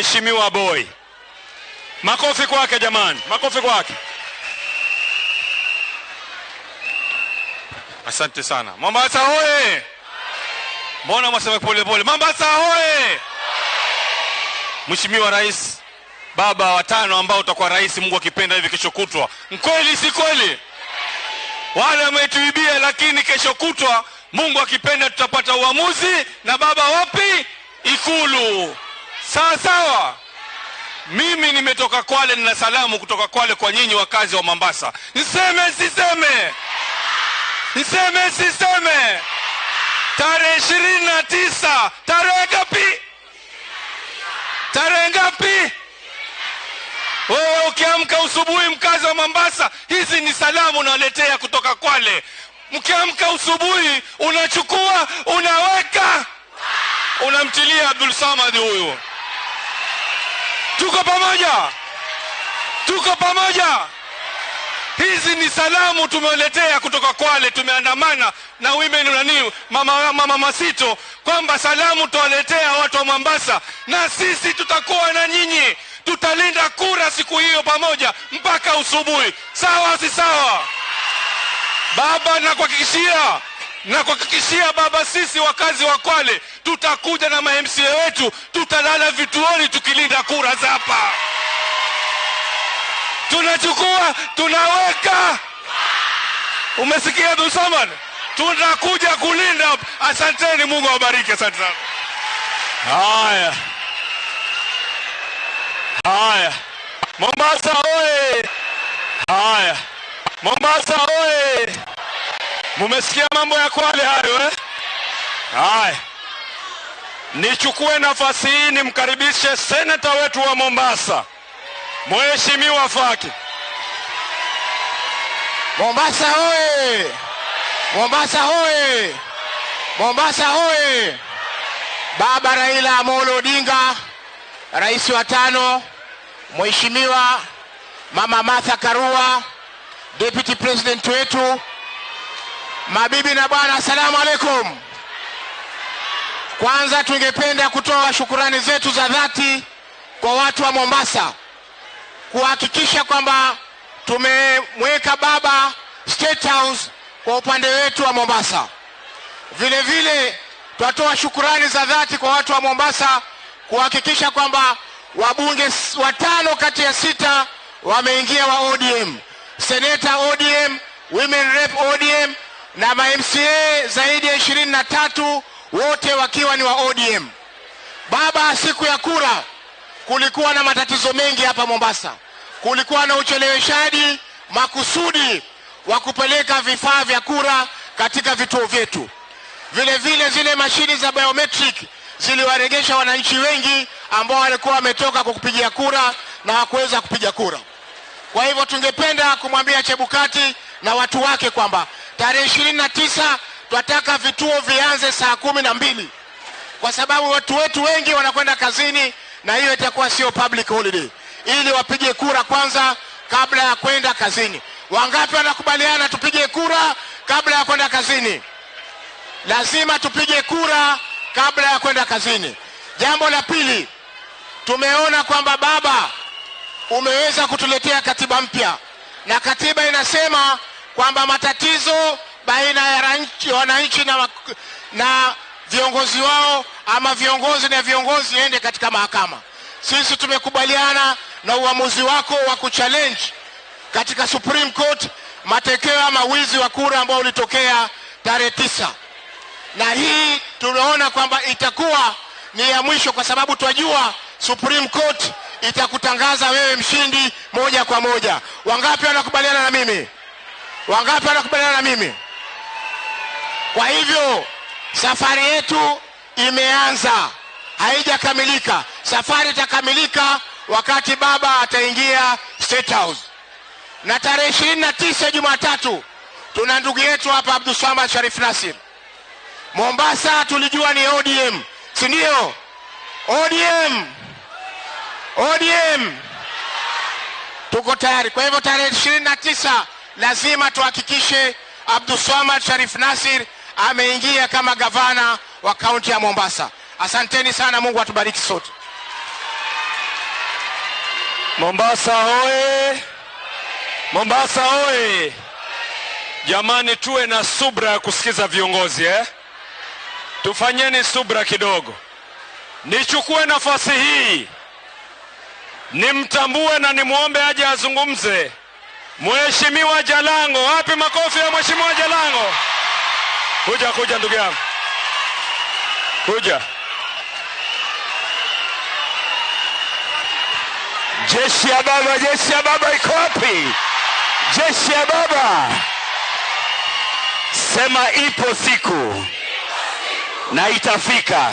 Mheshimiwa Boy. Makofi kwake jamani, makofi kwake. Asante sana. Mombasa hoye! Mbona mwasema pole pole? Mombasa hoye! Mheshimiwa Rais, baba watano ambao utakuwa rais Mungu akipenda hivi kesho kutwa. Mkweli si kweli? Wale wametuibia, lakini kesho kutwa Mungu akipenda tutapata uamuzi na baba wapi? Ikulu. Sawa sawa. Mimi nimetoka Kwale, nina salamu kutoka Kwale kwa nyinyi wakazi wa Mombasa. Niseme siseme? Niseme siseme? Tarehe 29, tarehe ngapi? Tarehe ngapi? Wewe ukiamka usubuhi, mkazi wa Mombasa, hizi ni salamu naletea kutoka Kwale. Mkiamka usubuhi, unachukua, unaweka, unamtilia Abdul Samad huyu. Tuko pamoja? Tuko pamoja? Hizi ni salamu tumewaletea kutoka Kwale. Tumeandamana na women nani, mama Masito, kwamba salamu tuwaletea watu wa Mombasa, na sisi tutakuwa na nyinyi, tutalinda kura siku hiyo pamoja mpaka usubuhi. Sawa si sawa? Baba, nakuhakikishia baba, sisi wakazi wa Kwale tutakuja na ma MCA wetu, tutalala vituoni tukilinda kura za hapa. Tunachukua, tunaweka. Umesikia Abdul Samad? Tunakuja kulinda. Asanteni, Mungu awabariki. Asante sana. Haya. Haya. Mombasa oye! Haya. Mombasa oye! Mumesikia mambo ya Kwale hayo eh? Haya. Nichukue nafasi hii nimkaribishe seneta wetu wa Mombasa, Mheshimiwa Faki. Mombasa oye! Mombasa oye! Mombasa oye! Baba Raila Amolo Odinga, rais wa tano, Mheshimiwa Mama Martha Karua, Deputy President wetu, mabibi na bwana, asalamu alaikum. Kwanza tungependa kutoa shukurani zetu za dhati kwa watu wa Mombasa kuhakikisha kwamba tumemweka baba State House kwa upande wetu wa Mombasa. Vile vile twatoa shukurani za dhati kwa watu wa Mombasa kuhakikisha kwamba wabunge 5 kati ya 6 wameingia wa ODM, Senator ODM, Women Rep ODM na ma MCA zaidi ya 23 wote wakiwa ni wa ODM. Baba, siku ya kura kulikuwa na matatizo mengi hapa Mombasa. Kulikuwa na ucheleweshaji makusudi wa kupeleka vifaa vya kura katika vituo vyetu. Vile vile zile mashini za biometric ziliwaregesha wananchi wengi ambao walikuwa wametoka kwa kupigia kura na hawakuweza kupiga kura. Kwa hivyo tungependa kumwambia Chebukati na watu wake kwamba tarehe 29 tunataka vituo vianze saa 12, kwa sababu watu wetu wengi wanakwenda kazini na hiyo itakuwa sio public holiday, ili wapige kura kwanza kabla ya kwenda kazini. Wangapi wanakubaliana tupige kura kabla ya kwenda kazini? Lazima tupige kura kabla ya kwenda kazini. Jambo la pili, tumeona kwamba baba umeweza kutuletea katiba mpya, na katiba inasema kwamba matatizo baina ya wananchi na viongozi wao ama viongozi na viongozi ende katika mahakama. Sisi tumekubaliana na uamuzi wako wa kuchallenge katika Supreme Court matokeo ama wizi wa kura ambao ulitokea tarehe 9. Na hii tunaona kwamba itakuwa ni ya mwisho, kwa sababu twajua Supreme Court itakutangaza wewe mshindi moja kwa moja. Wangapi wanakubaliana na mimi? Wangapi wanakubaliana na mimi? Kwa hivyo safari yetu imeanza, haijakamilika. Safari itakamilika wakati baba ataingia State House. Na tarehe 29 Jumatatu tuna ndugu yetu hapa Abdul Samad Sharif Nasir. Mombasa tulijua ni ODM, si ndio? ODM. ODM. Tuko tayari. Kwa hivyo tarehe 29 lazima tuhakikishe Abdul Samad Sharif Nasir ameingia kama gavana wa kaunti ya Mombasa. Asanteni sana, Mungu atubariki sote. Mombasa hoye! Mombasa hoye! Jamani, tuwe na subra ya kusikiza viongozi eh? Tufanyeni subra kidogo. Nichukue nafasi hii nimtambue na nimwombe aje azungumze Mheshimiwa Jalango. Wapi makofi ya Mheshimiwa Jalango? Kuja, kuja ndugu yangu, kuja. Jeshi ya baba, jeshi ya baba iko wapi? Jeshi ya baba, sema ipo siku na itafika.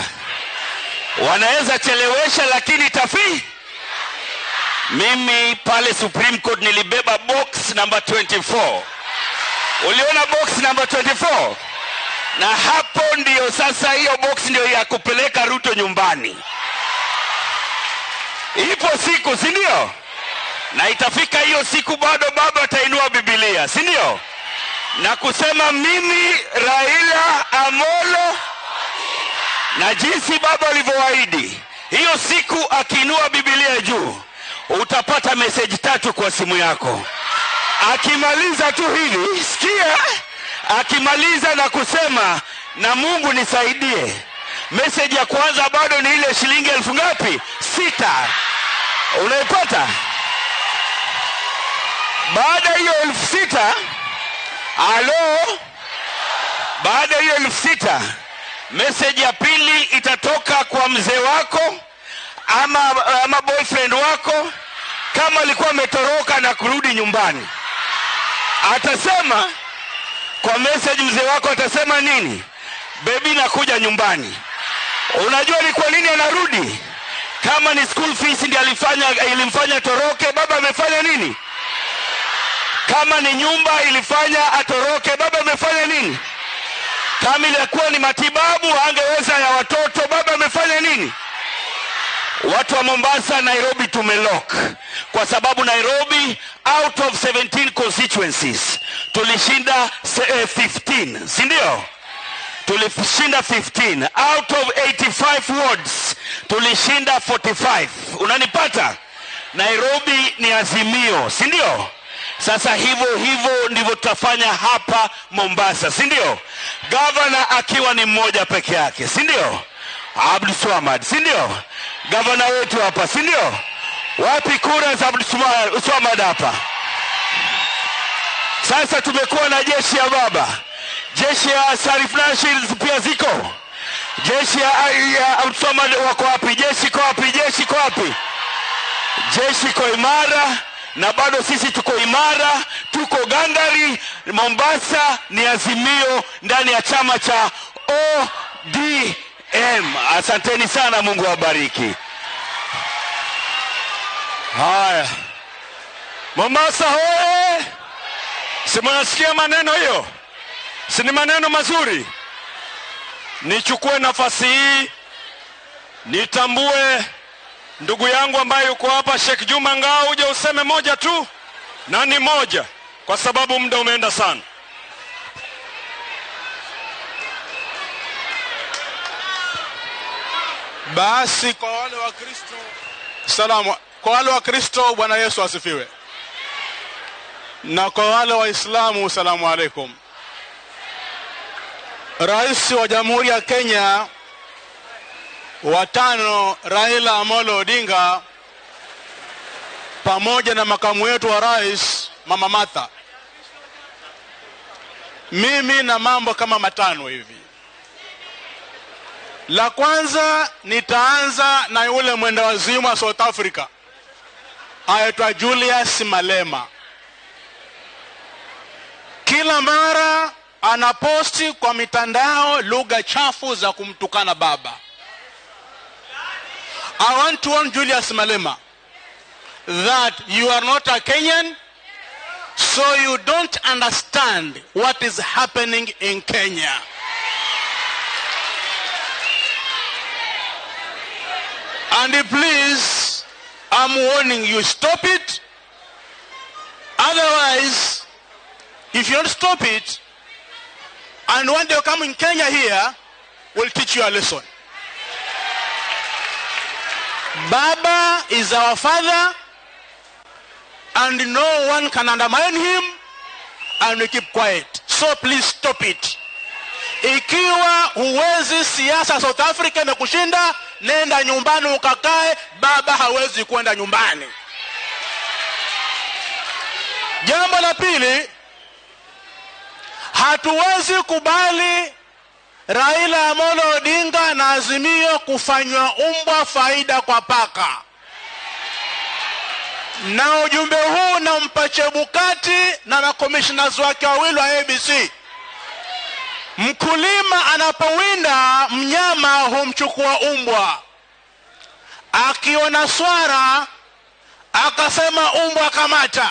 Wanaweza chelewesha, lakini itafi. Mimi pale Supreme Court nilibeba box number 24. Uliona box number 24? Na hapo ndio sasa, hiyo box ndio ya kupeleka Ruto nyumbani. Ipo siku, si ndio? Na itafika hiyo siku, bado baba atainua Biblia, si ndio? Na kusema mimi Raila Amolo, na jinsi baba alivyoahidi, hiyo siku akiinua Biblia juu, utapata message 3 kwa simu yako. Akimaliza tu hivi, sikia, akimaliza na kusema na Mungu nisaidie, message ya kwanza bado ni ile shilingi 1000 ngapi? 6. Unaipata? Baada hiyo 6000, alo, baada hiyo 6000, message ya pili itatoka kwa mzee wako ama boyfriend wako, kama alikuwa ametoroka na kurudi nyumbani. Atasema kwa message, mzee wako atasema nini? Baby, nakuja nyumbani. Unajua ni kwa nini anarudi? Kama ni school fees ndiyo ilimfanya atoroke, baba amefanya nini? Kama ni nyumba ilifanya atoroke, baba amefanya nini? Kama ilikuwa ni matibabu angeweza ya watoto, baba amefanya nini? Watu wa Mombasa, Nairobi tumelock. Kwa sababu Nairobi out of 17 constituencies tulishinda 15, si ndio? Tulishinda 15 out of 85 wards, tulishinda 45. Unanipata? Nairobi ni Azimio, si ndio? Sasa hivyo hivyo ndivyo tutafanya hapa Mombasa, si ndio? Governor akiwa ni mmoja peke yake, si ndio? Abdul Swamad, si ndio? Governor wetu hapa, si ndio? Wapi kura za Abdul Swamad hapa? Sasa tumekuwa na jeshi ya baba. Jeshi ya Sharif Nashir pia ziko. Jeshi ya Abdul Swamad wako wapi? Jeshi iko wapi? Jeshi iko wapi? Jeshi iko imara. Na bado sisi tuko imara, tuko gangari. Mombasa ni Azimio ndani ya chama cha ODM. Asanteni sana, Mungu awabariki. Haya, Mombasa hoye! Si mnasikia maneno hiyo? Si ni maneno mazuri? Nichukue nafasi hii nitambue ndugu yangu ambaye yuko hapa, Sheikh Juma Ngao, uje useme moja tu, na ni moja kwa sababu muda umeenda sana. Basi kwa wale wa Kristo, salamu. Kwa wale wa Kristo, Bwana Yesu asifiwe. Na kwa wale Waislamu, salamu alaikum. Rais wa Jamhuri ya Kenya wa 5 Raila Amolo Odinga pamoja na makamu wetu wa rais Mama Martha, mimi na mambo kama 5 hivi. La kwanza, nitaanza na yule mwendawazimu wa South Africa aitwa Julius Malema. Kila mara anaposti kwa mitandao lugha chafu za kumtukana baba. I want to warn Julius Malema that you are not a Kenyan, so you don't understand what is happening in Kenya. And please, I'm warning you, stop it. Otherwise, if you don't stop it, and one day you come in Kenya here, we'll teach you a lesson. Baba is our father, And no one can undermine him, and we keep quiet. So please stop it. Ikiwa huwezi siasa South Africa imekushinda, nenda nyumbani ukakae. Baba hawezi kwenda nyumbani. Jambo la pili, hatuwezi kubali Raila Amolo Odinga na Azimio kufanywa umbwa faida kwa paka. Na ujumbe huu nampa Chebukati na makomishinazi wake wawili wa ABC. Mkulima anapowinda mnyama humchukua umbwa. Akiona swara akasema umbwa kamata.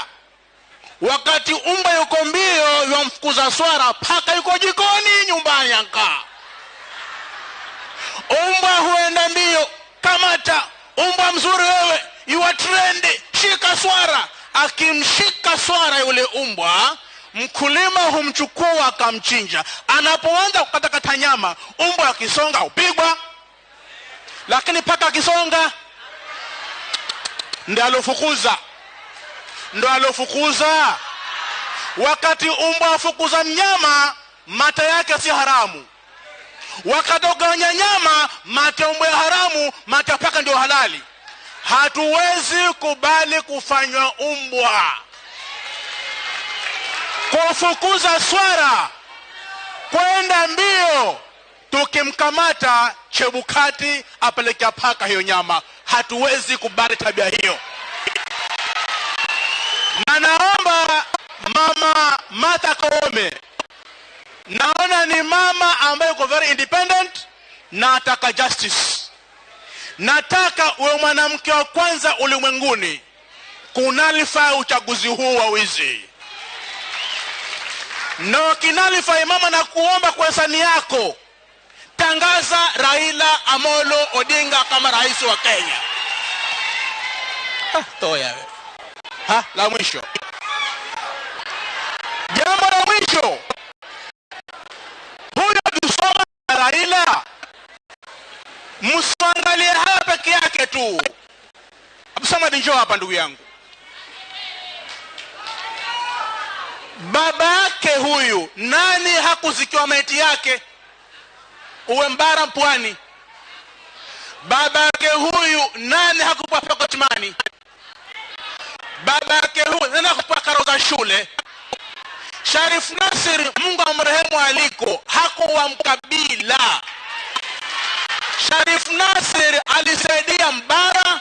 Wakati umbwa yuko mbio yamfukuza swara, paka yuko jikoni nyumbani ankaa. Umbwa huenda mbio, kamata, umbwa mzuri wewe, you are trained, shika swara. Akimshika swara yule umbwa, mkulima humchukua akamchinja. Anapoanza kukatakata nyama, umbwa akisonga hupigwa, lakini paka akisonga ndiye alofukuza. Ndo alofukuza. Wakati umbwa afukuza mnyama, mate yake si haramu. Wakati ugawanya nyama, mate umbwa ya haramu, mate ya paka ndio halali. Hatuwezi kubali kufanywa umbwa. Kufukuza swara, kwenda mbio, tukimkamata Chebukati apelekea paka hiyo nyama. Hatuwezi kubali tabia hiyo. Na naomba Mama Martha Koome, naona ni mama ambaye yuko very independent na ataka justice. Nataka uwe mwanamke wa kwanza ulimwenguni kunullify uchaguzi huu wa wizi. Na ukinullify, mama, na kuomba kwa hisani yako, tangaza Raila Amolo Odinga kama rais wa Kenya. Toya we. La mwisho. Jambo la mwisho. Huyo tusoma Raila, msiangalie haya peke yake tu. Abdusamad, njoo hapa ndugu yangu. Baba yake huyu, nani hakuzikiwa maiti yake? Uwe Mbara Mpwani. Baba yake huyu, nani hakupewa pocket money? Baba yake huyu, nani hakupewa karo za shule? Sharif Nasir, Mungu amrehemu aliko, hakuwa mkabila. Sharif Nasir alisaidia Mbara,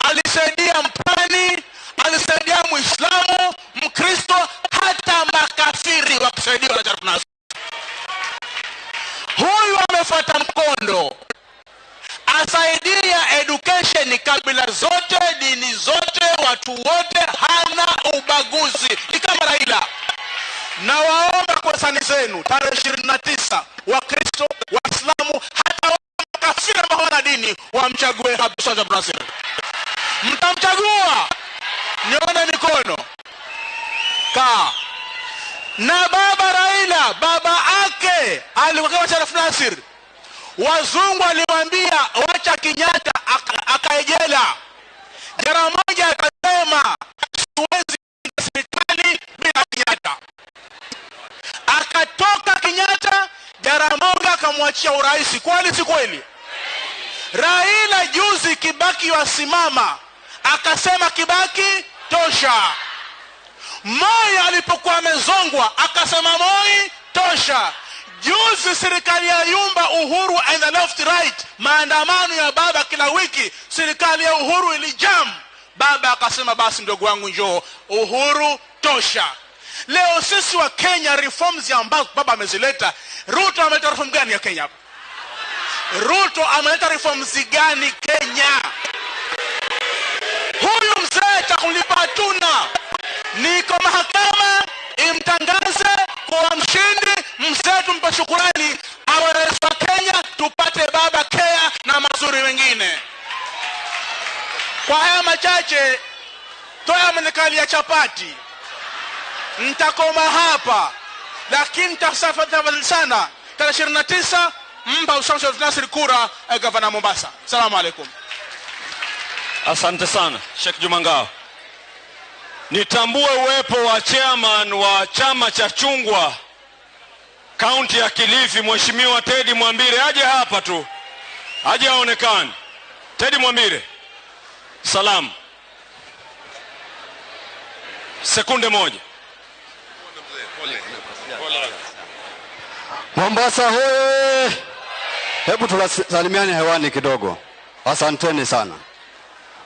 alisaidia Mpwani, alisaidia Muislamu, Mkristo, hata makafiri wakusaidiwa na Sharif Nasir. Huyu amefuata mkondo, asaidia education kabila zote, dini zote, watu wote, hana ubaguzi, ni kama Raila. Na waomba kwa sani zenu tarehe 29, Wakristo, Waislamu, hata makafiri ambao hawana dini wamchague Abdulswamad Nasir. Mtamchagua? Nione mikono. Kaa. Na baba Raila, baba ake alikuwa kama Sharif Nasir. Wazungu aliwaambia wacha Kenyatta akaejela. Jaramogi akasema siwezi serikali bila Kenyatta. Akatoka Kenyatta, Jaramogi akamwachia urais. Kweli si kweli? Raila juzi Kibaki wasimama, akasema Kibaki tosha. Moi alipokuwa amezongwa akasema Moi tosha. Juzi serikali ya yumba, Uhuru and the left right, maandamano ya baba kila wiki, serikali ya Uhuru ilijam. Baba akasema basi ndugu wangu njoo, Uhuru tosha. Leo sisi wa Kenya, reforms ambazo baba amezileta, Ruto ameleta reform gani ya Kenya hapa? Ruto ameleta reforms gani Kenya? Huyu mzee cha kulipa hatuna. Niko mahakama imtangaze kwa mshindi, mzee tumpe shukurani, awe rais wa Kenya, tupate baba care na mazuri mengine. Kwa haya machache, toa mnikalia chapati. Nitakoma hapa, lakini tafadhali sana tarehe 29 mpa Abdulswamad Nasir kura gavana Mombasa. Salamu alaikum. Asante sana Sheikh Juma Ngao. Nitambue uwepo wa chairman wa chama cha Chungwa kaunti ya Kilifi, Mheshimiwa Teddy Mwambire, aje hapa tu, aje aonekane. Teddy Mwambire, salamu. Sekunde moja. Mombasa hoye! Hebu tusalimiane hewani kidogo. Asanteni sana.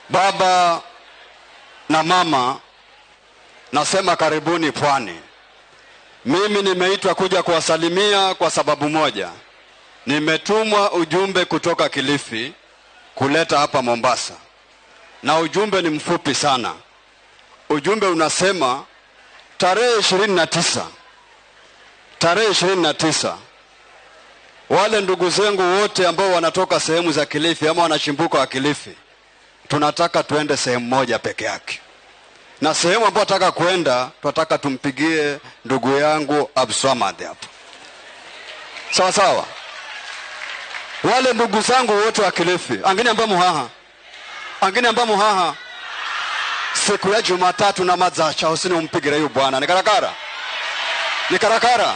Baba na mama, nasema karibuni Pwani. Mimi nimeitwa kuja kuwasalimia kwa sababu moja. Nimetumwa ujumbe kutoka Kilifi kuleta hapa Mombasa. Na ujumbe ni mfupi sana. Ujumbe unasema tarehe 29. Tarehe 29. Wale ndugu zangu wote ambao wanatoka sehemu za Kilifi ama wanachimbuka wa Kilifi, tunataka tuende sehemu moja peke yake. Na sehemu ambayo tunataka kwenda, tunataka tumpigie ndugu yangu Abdulswamad hapo. Sawa sawa. Wale ndugu zangu wote wa Kilifi, angine ambao muhaha. Angine ambao muhaha. Siku ya Jumatatu na madzacha usini umpigire huyu bwana. Ni karakara. Ni karakara.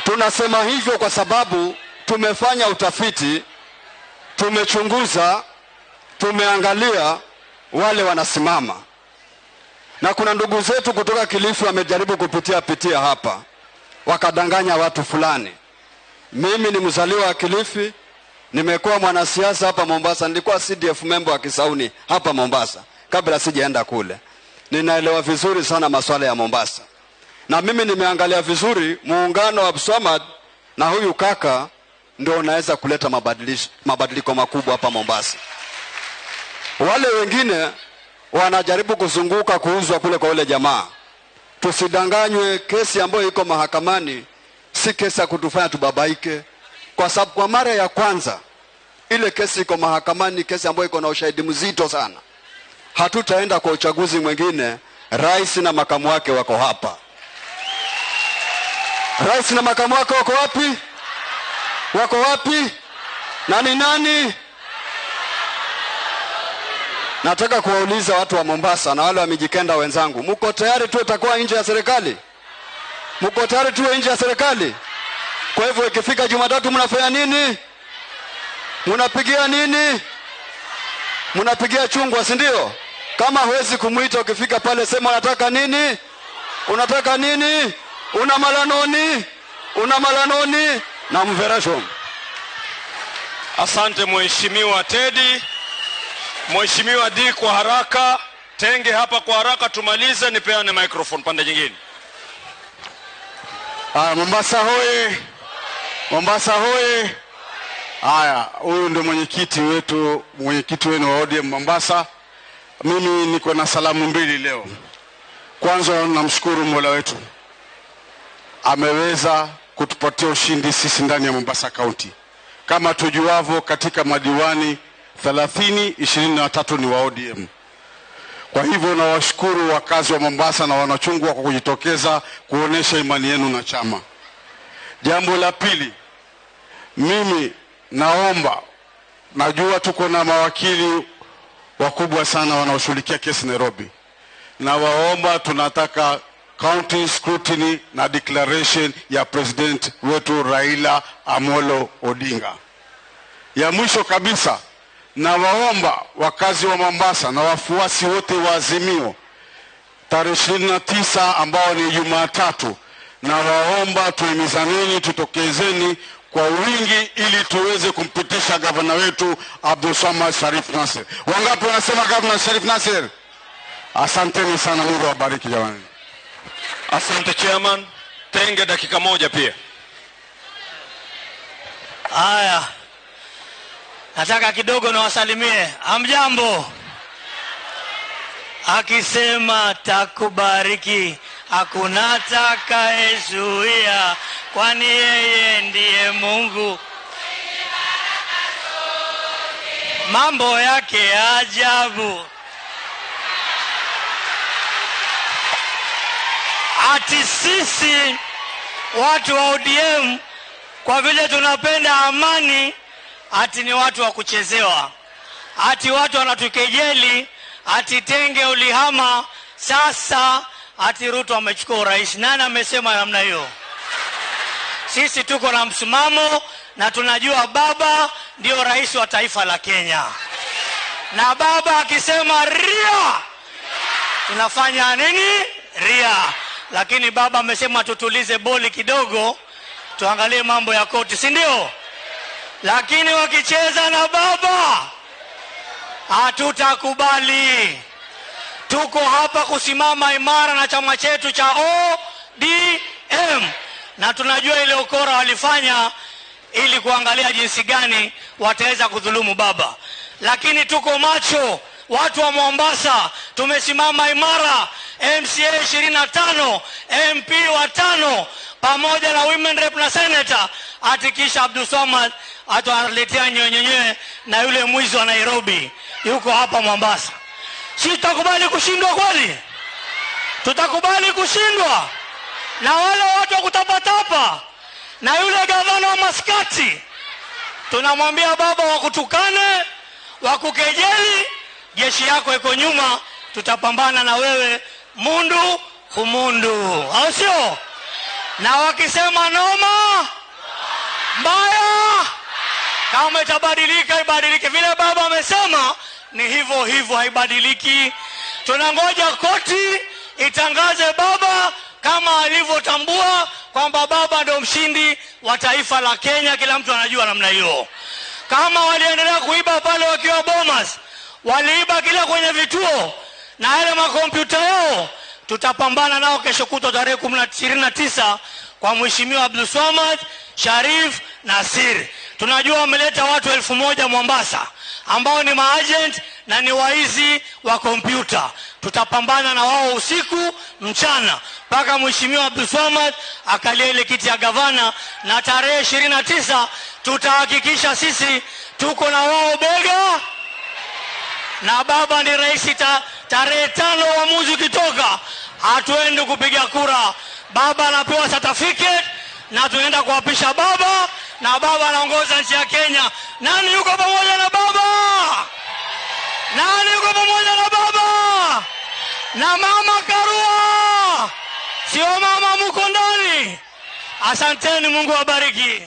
Tunasema hivyo kwa sababu tumefanya utafiti, tumechunguza, tumeangalia wale wanasimama. Na kuna ndugu zetu kutoka Kilifi wamejaribu kupitia hapa, wakadanganya watu fulani. Mimi ni mzaliwa wa Kilifi, nimekuwa mwanasiasa hapa Mombasa, nilikuwa CDF member wa Kisauni hapa Mombasa kabla sijaenda kule. Ninaelewa vizuri sana masuala ya Mombasa. Na mimi nimeangalia vizuri muungano wa Abdulswamad na huyu kaka ndio unaweza kuleta mabadiliko makubwa hapa Mombasa. Wale wengine wanajaribu kuzunguka kuuzwa kule kwa ule jamaa. Tusidanganywe, kesi ambayo iko mahakamani si kesi ya kutufanya tubabaike, kwa sababu kwa mara ya kwanza ile kesi iko mahakamani, kesi ambayo iko na ushahidi mzito sana. Hatutaenda kwa uchaguzi mwingine, rais na makamu wake wako hapa. Rais na makamu wake wako wapi? Wako wapi? Nani nani? Nataka kuwauliza watu wa Mombasa na wale wa Mijikenda wenzangu, mko tayari tuwe takuwa nje ya serikali? Mko tayari tuwe nje ya serikali? Kwa hivyo ikifika Jumatatu mnafanya nini? Mnapigia nini? Mnapigia chungwa, si ndio? Kama huwezi kumuita ukifika pale sema unataka nini? Unataka nini? Una malanoni? Una malanoni? Na mverasho. Asante Mheshimiwa Teddy. Mheshimiwa D kwa haraka, tenge hapa kwa haraka tumalize, nipeane microphone pande nyingine. Mombasa hoye. Mombasa hoye. Haya, huyu ndio mwenyekiti wetu, mwenyekiti wenu wa ODM Mombasa. Mimi niko na salamu mbili leo. Kwanza namshukuru Mola wetu. Ameweza kutupatia ushindi sisi ndani ya Mombasa County. Kama tujuavyo, katika madiwani 30, 23 ni wa ODM. Kwa hivyo nawashukuru wakazi wa Mombasa na wanachungwa kwa kujitokeza kuonesha imani yenu na chama. Jambo la pili, mimi naomba, najua tuko na mawakili wakubwa sana wanaoshughulikia kesi Nairobi. Na waomba, tunataka county scrutiny na declaration ya president wetu Raila Amolo Odinga. Ya mwisho kabisa, na waomba wakazi wa Mombasa na wafuasi wote wa Azimio tarehe 29 ambao ni Jumatatu, na waomba tuhimizaneni, tutokezeni kwa wingi ili tuweze kumpitisha gavana wetu Abdulswamad Sharif Nassir. Wangapi wanasema gavana Sharif Nassir? Asanteni sana, Mungu awabariki jamani. Asante chairman. Tenge dakika moja pia. Haya, nataka kidogo niwasalimie. Hamjambo? Akisema takubariki hakuna atakayezuia, kwani yeye ndiye Mungu. Mambo yake ajabu. Ati sisi watu wa ODM kwa vile tunapenda amani, ati ni watu wa kuchezewa, ati watu wanatukejeli, ati Tenge ulihama, sasa ati Ruto amechukua urais. Nani amesema namna hiyo? Sisi tuko na msimamo na tunajua baba ndio rais wa taifa la Kenya. Na baba akisema ria, tunafanya nini? Ria. Lakini baba amesema tutulize boli kidogo, tuangalie mambo ya koti, si ndio? Lakini wakicheza na baba hatutakubali. Tuko hapa kusimama imara na chama chetu cha ODM. Na tunajua ile ukora walifanya ili kuangalia jinsi gani wataweza kudhulumu baba. Lakini tuko macho, watu wa Mombasa tumesimama imara. MCA 25, MP 5 pamoja na women rep na senator. Atikisha Abdulswamad atawaletea nyenyenye na yule mwizi wa Nairobi yuko hapa Mombasa. Si tutakubali kushindwa kweli? Tutakubali kushindwa? Na wale watu wa kutapatapa na yule gavana wa Maskati, tunamwambia baba wakutukane, wakukejeli, jeshi yako iko nyuma, tutapambana na wewe mundu humundu, au sio? Na wakisema noma mbaya, kama itabadilika ibadilike. Vile baba amesema ni hivyo hivyo, haibadiliki. Tunangoja koti itangaze baba kama alivyotambua kwamba baba ndio mshindi wa taifa la Kenya. Kila mtu anajua namna hiyo. Kama waliendelea kuiba pale wakiwa Bomas, waliiba kila kwenye vituo na yale makompyuta yao, tutapambana nao kesho kutwa tarehe 29 kwa Mheshimiwa Abdulswamad Sharif Nasir. Tunajua wameleta watu 1000 Mombasa ambao ni maagent na ni waizi wa kompyuta. Tutapambana na wao usiku mchana mpaka Mheshimiwa Abdulswamad akalia ile kiti ya gavana, na tarehe 29 tutahakikisha sisi tuko na wao bega na baba ni rais. Tarehe 5 uamuzi ukitoka, hatuendi kupiga kura. Baba anapewa certificate na tunaenda kuapisha baba, na baba anaongoza nchi ya Kenya. Nani yuko pamoja na baba? Nani yuko pamoja na baba? Na mama Karua, sio mama muko ndani. Asanteni, Mungu awabariki.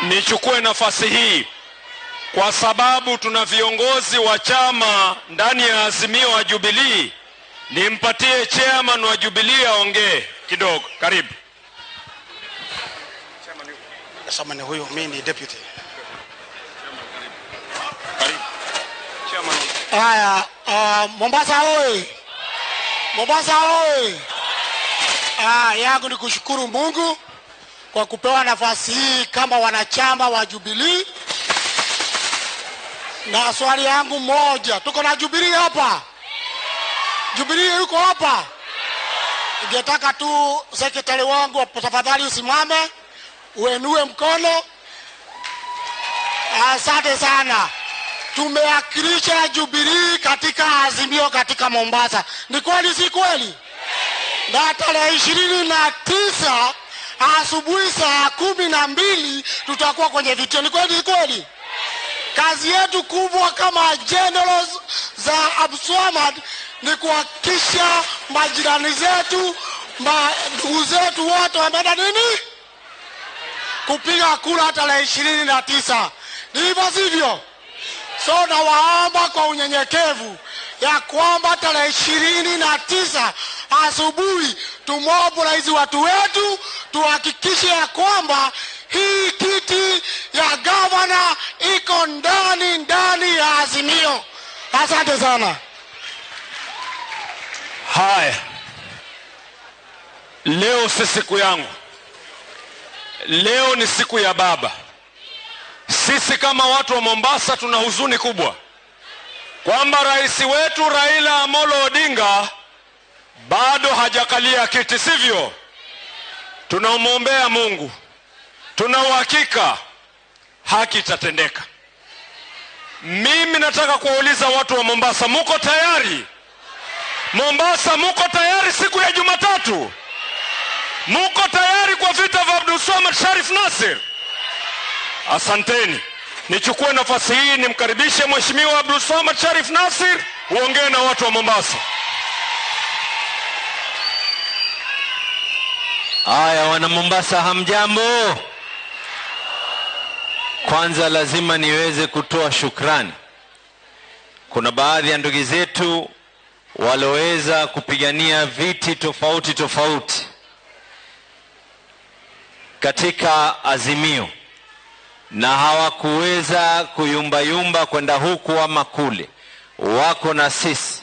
Nichukue nafasi hii kwa sababu tuna viongozi wa chama ndani ya Azimio wa Jubilee, nimpatie chairman wa Jubilee aongee kidogo. Karibu. Chairman huyu, mimi ni deputy. Karibu. Chairman. Haya, Mombasa oi. Mombasa oi. Yangu ni kushukuru Mungu kwa kupewa nafasi hii kama wanachama wa Jubilee. Na swali yangu moja, tuko na Jubilee hapa? Jubilee yuko hapa? Ningetaka tu sekretari wangu tafadhali usimame, uenue mkono. Asante sana. Tumeakilisha Jubilee katika Azimio katika Mombasa. Ni kweli si kweli? Na tarehe 29 asubuhi saa 12 tutakuwa kwenye vituo. Ni kweli si kweli? Kazi yetu kubwa kama generals za Abdulswamad ni kuhakikisha majirani zetu, ndugu zetu wote wameenda nini? Kupiga kura tarehe 29. Ni hivyo sivyo? So nawaomba kwa unyenyekevu ya kwamba tarehe 29 asubuhi tumobilize watu wetu, tuhakikishe ya kwamba hii kiti ya gavana iko ndani ya Azimio. Asante sana. Haya, leo si siku yangu. Leo ni siku ya baba. Sisi kama watu wa Mombasa tuna huzuni kubwa kwamba rais wetu Raila Amolo Odinga bado hajakalia kiti, sivyo? Tunamwombea Mungu, tuna uhakika haki itatendeka. Mimi nataka kuwauliza watu wa Mombasa, muko tayari? Mombasa muko tayari siku ya Jumatatu? Muko tayari kwa vita vya Abdulswamad Sharif Nasir? Asanteni. Nichukue nafasi hii nimkaribishe Mheshimiwa Abdulswamad Sharif Nassir uongee na watu wa Mombasa. Haya, wana Mombasa, hamjambo? Kwanza lazima niweze kutoa shukrani. Kuna baadhi ya ndugu zetu waloweza kupigania viti tofauti tofauti katika Azimio na hawakuweza kuyumbayumba kwenda huku ama kule, wako na sisi.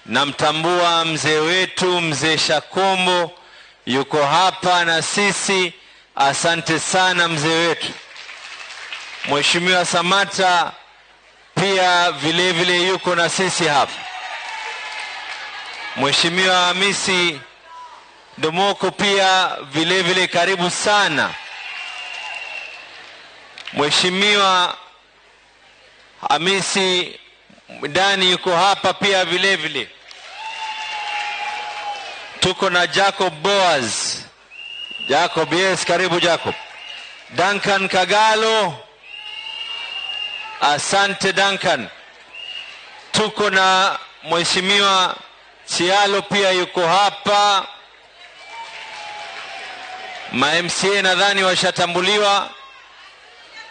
Namtambua mzee wetu, mzee Shakombo yuko hapa na sisi. Asante sana mzee wetu. Mheshimiwa Samata pia vile vile yuko na sisi hapa. Mheshimiwa Hamisi Domoko pia vile vile karibu sana. Mheshimiwa Hamisi Dani yuko hapa pia vile vile. Tuko na Jacob Boaz. Jacob, yes, karibu Jacob. Duncan Kagalo. Asante Duncan. Tuko na Mheshimiwa Chialo pia yuko hapa. Ma MCA nadhani washatambuliwa.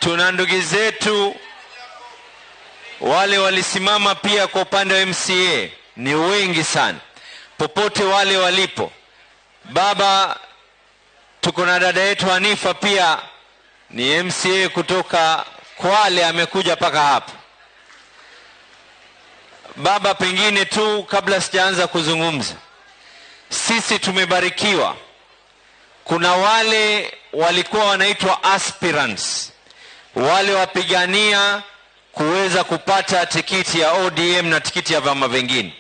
Tuna ndugu zetu wale walisimama pia kwa upande wa MCA, ni wengi sana popote wale walipo. Baba, tuko na dada yetu Hanifa pia ni MCA kutoka Kwale, amekuja paka hapa. Baba, pengine tu kabla sijaanza kuzungumza, sisi tumebarikiwa. Kuna wale walikuwa wanaitwa aspirants, wale wapigania kuweza kupata tikiti ya ODM na tikiti ya vyama vingine,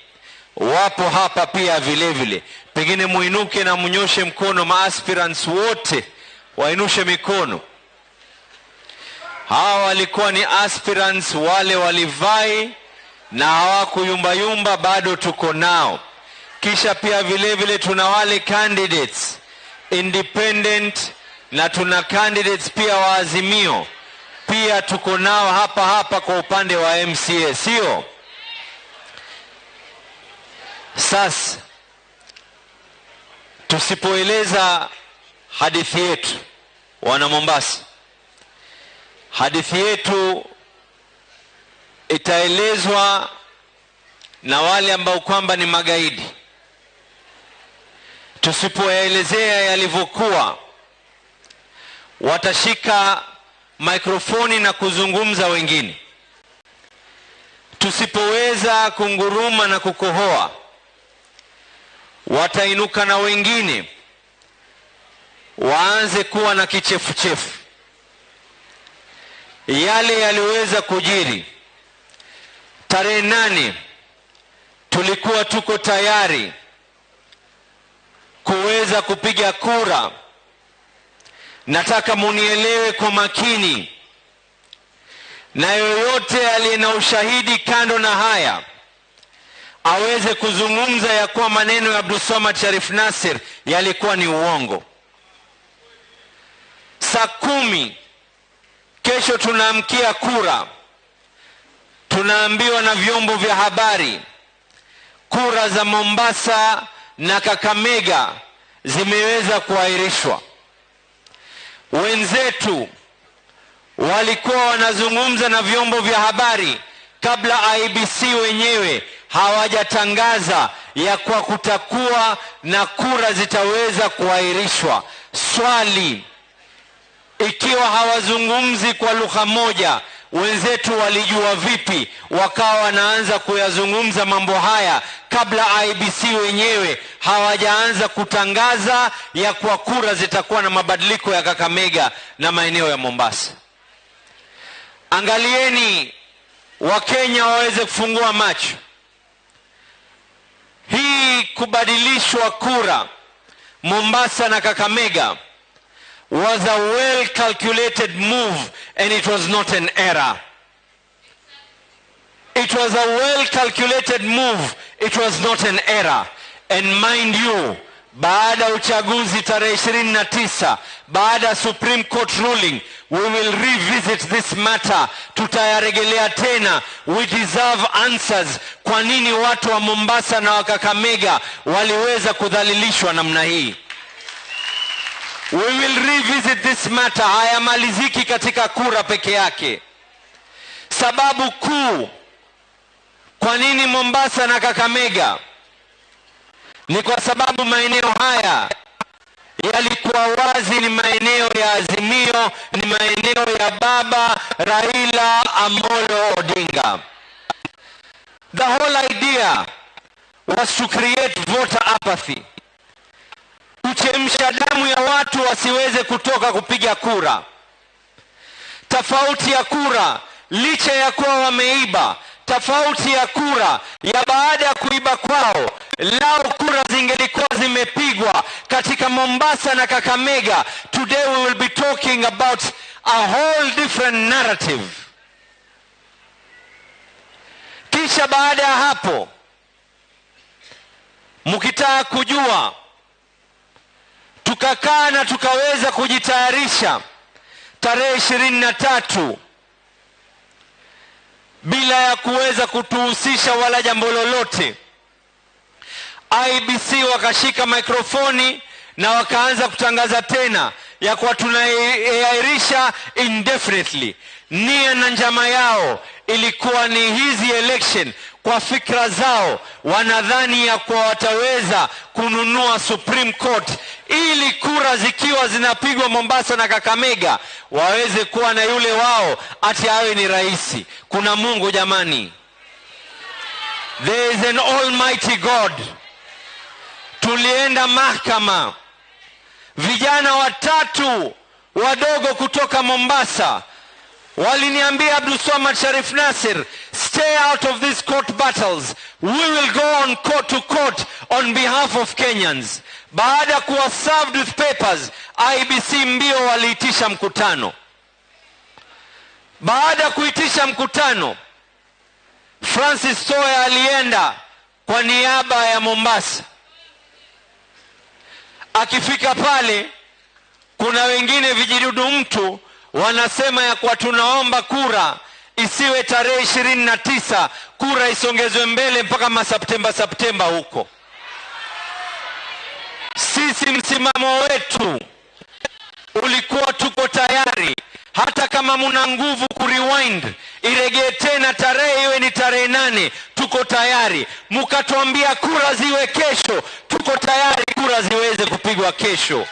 wapo hapa pia vile vile. Pengine muinuke na mnyoshe mkono, maaspirants wote wainushe mikono. Hawa walikuwa ni aspirants, wale walivai na hawakuyumbayumba, bado tuko nao. Kisha pia vile vile tuna wale candidates independent na tuna candidates pia wa Azimio, pia tuko nao hapa hapa kwa upande wa MCA, sio? Sasa tusipoeleza hadithi yetu wana Mombasa, hadithi yetu itaelezwa na wale ambao kwamba ni magaidi. Tusipoelezea yalivyokuwa, watashika mikrofoni na kuzungumza wengine. Tusipoweza kunguruma na kukohoa, watainuka na wengine waanze kuwa na kichefuchefu. Yale yaliweza kujiri tarehe 8, tulikuwa tuko tayari kuweza kupiga kura. Nataka munielewe kwa makini, na yoyote aliye na ushahidi kando na haya aweze kuzungumza ya kuwa maneno ya Abdulswamad Sharif Nassir yalikuwa ni uongo. Saa 10 kesho tunaamkia kura. Tunaambiwa na vyombo vya habari kura za Mombasa na Kakamega zimeweza kuahirishwa. Wenzetu walikuwa wanazungumza na vyombo vya habari kabla IEBC wenyewe hawajatangaza ya kwa kutakuwa na kura zitaweza kuahirishwa. Swali, ikiwa hawazungumzi kwa lugha moja, wenzetu walijua vipi wakawa wanaanza kuyazungumza mambo haya kabla IEBC wenyewe hawajaanza kutangaza ya kwa kura zitakuwa na mabadiliko ya Kakamega na maeneo ya Mombasa? Angalieni, Wakenya waweze kufungua macho. Hii kubadilishwa kura Mombasa na Kakamega was a well calculated move, and it was not an error. It was a well calculated move, it was not an error. And mind you, baada uchaguzi tarehe 29, baada Supreme Court ruling, We will revisit this matter, tutayarejelea tena. We deserve answers. Kwa nini watu wa Mombasa na wa Kakamega waliweza kudhalilishwa namna hii? We will revisit this matter. Hayamaliziki katika kura peke yake. Sababu kuu kwa nini Mombasa na Kakamega ni kwa sababu maeneo haya yalikuwa wazi ni maeneo ya Azimio, ni maeneo ya Baba Raila Amolo Odinga. The whole idea was to create voter apathy, kuchemsha damu ya watu wasiweze kutoka kupiga kura. Tofauti ya kura, licha ya kuwa wameiba, tofauti ya kura ya baada ya kuiba kwao, lao kura zingelikuwa zimepigwa katika Mombasa na Kakamega, today we will be talking about a whole different narrative. Kisha baada ya hapo, mkitaka kujua, tukakaa na tukaweza kujitayarisha tarehe 23 bila ya kuweza kutuhusisha wala jambo lolote. IEBC wakashika mikrofoni na wakaanza kutangaza tena ya kuwa tunaiahirisha indefinitely. Nia na njama yao ilikuwa ni hizi election, kwa fikra zao wanadhani ya kuwa wataweza kununua Supreme Court ili kura zikiwa zinapigwa Mombasa na Kakamega waweze kuwa na yule wao ati awe ni rais. Kuna Mungu jamani. There is an almighty God. Tulienda mahakama, vijana watatu wadogo kutoka Mombasa waliniambia, "Abdulswamad Sharif Nasir, stay out of these court battles. We will go on court to court on behalf of Kenyans." Baada ya kuwa served with papers, IEBC mbio waliitisha mkutano. Baada ya kuitisha mkutano, Francis Toya alienda kwa niaba ya Mombasa. Akifika pale, kuna wengine vijidudu mtu wanasema ya kuwa tunaomba kura isiwe tarehe 29, kura isongezwe mbele mpaka maseptemba Septemba huko. Sisi msimamo wetu ulikuwa tuko tayari, hata kama muna nguvu kurewind iregee tena tarehe iwe ni tarehe 8, tuko tayari. Mukatuambia kura ziwe kesho, tuko tayari kura ziweze kupigwa kesho.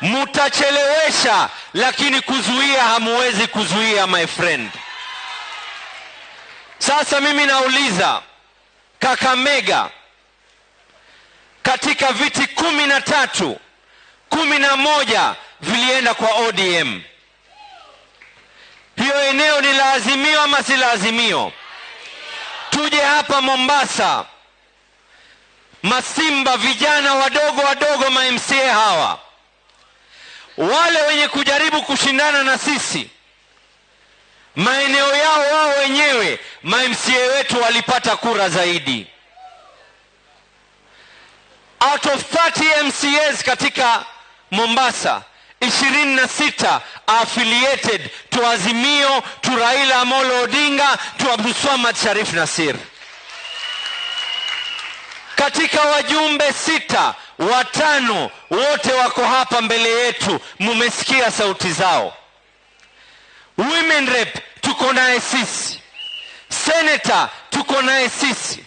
Mutachelewesha, lakini kuzuia hamuwezi kuzuia, my friend. Sasa mimi nauliza Kakamega, katika viti 13, 11 vilienda kwa ODM. Hiyo eneo ni la Azimio ama si la Azimio? Tuje hapa Mombasa, masimba vijana wadogo wadogo ma MCA hawa, wale wenye kujaribu kushindana na sisi, maeneo yao wao wenyewe, ma MCA wetu walipata kura zaidi. Out of 30 MCAs katika Mombasa, 26 affiliated to Azimio, to Raila Amolo Odinga, to Abdulswamad Sharif Nasir. Katika wajumbe 6, 5 wote wako hapa mbele yetu, mumesikia sauti zao. Women rep tuko naye sisi, senator tuko naye sisi.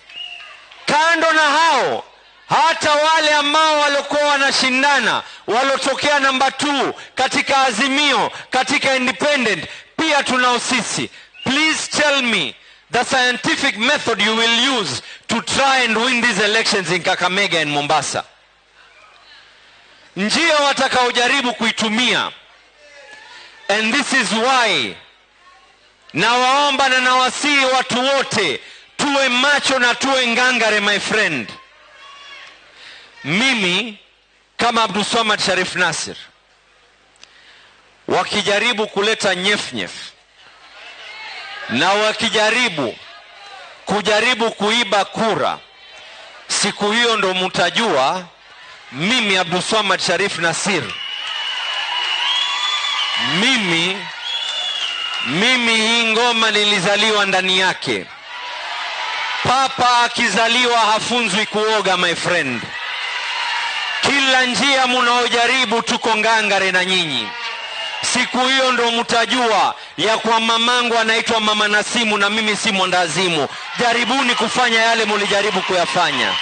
Kando na hao, hata wale ambao walikuwa wanashindana walotokea namba 2 katika Azimio, katika Independent, pia tunao sisi. Please tell me the scientific method you will use to try and win these elections in Kakamega and Mombasa. Njia watakaojaribu kuitumia, and this is why nawaomba na nawasihi watu wote tuwe macho na tuwe ngangare, my friend. Mimi kama Abdulswamad Sharif Nasir, wakijaribu kuleta nyef-nyef na wakijaribu kujaribu kuiba kura, siku hiyo ndo mtajua mimi Abdulswamad Sharif Nasir Mimi hii ngoma nilizaliwa ndani yake. Papa akizaliwa hafunzwi kuoga, my friend. Kila njia munaojaribu tuko ngangare na nyinyi. Siku hiyo ndo mtajua ya kwa mamangu anaitwa Mama Nasimu na mimi si mwendazimu. Jaribuni kufanya yale mulijaribu kuyafanya.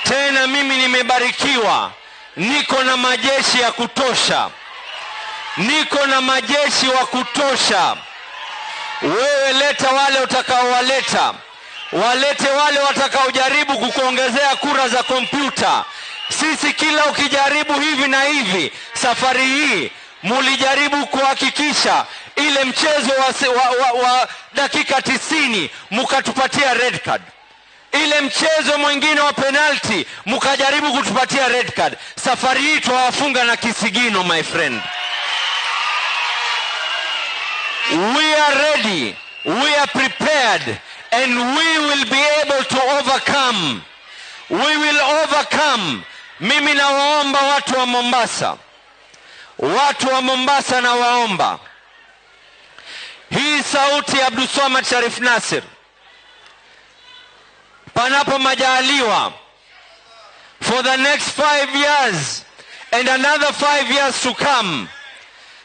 Tena mimi nimebarikiwa, niko na majeshi ya kutosha. Niko na majeshi wa kutosha. Wewe leta wale utakaowaleta. Walete wale watakaojaribu kukuongezea kura za kompyuta. Sisi kila ukijaribu hivi na hivi, safari hii mulijaribu kuhakikisha ile mchezo wa dakika 90 mukatupatia red card. Ile mchezo mwingine wa penalty mukajaribu kutupatia red card. Safari hii twawafunga na kisigino, my friend. We are ready, we are prepared, and we will be able to overcome. We will overcome. Mimi nawaomba watu wa Mombasa. Watu wa Mombasa nawaomba. Hii sauti ya Abdulswamad Sharif Nassir, panapo majaliwa, for the next 5 years and another 5 years to come,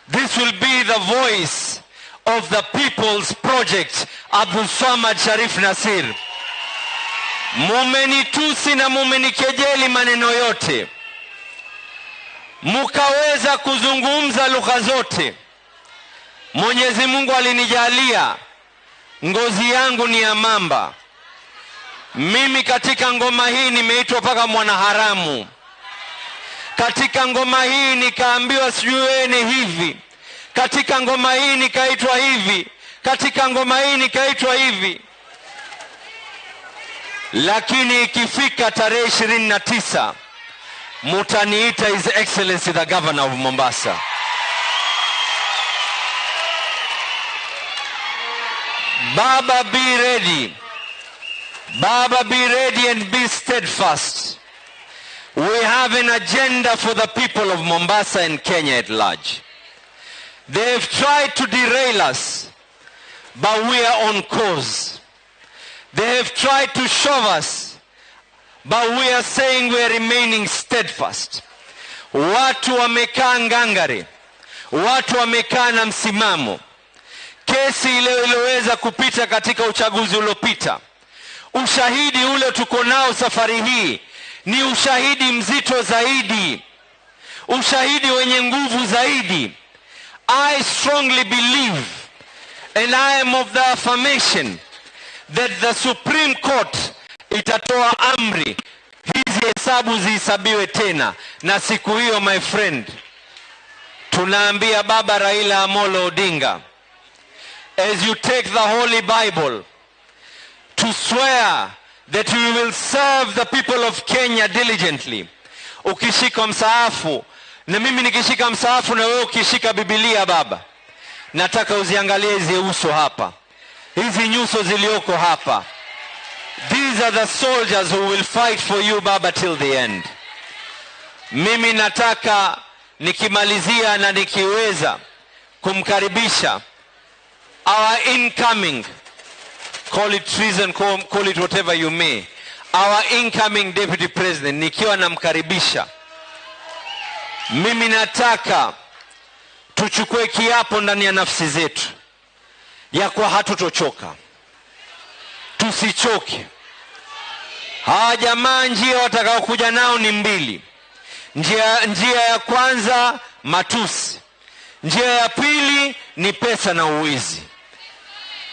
this will be the voice of the People's Project, Abdulswamad Sharif Nassir. Mumenitusi na mumenikejeli maneno yote, mukaweza kuzungumza lugha zote. Mwenyezi Mungu alinijalia ngozi yangu ni ya mamba. Mimi katika ngoma hii nimeitwa paka mwanaharamu. Katika ngoma hii nikaambiwa sijui wewe ni hivi. Katika ngoma hii nikaitwa hivi. Katika ngoma hii nikaitwa hivi. Lakini ikifika tarehe 29 mutaniita His Excellency the Governor of Mombasa. Baba, be ready. Baba, be ready and be steadfast. We have an agenda for the people of Mombasa and Kenya at large. They've tried to derail us, but we are on course. They have tried to shove us, but we are saying we are remaining steadfast. Watu wamekaa ngangari, watu wamekaa na msimamo. Kesi ile iliyoweza kupita katika uchaguzi uliopita, ushahidi ule tuko nao safari hii ni ushahidi mzito zaidi, ushahidi wenye nguvu zaidi. I strongly believe, and I am of the affirmation, that the Supreme Court itatoa amri hizi hesabu zihesabiwe tena. Na siku hiyo, my friend, tunaambia Baba Raila Amolo Odinga, as you take the Holy Bible to swear that you will serve the people of Kenya diligently. Ukishika msaafu, na mimi nikishika msaafu na wewe ukishika Biblia, baba, nataka uziangalie hizi uso hapa, hizi nyuso zilioko hapa. These are the soldiers who will fight for you, baba, till the end. Mimi nataka nikimalizia na nikiweza kumkaribisha our incoming, call it treason, call it whatever you may, our incoming deputy president, nikiwa namkaribisha, mimi nataka tuchukue kiapo ndani ya nafsi zetu ya kuwa hatutochoka, tusichoke. Hawa jamaa njia watakaokuja nao ni mbili. Njia ya kwanza matusi, njia ya pili ni pesa na uwizi.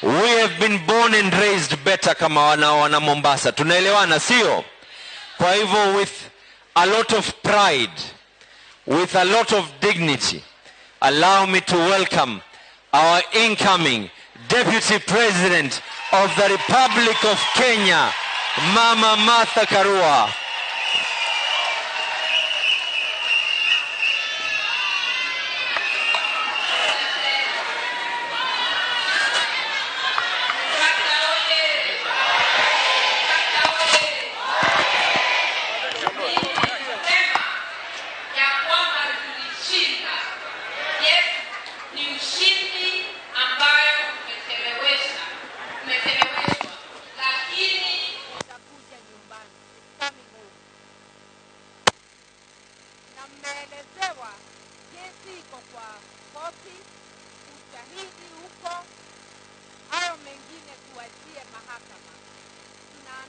We have been born and raised better kama wana Mombasa. Tunaelewana, sio? Kwa hivyo, with a lot of pride, with a lot of dignity, allow me to welcome our incoming Deputy President of the Republic of Kenya, Mama Martha Karua.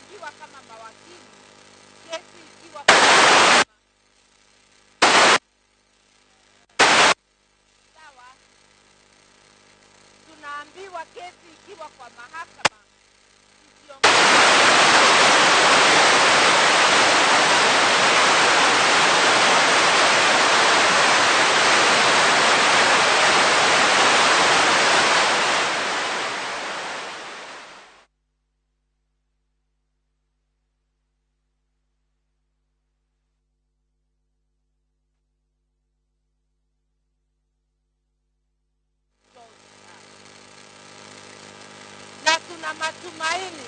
Tunaambiwa kama mawakili, kesi ikiwa sawa, tunaambiwa kesi ikiwa kwa mahakama na matumaini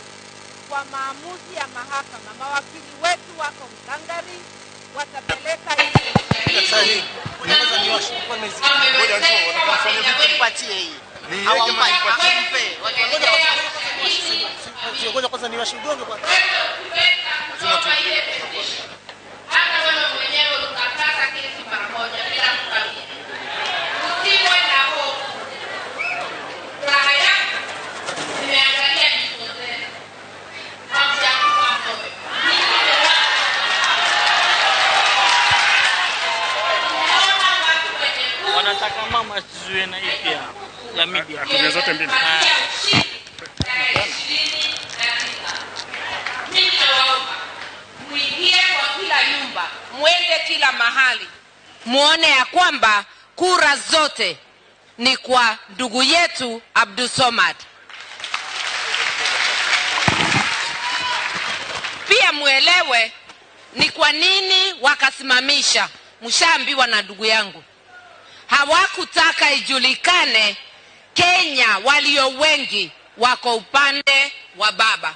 kwa maamuzi ya mahakama. Mawakili wetu wako ngangari, watapeleka hili. Hata wewe mwenyewe utakata kesi mara moja bila kukawia. Usiwe na hofu. Raha yako nimeangalia nyuso zenu. Hamjakufa moyo. Ninyi ni watu. Nimeona watu wenye nguvu. Wanataka mama asizuie na hii pia ya media. Atumie zote mbili. Tarehe 29. Mimi nawaomba muingie kwa kila nyumba, muende kila mahali, muone ya kwamba kura zote ni kwa ndugu yetu Abdulswamad. Pia muelewe ni kwa nini wakasimamisha. Mshaambiwa na ndugu yangu, hawakutaka ijulikane Kenya walio wengi wako upande wa baba.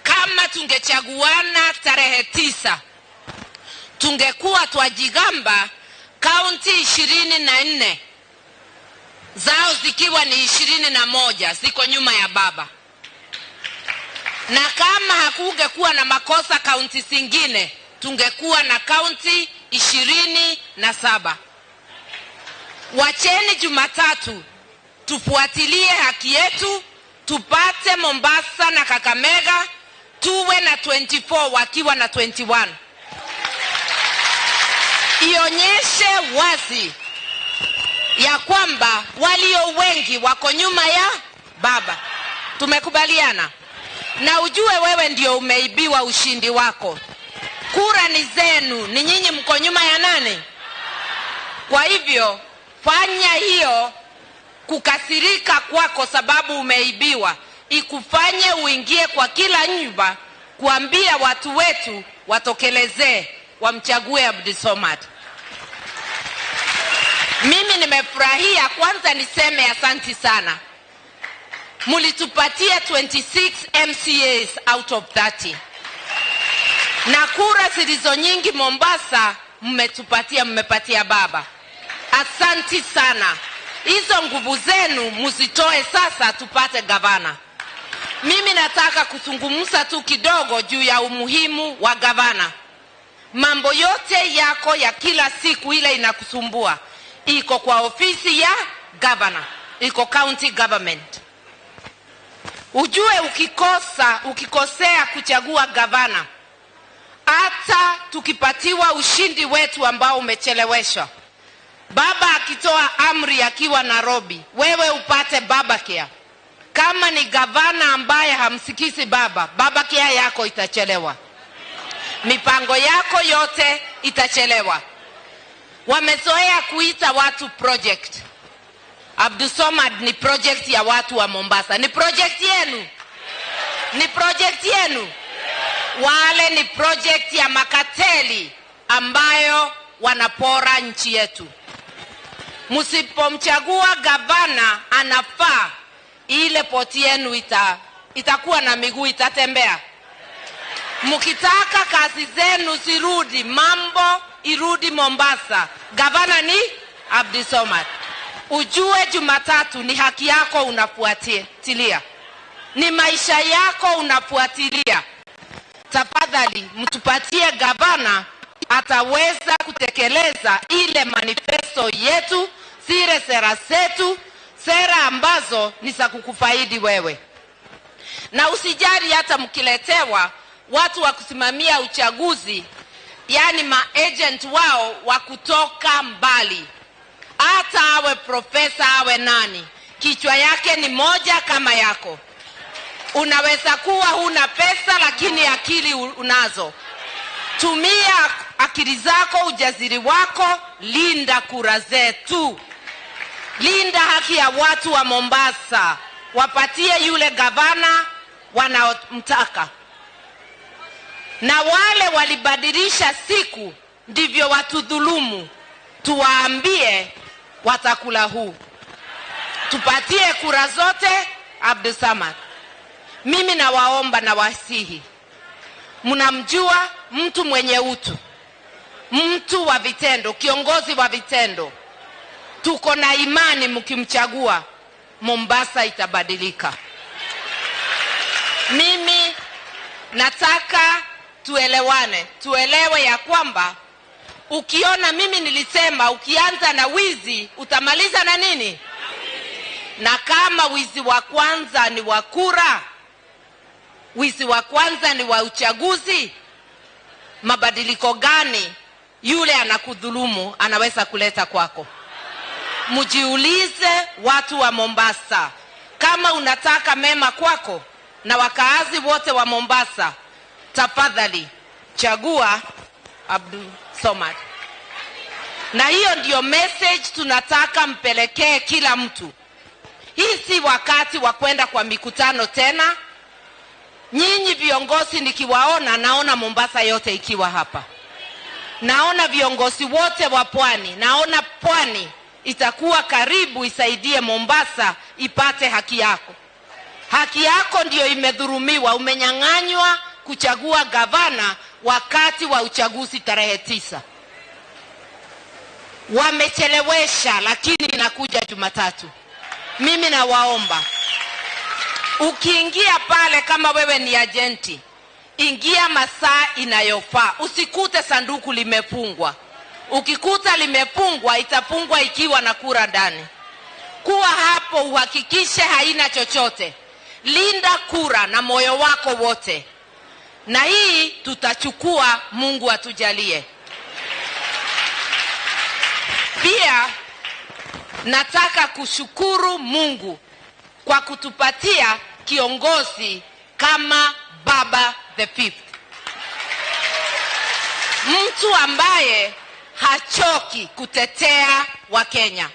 Kama tungechaguana tarehe 9, tungekuwa twajigamba kaunti 24 zao zikiwa ni 21 ziko nyuma ya baba. Na kama hakungekuwa na makosa kaunti zingine, tungekuwa na kaunti 27. Wacheni Jumatatu tufuatilie haki yetu, tupate Mombasa na Kakamega, tuwe na 24 wakiwa na 21. Ionyeshe wazi ya kwamba walio wengi wako nyuma ya baba. Tumekubaliana? Na ujue wewe ndio umeibiwa ushindi wako. Kura ni zenu, ni nyinyi mko nyuma ya nani? Kwa hivyo fanya hiyo kukasirika kwako sababu umeibiwa ikufanye uingie kwa kila nyumba kuambia watu wetu watokelezee, wamchague Abdulswamad. Mimi nimefurahia. Kwanza niseme asanti sana. Mulitupatia 26 MCAs out of 30. Na kura zilizo nyingi Mombasa mmetupatia, mmepatia baba. Asanti sana. Hizo nguvu zenu muzitoe sasa tupate gavana. Mimi nataka kuzungumza tu kidogo juu ya umuhimu wa gavana. Mambo yote yako ya kila siku ile inakusumbua iko kwa ofisi ya gavana, iko county government. Ujue ukikosea kuchagua gavana, hata tukipatiwa ushindi wetu ambao umecheleweshwa, baba akitoa amri akiwa Nairobi, wewe upate baba care. Kama ni gavana ambaye hamsikizi baba, baba care yako itachelewa. Mipango yako yote itachelewa. Wamezoea kuita watu project. Abdulswamad ni project ya watu wa Mombasa. Ni project yenu. Ni project yenu. Wale ni project ya makateli ambayo wanapora nchi yetu. Msipomchagua gavana anafaa, ile poti yenu itakuwa na miguu, itatembea. Mkitaka kazi zenu zirudi, mambo irudi Mombasa, gavana ni Abdulswamad. Ujue Jumatatu ni haki yako unafuatilia, ni maisha yako unafuatilia. Tafadhali mtupatie gavana ataweza kutekeleza ile manifesto yetu, zile sera zetu, sera ambazo ni za kukufaidi wewe. Na usijali hata mkiletewa watu wa kusimamia uchaguzi, yani ma-agent wao wa kutoka mbali, hata awe profesa awe nani, kichwa yake ni moja kama yako. Unaweza kuwa huna pesa lakini akili unazo. Tumia akili zako, ujasiri wako, linda kura zetu. Linda haki ya watu wa Mombasa. Wapatie yule gavana wanaomtaka. Na wale walibadilisha siku ndivyo watudhulumu, tuwaambie watakula huu. Tupatie kura zote Abdulsamad. Mimi nawaomba na wasihi, mnamjua mtu mwenye utu, mtu wa vitendo, kiongozi wa vitendo. Tuko na imani mkimchagua Mombasa itabadilika. Mimi nataka tuelewane, tuelewe ya kwamba ukiona, mimi nilisema ukianza na wizi utamaliza na nini? Na kama wizi wa kwanza ni wa kura, wizi wa kwanza ni wa uchaguzi, mabadiliko gani yule anakudhulumu anaweza kuleta kwako? Mjiulize watu wa Mombasa, kama unataka mema kwako na wakaazi wote wa Mombasa, tafadhali chagua Abdulsamad. Na hiyo ndio message tunataka mpelekee kila mtu. Hii si wakati wa kwenda kwa mikutano tena. Nyinyi viongozi nikiwaona, naona Mombasa yote ikiwa hapa. Naona viongozi wote wa pwani, naona pwani itakuwa karibu isaidie Mombasa ipate haki yako. Haki yako ndiyo imedhulumiwa, umenyang'anywa kuchagua gavana wakati wa uchaguzi tarehe 9. Wamechelewesha, lakini inakuja Jumatatu. Mimi nawaomba, ukiingia pale kama wewe ni agenti, ingia masaa inayofaa. Usikute sanduku limefungwa. Ukikuta limefungwa, itafungwa ikiwa na kura ndani. Kuwa hapo uhakikishe haina chochote. Linda kura na moyo wako wote. Na hii tutachukua, Mungu atujalie. Pia nataka kushukuru Mungu kwa kutupatia kiongozi kama Baba the Fifth. Mtu ambaye hachoki kutetea Wakenya.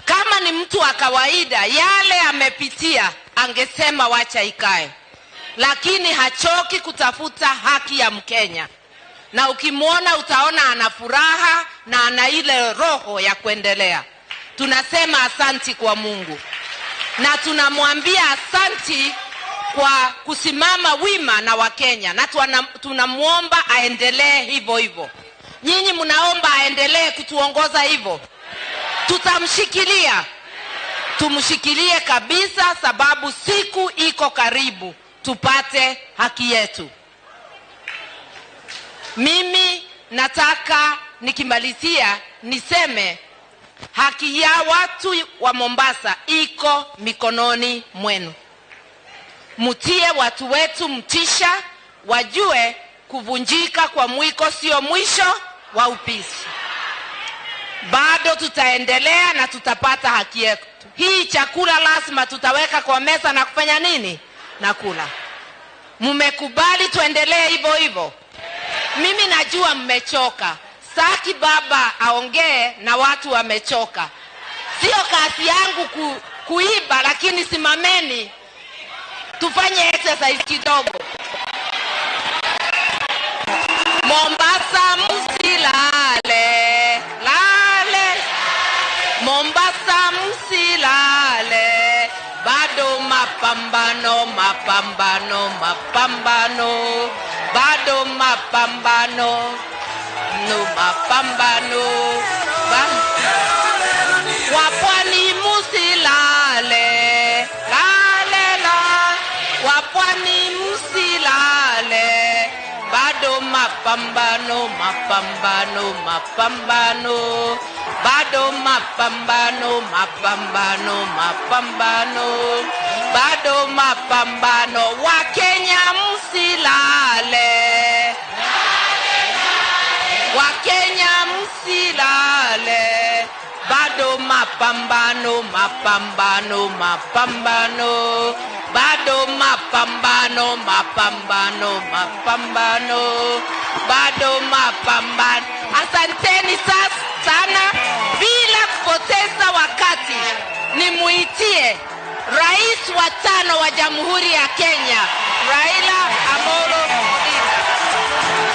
Kama ni mtu wa kawaida, yale amepitia angesema wacha ikae. Lakini hachoki kutafuta haki ya Mkenya. Na ukimwona utaona ana furaha na ana ile roho ya kuendelea. Tunasema asanti kwa Mungu. Na tunamwambia asanti kwa kusimama wima na Wakenya. Na tunamuomba aendelee hivyo hivyo. Nyinyi mnaomba aendelee kutuongoza hivyo. Tutamshikilia. Tumshikilie kabisa, sababu siku iko karibu tupate haki yetu. Mimi nataka nikimalizia niseme haki ya watu wa Mombasa iko mikononi mwenu. Mutie watu wetu mtisha, wajue kuvunjika kwa mwiko sio mwisho wa upishi. Bado tutaendelea na tutapata haki yetu. Hii chakula lazima tutaweka kwa meza na kufanya nini? Na kula. Mmekubali tuendelee hivyo hivyo? Mimi najua mmechoka. Saki baba aongee na watu wamechoka. Sio kazi yangu kuiba, lakini simameni tufanye exercise kidogo. Mombasa msilale, lale. Mombasa msilale, bado mapambano, mapambano, mapambano, bado mapambano, no mapambano. Wapwani msilale, lale la. Wapwani msilale, bado mapambano, mapambano, mapambano, bado mapambano, mapambano, mapambano, bado mapambano. Wakenya msilale, Wakenya msilale, bado mapambano, mapambano, mapambano, bado mapambano, mapambano, mapambano, bado mapambano. Asanteni sana. Bila kupoteza wakati, nimuitie Rais wa 5 wa Jamhuri ya Kenya, Raila Amolo Odinga.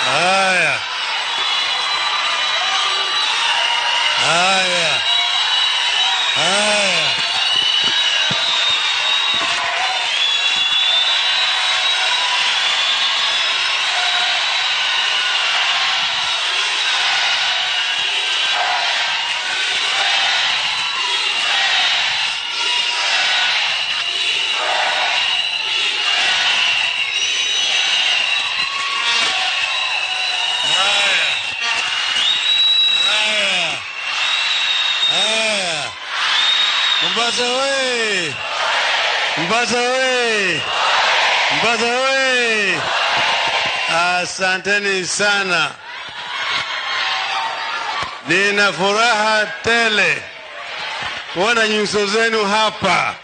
Haya. Haya. Haya. Mombasa we! Mombasa we! Mombasa we! Asanteni sana. Nina furaha tele kuona nyuso zenu hapa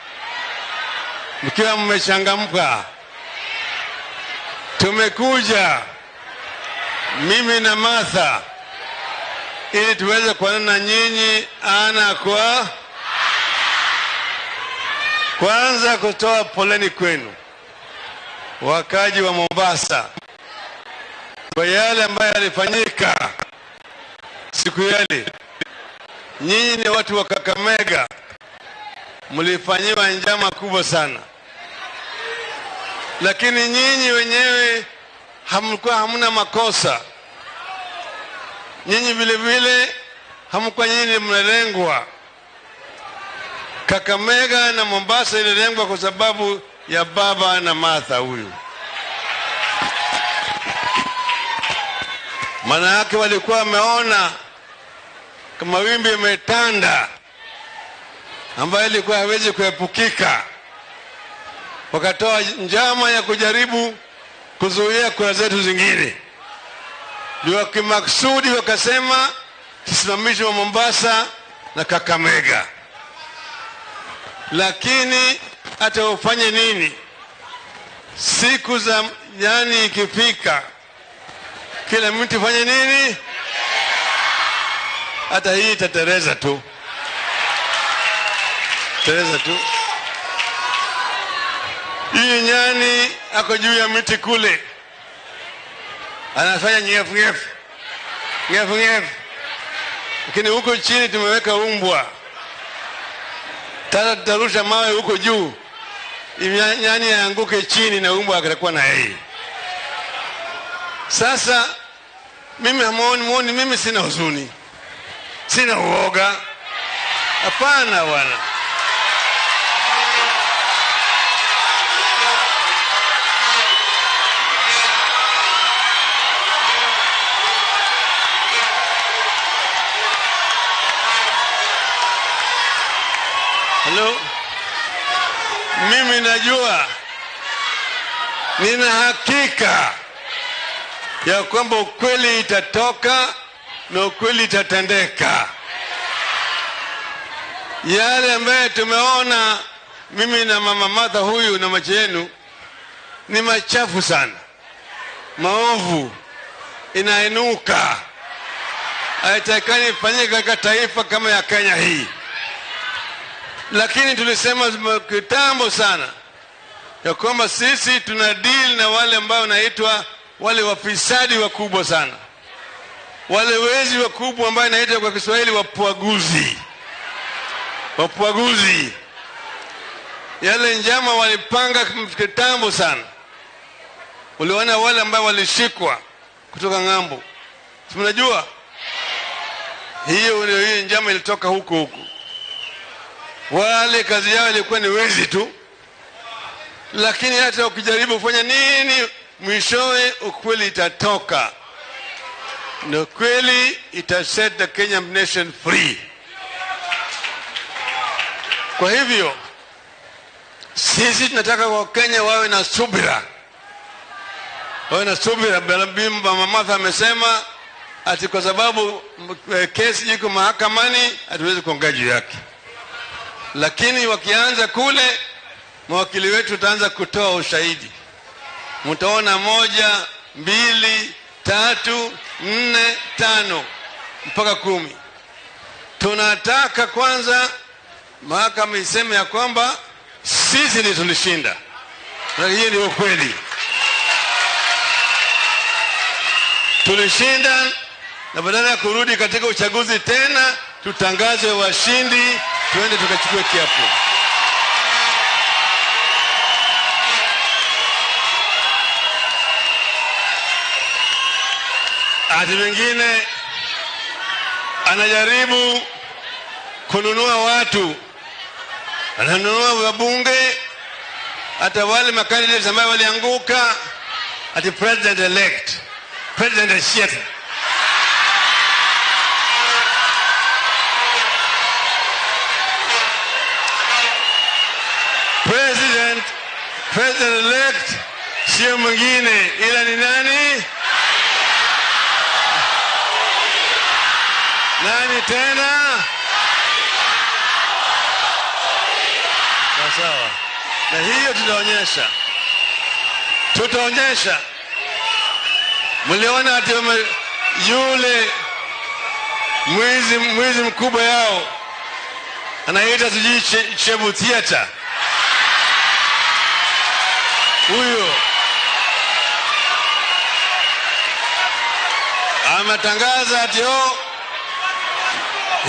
mkiwa mmechangamka. Tumekuja mimi na Martha ili tuweze kuonana nyinyi ana kwa kwanza kutoa poleni kwenu wakaji wa Mombasa kwa yale ambayo yalifanyika siku yale. Nyinyi ni watu wa Kakamega, mlifanyiwa njama kubwa sana, lakini nyinyi wenyewe hamkuwa hamna makosa. Nyinyi vile vile hamkuwa nyinyi mnalengwa. Kakamega na Mombasa ililengwa kwa sababu ya baba na Martha huyu. Maana yake walikuwa wameona kama wimbi imetanda ambayo ilikuwa haiwezi kuepukika, wakatoa njama ya kujaribu kuzuia kura zetu zingine. Ndio kimaksudi wakasema tusimamishe wa Mombasa na Kakamega. Lakini hata ufanye nini, siku za nyani ikifika, kila mtu fanye nini? Hata hii itatereza tu, tereza tu. Hii nyani ako juu ya miti kule, anafanya nyefu nyefu nyefu nyefu, lakini huko chini tumeweka umbwa. Tata tutarusha mawe huko juu, nyani aanguke chini na umbwa atakuwa na yeye. Sasa mimi hamuoni, mimi sina huzuni, sina uoga. Hapana bwana. Hello. Mimi najua, nina hakika ya kwamba ukweli itatoka na ukweli itatendeka. Yale ambayo tumeona mimi na mama Martha huyu na macho yenu ni machafu sana, maovu, inainuka, haitakani ifanyike katika taifa kama ya Kenya hii. Lakini tulisema kitambo sana ya kwamba sisi tuna deal na wale ambao wanaitwa wale wafisadi wakubwa sana, wale wezi wakubwa ambao inaitwa kwa Kiswahili wapwaguzi. Wapwaguzi. Yale njama walipanga kitambo sana. Uliona wale ambao walishikwa kutoka ng'ambo. Si mnajua? Hiyo ndio hiyo njama ilitoka huko huko. Wale kazi yao ilikuwa ni wezi tu. Lakini hata ukijaribu kufanya nini, mwishowe ukweli itatoka. Na kweli ita set the Kenyan nation free. Kwa hivyo sisi tunataka Wakenya wawe na subira. Wawe na subira. Mama Martha amesema ati kwa sababu kesi iko mahakamani hatuwezi kuongea juu yake. Lakini wakianza kule, mawakili wetu tutaanza kutoa ushahidi. Mtaona 1, 2, 3, 4, 5 mpaka 10. Tunataka kwanza mahakama iseme ya kwamba sisi ndio tulishinda. Na hiyo ndio kweli. Tulishinda, na badala ya kurudi katika uchaguzi tena, tutangaze washindi, tuende tukachukue kiapo. Ati wengine anajaribu kununua watu, ananunua wabunge, hata wale makandidates ambao walianguka, ati president elect, president shit. President elect sio mwingine ila ni nani? Nani tena? Sawa. Na hiyo tutaonyesha. Tutaonyesha. Mliona ati yule mwizi mkubwa yao anaita sijui Chebu Theater. Huyo ametangaza ati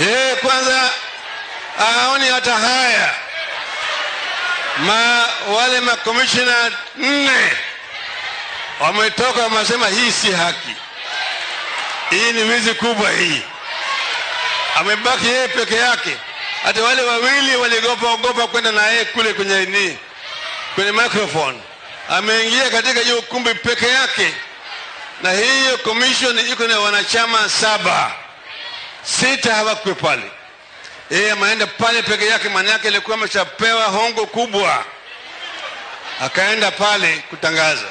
yeye kwanza haoni hata haya. Wale makomishina 4 wametoka wamesema hii si haki. Hii ni wizi kubwa hii. Amebaki yeye peke yake. Hata wale wawili waliogopa ogopa kwenda na yeye kule kwenye nini? Kwenye microphone. Ameingia katika hiyo ukumbi peke yake. Na hiyo commission iko na wanachama 7. 6 hawakuwa pale. Yeye ameenda pale peke yake, maana yake alikuwa ameshapewa hongo kubwa. Akaenda pale kutangaza.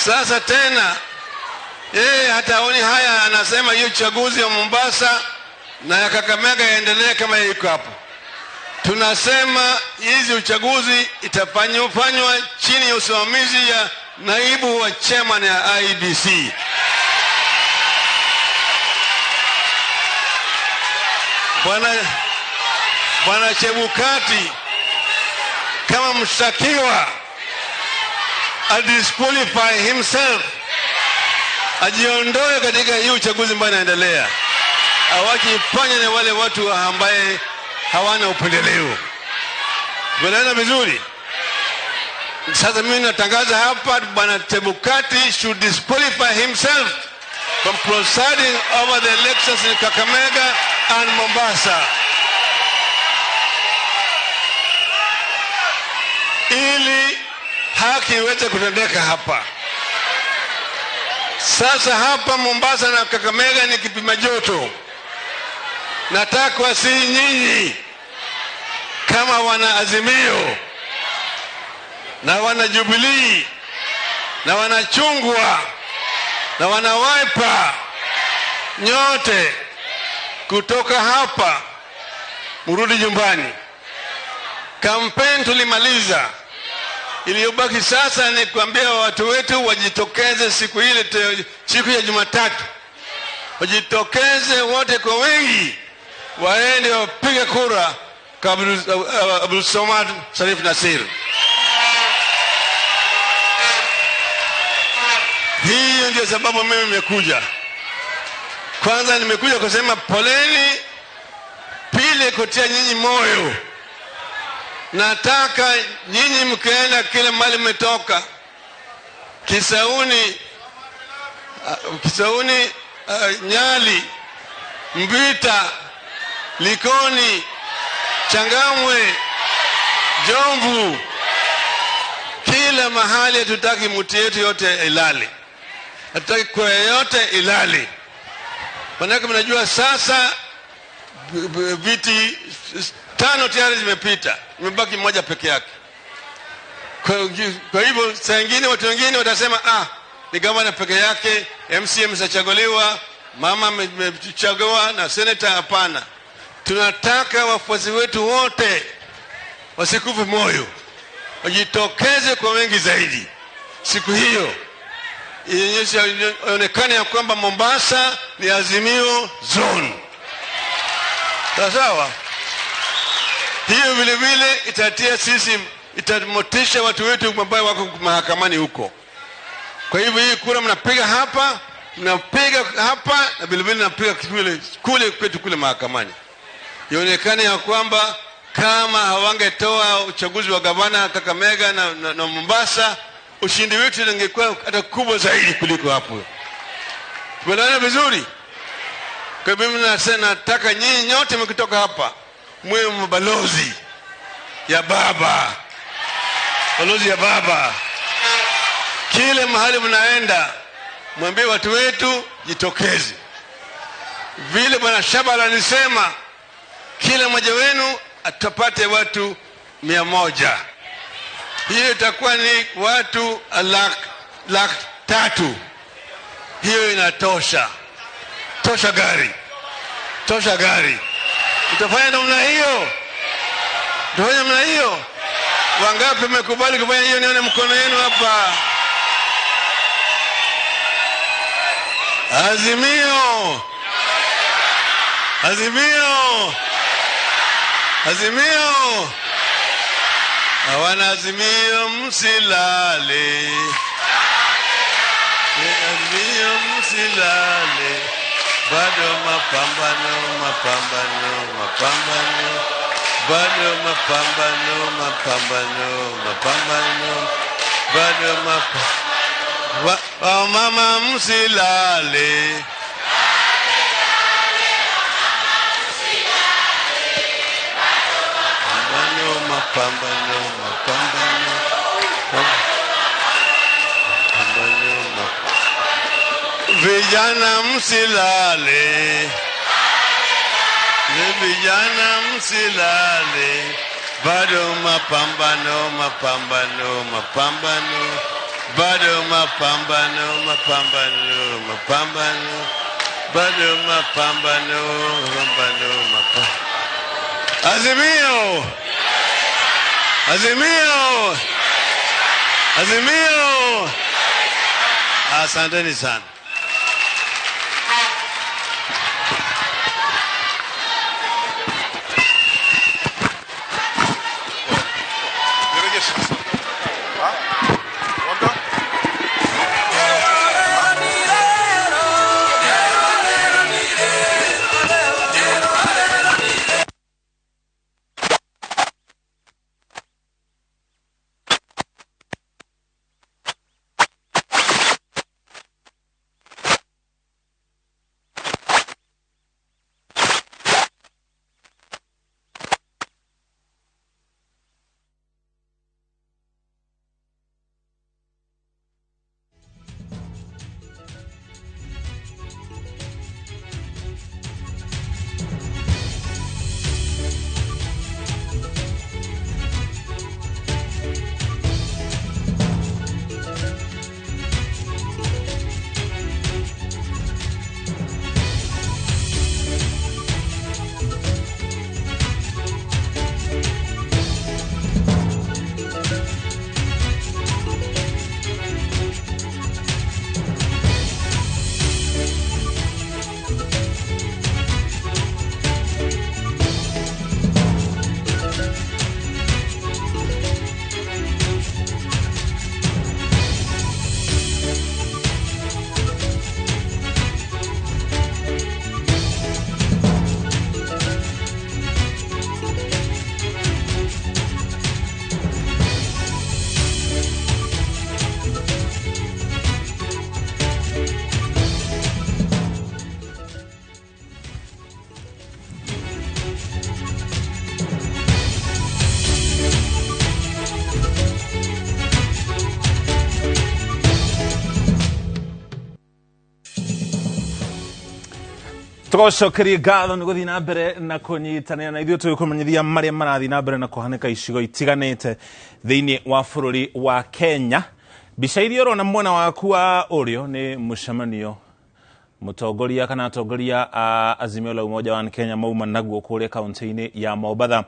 Sasa tena yeye hata haoni haya, anasema hiyo chaguzi ya Mombasa na ya Kakamega yaendelee kama iko hapo. Tunasema hizi uchaguzi itafanywa chini ya usimamizi ya naibu wa chairman ya IEBC. Bwana Chebukati kama mshtakiwa adisqualify himself, ajiondoe katika hii uchaguzi ambayo inaendelea. Awakifanya na wale watu ambaye hawana upendeleo. Tunaelewana vizuri? Sasa mimi natangaza hapa, Bwana Chebukati should disqualify himself from presiding over the elections in Kakamega and Mombasa. Ili haki iweze kutendeka hapa. Sasa hapa Mombasa na Kakamega ni kipima joto. Nataka si nyinyi kama wana Azimio na wana Jubilee na wana Chungwa na wana Wiper, nyote kutoka hapa mrudi nyumbani. Kampeni tulimaliza. Iliyobaki sasa ni kuambia watu wetu wajitokeze siku ile, siku ya Jumatatu. Wajitokeze wote kwa wingi, waende wapige kura kwa Abdul Somad Sharif Nasir. Hiyo ndio sababu mimi nimekuja. Kwanza nimekuja kusema poleni, pili kutia nyinyi moyo. Nataka nyinyi mkienda kila mahali mmetoka, Kisauni, Nyali, Mbita, Likoni, Changamwe, Jomvu, kila mahali hatutaki mtu yetu yote ilale. Hatutaki kwa yote ilale. Manake mnajua sasa viti 5 tayari zimepita, imebaki mmoja peke yake. Kwa hivyo saa nyingine watu wengine watasema ni gavana peke yake, MCM sachaguliwa, mama amechaguliwa na senator. Hapana. Tunataka wafuasi wetu wote wasikufe moyo, wajitokeze kwa wengi zaidi. Siku hiyo ionekane ya kwamba Mombasa ni Azimio zone. Sawa? Hiyo vile vile itatia sisi, itamotisha watu wetu ambao wako mahakamani huko. Kwa hivyo hii kura mnapiga hapa, na vile vile mnapiga kule kwetu kule mahakamani. Ionekane ya kwamba kama hawangetoa uchaguzi wa gavana Kakamega na Mombasa, ushindi wetu ungekuwa hata kubwa zaidi kuliko hapo. Tumeelewana vizuri? Kwa hivyo mimi nataka nyinyi nyote mkitoka hapa mwe mabalozi ya baba. Balozi ya baba. Kile mahali mnaenda mwambie watu wetu jitokeze. Vile Bwana Shabala alisema kila mmoja wenu atapate watu 100. Hiyo itakuwa ni watu 300,000. Hiyo inatosha. Tosha gari. Tosha gari. Utafanya namna hiyo? Utafanya namna hiyo? Wangapi mmekubali kufanya hiyo? Nione mkono yenu hapa. Azimio. Azimio. Azimio. Hawana azimio msilale. Azimio msilale. Bado mapambano, mapambano, mapambano. Bado mapambano, mapambano, mapambano. Bado mapambano. Mama msilale. Mapambano, mapambano, mapambano. Vijana msilale, vijana msilale, bado mapambano, mapambano, mapambano, bado mapambano, mapambano, mapambano, bado mapambano, mapambano, mapambano. Azimio! Azimio! Azimio! Asanteni sana. Tũgacokerie ngatho nĩ gũthiĩ na mbere na kũnyitanĩra na ithuĩ tũgĩkũmenyithia marĩa marathiĩ na mbere na kũhanĩka icigo itiganĩte thĩinĩ wa bũrũri wa Kenya. Mbica iria ũrona mwena waku wa ũrĩo nĩ mũcemanio mũtongoria kana atongoria a Azimio la Umoja wa Kenya mauma naguo kũrĩa kaunti-inĩ ya Mombatha.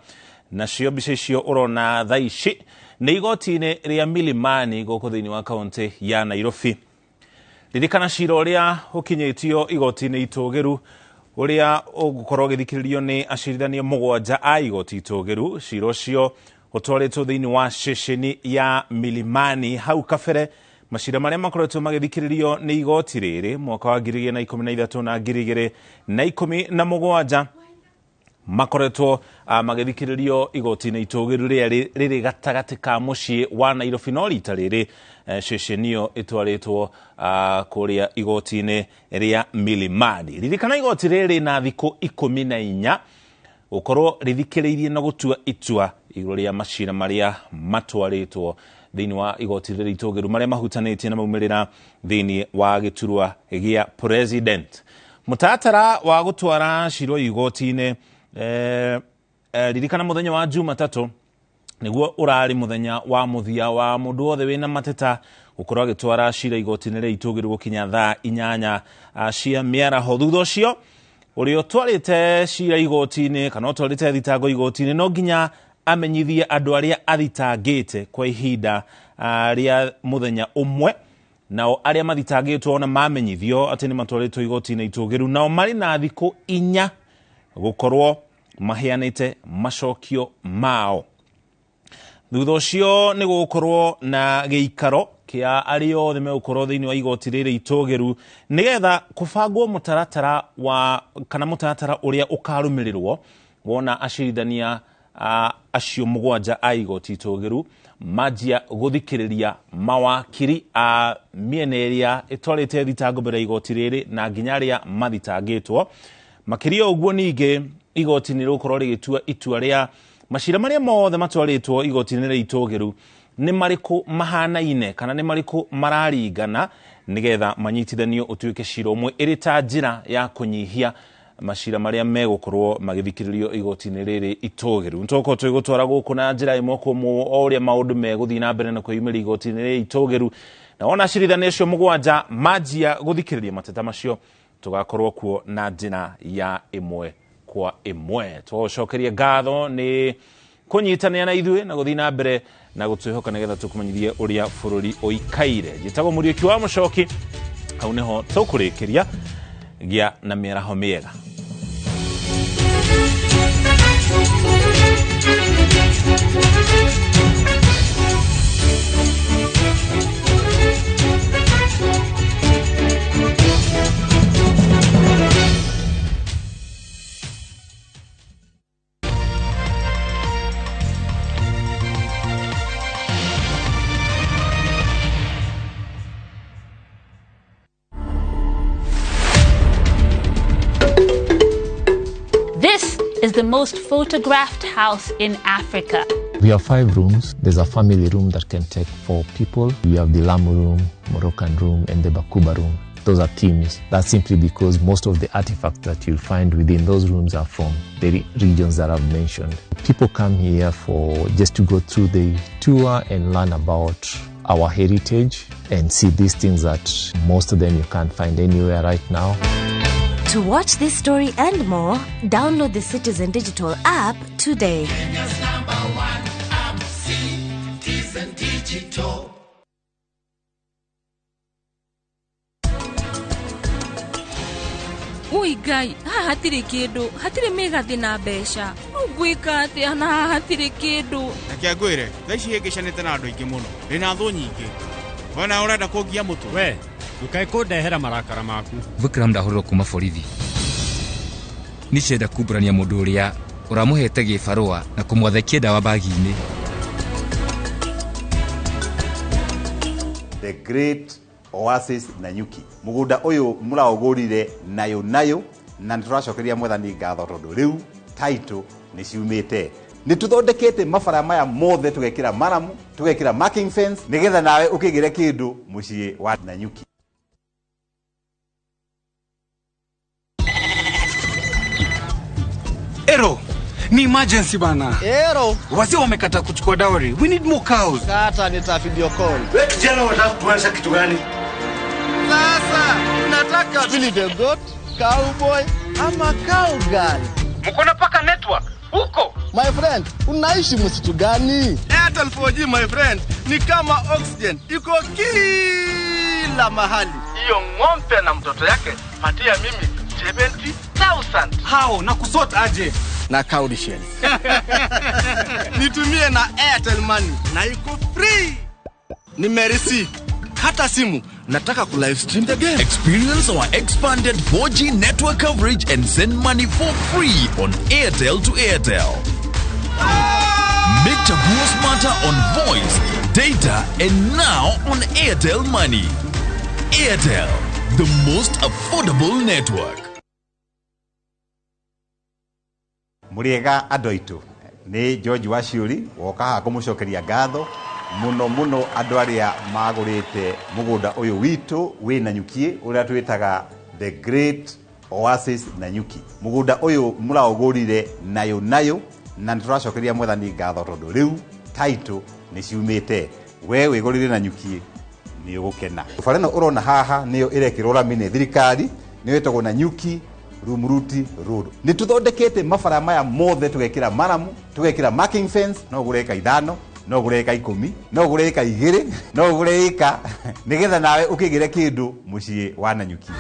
Nacio mbica icio ũrona thaa ici nĩ igoti-inĩ rĩa Milimani gũkũ thĩinĩ wa kaunti ya Nairobi. Ririkana cira ũrĩa ũkinyĩtio igoti-inĩ itũgĩru ũrĩa ũgũkorwo ũgĩthikĩrĩrio nĩ acirithania mũgwanja a igoti itũgĩru. Cira ũcio ũtwarĩtwo thĩinĩ wa ceceni ya Milimani. Hau kabere macira marĩa makoretwo magĩthikĩrĩrio nĩ igoti rĩrĩ mwaka wa 2013 na 2017 makoretwo magĩthikĩrĩrio igoti-inĩ itũgĩru rĩrĩa rĩrĩ gatagatĩ ka mũciĩ wa Nairobi, no rita rĩrĩ ceceni ĩyo ĩtwarĩtwo kũrĩa igoti-inĩ rĩa Milimani. Ririkana igoti rĩrĩ na thikũ 14 gũkorwo rĩthikĩrĩirie na gũtua itua igũrũ rĩa macira marĩa matwarĩtwo thĩinĩ wa igoti rĩrĩ itũgĩru marĩa mahutanĩtie na maumĩrĩra thĩinĩ wa gĩturwa gĩa president. Mũtaratara wa gũtwara cira ũyũ igoti-inĩ ririkana mũthenya wa Jumatatũ nĩguo ũrarĩ mũthenya wa mũthia wa mũndũ wothe wĩna mateta gũkorwo agĩtwara cira igoti-inĩ rĩa itũgĩru gũkinya thaa 8 cia mĩaraho. Thutha ũcio ũrĩa ũtwarĩte cira igoti-inĩ kana ũtwarĩte thitango igoti-inĩ no nginya amenyithie andũ arĩa athitangĩte kwa ihinda rĩa mũthenya ũmwe, nao arĩa mathitangĩtwo ona mamenyithio atĩ nĩ matwarĩtwo igoti-inĩ itũgĩru nao marĩ na thikũ 4 gũkorwo maheanĩte macokio mao. Thutha ũcio nĩ gũgũkorwo na gĩikaro kĩa arĩa othe megũkorwo thĩinĩ wa igoti rĩrĩ itũgĩru nĩgetha kũbangwo mũtaratara wa kana mũtaratara ũrĩa ũkarũmĩrĩrwo wona acirithania acio mũgwanja a igoti itũgĩru manjia gũthikĩrĩria mawakiri a mĩena ĩrĩa ĩtwarĩte thitango mbere ya igoti rĩrĩ na nginya arĩa mathitangĩtwo. Makĩria ũguo ningĩ igoti nĩ rĩgũkorwo rĩgĩtua itua rĩa macira marĩa mothe matwarĩtwo igoti-inĩ rĩa itũgĩru nĩ marĩkũ mahanaine kana nĩ marĩkũ mararingana nĩgetha manyitithanio ũtuĩke cira ũmwe ĩrĩ ta njĩra ya kũnyihia macira marĩa megũkorwo magĩthikĩrĩrio igoti-inĩ rĩrĩ itũgĩru. Nĩtũgũkorwo tũgĩgũtwara gũkũ na njĩra ĩmwe kwa ĩmwe o ũrĩa maũndũ megũthiĩ na mbere na kwĩyumĩria igoti-inĩ rĩrĩ itũgĩru, na wona acirithania acio mũgwanja manjia gũthikĩrĩria mateta macio tũgakorwo kuo na njĩra ya ĩmwe kwa ĩmwe. Tũgũcokeria ngatho nĩ kũnyitanĩra na ithuĩ na gũthiĩ na mbere na gũtwĩhoka nĩgetha tũkũmenyithie ũrĩa bũrũri ũikaire. Njĩtagwo Mũriũki wa Mũcoki, hau nĩho tũkũrĩkĩria. Gĩa na mĩaraho mĩega. This is the most photographed house in Africa. We have 5 rooms. There's a family room that can take 4 people. We have the Lamu room, Moroccan room, and the Bakuba room. Those are themes. That's simply because most of the artifacts that you'll find within those rooms are from the regions that I've mentioned. People come here for just to go through the tour and learn about our heritage and see these things that most of them you can't find anywhere right now. To watch this story and more, download the Citizen Digital app today. Kenya's #1 app, Citizen Digital. Ui Ngai, haha hatirĩ kĩndũ, hatirĩ mĩgathĩ na mbeca. Rĩu ngwĩka atĩa na haha hatirĩ kĩndũ? Reke ngwĩre, thaa ici hĩngĩcanĩte na andũ aingĩ mũno. Ndĩna thũ nyingĩ. We nawe ũrenda kũngia mũtwe? We, ndukae kũndehera marakara maku. Vikram ndahũrĩrwo kuma borithi. Nĩcenda kumbũrania mũndũ ũrĩa ũramũhete gĩbarũa na kũmwathekia ndawa bagi-inĩ. The Great Oasis Nanyuki. Mũgũnda ũyũ mũraũgũrire nayo nayo na nĩtũracokeria mwathani ngatho tondũ rĩu title nĩ ciumĩte. Nĩ tũthondekete mabara maya mothe tũgekĩra maramu, tũgekĩra marking fence nĩgetha nawe ũkĩgĩre kĩndũ mũciĩ wa Nanyuki. Ero, ni emergency bana. Ero, wazee wamekata kuchukua dowry. We need more cows. Kata nita video call. Wewe kijana unataka kutuonyesha kitu gani? Sasa nataka Billy the Goat, cowboy ama cowgirl. Mko na paka network huko? My friend, unaishi msitu gani? Airtel 4G my friend, ni kama oxygen, iko kila mahali. Hiyo ng'ombe na mtoto yake patia mimi 70,000. Hao na kusort aje? Na cowshell. Nitumie na Airtel Money na iko free. Nimerisi hata simu nataka ku live stream the game. Experience our expanded 4G network coverage and send money for free on Airtel to Airtel. Make Chaguo smarter on voice, data, and now on Airtel Money. Airtel, the most affordable network. Muriega andũ aitũ nĩ George Waciũri woka haha kũmũcokeria ngatho mũno mũno andũ arĩa magũrĩte mũgũnda ũyũ witũ wĩ Nanyuki ũrĩa twĩtaga The Great Oasis Nanyuki. Mũgũnda ũyũ mũraũgũrire nayo nayo na nĩ tũracokeria mwathani ngatho tondũ rĩu title nĩ ciumĩte. We wĩgũrĩre Nanyuki nĩ ũgũkena. Bara ĩno ũrona haha nĩyo ĩrekĩrwo rami nĩ thirikari nĩyo ĩtagwo Nanyuki Rumuruti Road. Nĩ tũthondekete mabara maya mothe tũgekĩra maramu, tũgekĩra marking fence, no ũgũre ĩka 5, no ũgũre ĩka 10, no ũgũre ĩka 2, no ũgũre ĩka nĩgetha nawe ũkĩgĩre kĩndũ mũciĩ wa Nanyuki.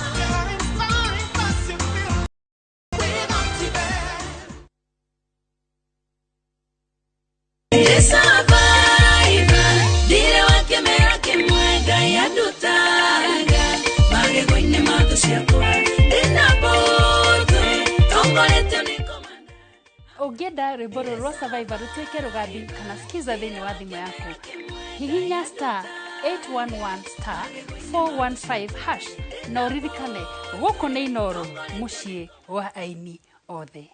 Ũngĩenda rwĩmbo rũrũ rwa Survivor rũtuĩke rũgambi kana skiza thĩinĩ wa thimũ yaku, hihinya star 811 star 415 hash na ũririkane gũkũ nĩ Inooro mũciĩ wa aini othe.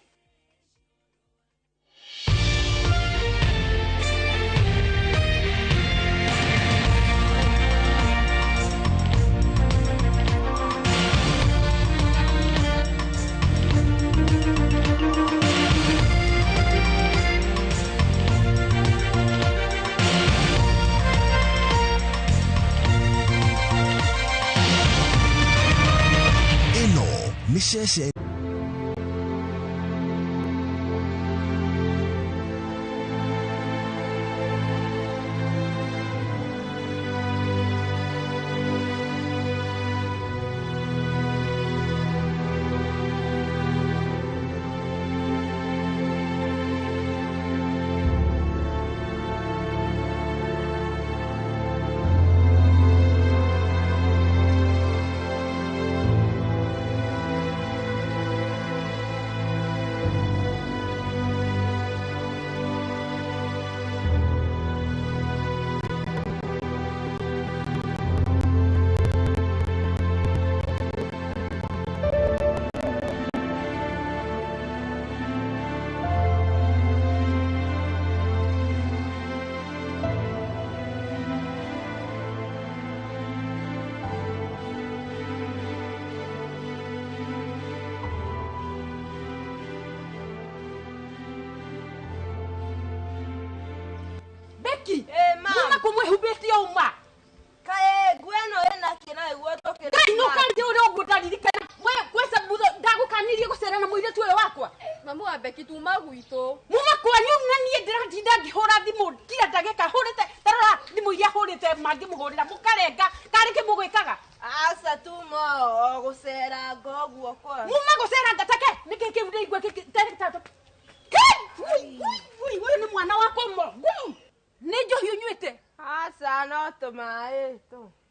Misheshe.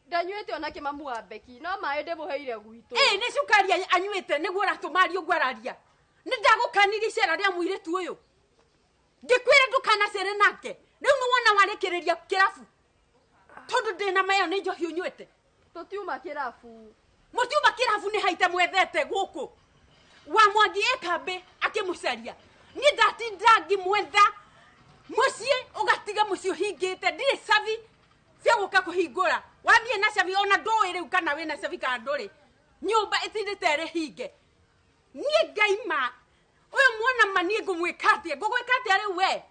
Ndanyuĩte ona kĩ mamu wa Beki no maĩ ndĩmũheire gwitũ. Ĩ nĩ cukari anyuĩte nĩguo ũratũma arie ũguo araria. Nĩ ndagũkanirie icera rĩa mũirĩtu ũyũ. Ngĩkwĩra ndũkanacere nake. Rĩu nĩ wona warĩkĩrĩria kĩrabu. Tondũ ndĩna mayo nĩ njohi ũnyuĩte. Tũtiuma kĩrabu. Mũtiuma kĩrabu nĩ haite mwethete gũkũ. Wa Mwangi ĩ kambĩ akĩmũcaria. Niĩ ndatinda ngĩmwetha mũciĩ ũgatiga mũciĩ ũhingĩte ndirĩ cabi cia gũka kũhingũra. Wathiĩ na cabi ona ndũĩ rĩu kana wĩna cabi kana ndũrĩ. Nyũmba ĩtindĩte ĩrĩ hinge. Niĩ ngaima Ũyũ mwana ma niĩ ngũmwĩka atĩa? Ngũgwĩka atĩa rĩu we?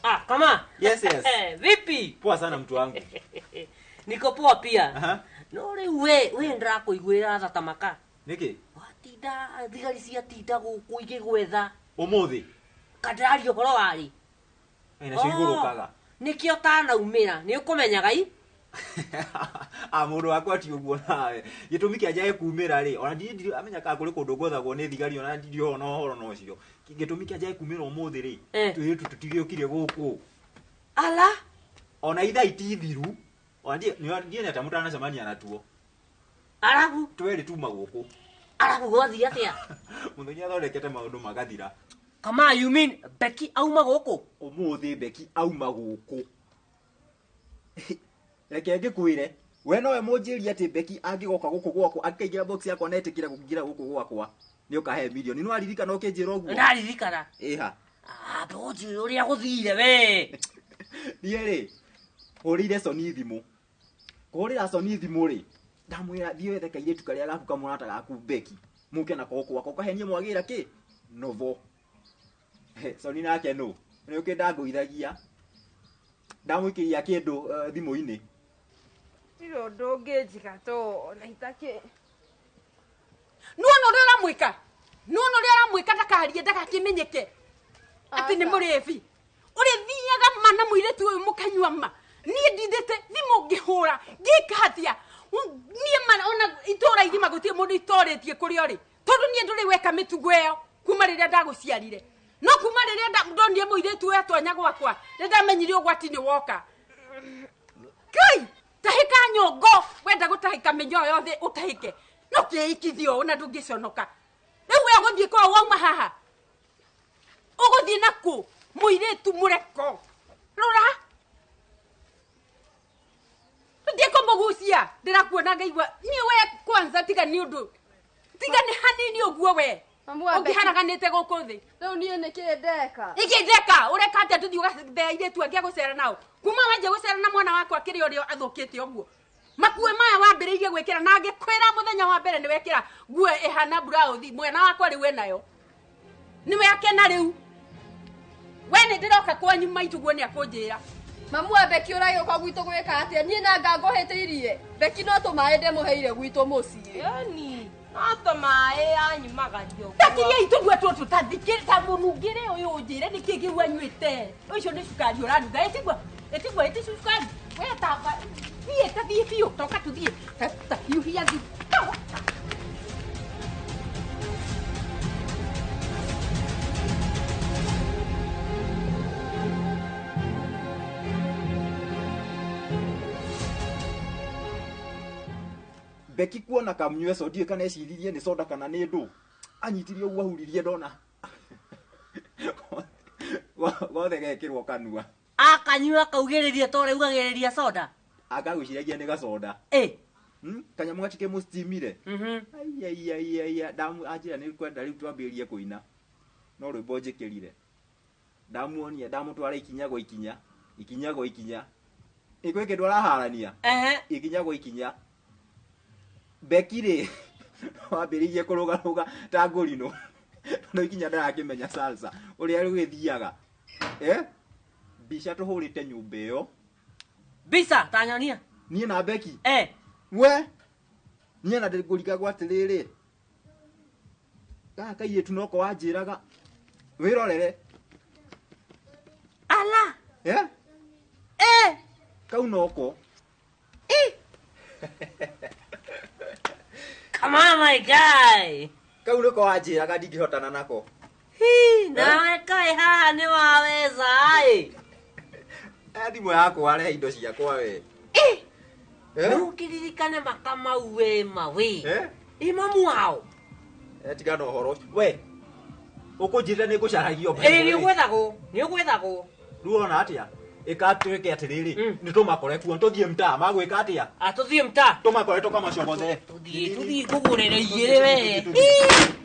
Ah, kama. Yes, yes. Vipi? Poa sana mtu wangu. Niko poa pia. Aha. No rĩu we ndĩrakũiguĩra tha ta maka. Nĩkĩ? Watinda thigari ciatinda gũkũ igĩgwetha. Ũmũthĩ? Kandĩraria ũhoro warĩ. Nacio igũrũkaga. Nĩkĩo tanaumĩra, nĩ ũkũmenyaga i? Ah, mũndũ wakwa ti ũguo nawe. Gĩtũmi kĩa njage kumĩra rĩ, ona ndirĩ amenya kana kũrĩ kũndũ gwethagwo nĩ thigari ona ndirĩ ona ũhoro na ũcio. Gĩtũmi kĩa njage kumĩra ũmũthĩ rĩ, tũirĩtu tũtigĩũkire gũkũ. Ala? Ona ithaa itithiru, ona ndiĩ ta mũtanacemania natuo. Arabu? Twerĩ tuma gũkũ. Arabu gwathiĩ atĩa? Mũthenya athondekete maũndũ magathira. Kama, you mean Becky auma gũkũ? Ũmũthĩ Becky auma gũkũ. Reke ngĩkwĩre, we nowe mũnjĩrie atĩ Becky angĩgoka gũkũ gwakwa, angĩkaingĩra box yakwa na etĩkĩre kũingĩra gũkũ gwakwa, nĩ ũkahe mirioni. Nĩ waririkana ũkĩnjĩra ũguo? Ndaririkana. Ĩha. Ah, ndũnjĩre ũrĩa gũthire we. Niĩ rĩ, hũrĩire Soni thimũ. Kũhũrĩra Soni thimũ rĩ, ndamwĩra thiĩ wethe kairĩtu karĩa gaku kamũrata gaku Becky, mũke nako gũkũ gwakwa, ũkahenie mwagĩra kĩ? Novo. Soni nake nũ? Nĩ ũkĩ ndangũithagia. Ndamũikĩria kĩndũ thimũ-inĩ. Gũtirĩ ũndũ ũngĩnjĩka to ona itakĩ. Nĩwona ũrĩa ũramwĩka? Nĩwona ũrĩa ũramwĩka ndakarie ndagakĩmenyeke atĩ nĩ mũrĩbi. Ũrĩthiaga ma na mũirĩtu ũyũ mũkanyua ma. Niĩ ndindĩte thimũ ngĩhũra ngĩka atĩa? Niĩ ma ona itũra igima gũtirĩ mũndũ itorĩtie kũrĩa ũrĩ. Tondũ niĩ ndũrĩ weka mĩtugo ĩyo kuma rĩrĩa ndagũciarire. No kuma rĩrĩa ndonire mũirĩtu ũyũ atonya gwakwa, nĩ ndamenyire ũgwati nĩ woka. Ngai! Tahĩka nyongo, wenda gũtahĩka mĩnyoo yothe ũtahĩke. No kĩikithio ona ndũngĩconoka. Rĩu we ũgũthiĩ kwa wauma haha? Ũgũthiĩ nakũ? Mũirĩtu mũreko. Rora. Ndiĩ kũmũgucia, ndĩrakuona ngaigua. Niĩ we kwanza tiga nĩ ũndũ. Tiga nĩ hanini ũguo we. Ũngĩharaganĩte gũkũ thĩ. Rĩu niĩ nĩkĩ ndeka? Nĩkĩ ndeka? Ũreka atĩa tũthiĩ ũgathea airĩtu angĩ a gũcera nao? Kuma wanjia gũcera na mwana wakwa kĩrĩa ũrĩa athũkĩte ũguo. Makue maya wambĩrĩirie gwĩkĩra na ngĩkwĩra mũthenya wa mbere nĩ wekĩra nguo ĩhana burauthi, mwena wakwa rĩu enayo. Nĩwe akena rĩu. We nĩ ndĩroka kwanyu maitũ guo nĩ akũnjĩra. Mamu wa Becky ũragĩũka gwitũ gwĩka atĩa? Niĩ nanga ngũhĩtĩirie. Becky no tũmaĩ ndĩmũheire gwitũ mũciĩ. Ĩni, no tũmaĩ anyumagario. Takiria itũndua tũtũ ta thikĩrĩ ta mũnungĩre ũyũ ũnjĩre nĩkĩ kĩu anyuĩte. Ũcio nĩ cukari ũraruga. Ĩtigua, ĩtigua, ĩti cukari. We ta thiĩ ta thiĩ biũ, toka tũthiĩ. Ta hiũhia thiĩ. Becky kuona kamnyue so ndiĩ kana eciririe nĩ soda kana nĩ ndũ. Anyitirie ũguo ahuririe ndona. Gothe gekĩrwo kanua. Akanyua kaugĩrĩria to rĩu ugagĩrĩria soda. Akagwĩciragia nĩ gacoda. Kanyamũ gakike mũstimire. Aiya ndamu anjĩra nĩ kwenda rĩu twambĩrĩrie kũina. No rwĩmbo njĩkĩrire. Ndamuonia ndamũtwara ikinya gwa ikinya, ikinya gwa ikinya. Ĩkwĩ kĩndũ araharania. Ikinya gwa ikinya. Becky rĩ wambĩrĩirie kũrũgarũga ta ngũrinũ. No ikinya ndarakĩmenya salsa ũrĩa rũgĩthiaga. Mbica tũhũrĩte nyũmba ĩyo. Mbica ta nyonia. Niĩ na Becky. We niĩ na ndĩngũrigagwo atĩrĩrĩ. Gaka kairĩtu noko wanjĩraga wĩrorere. Ala. Kau noko. Come on, my guy. Kau niko wanjĩraga ndingĩhotana nako. Hi, nawe kaĩ haha nĩ waweza ĩ. Thimũ yakwa rehe indo ciakwa we. Rĩu kĩririkane makamau we mawe. Ĩ mamu wao. Tigana ũhoro ũcio. We ũkũnjĩrire nĩ ngũcaragio. Ĩ nĩ ũgwethagwo, nĩ ũgwethagwo. Rĩu ona atĩa? Ĩka twĩke atĩrĩrĩ, nĩ tũmakore kuo, tũthiĩ mtaa, magwĩka atĩa? Tũthiĩ mtaa. Tũmakore tũkamacogothe. Tũthiĩ kũgũrĩra igĩrĩ we.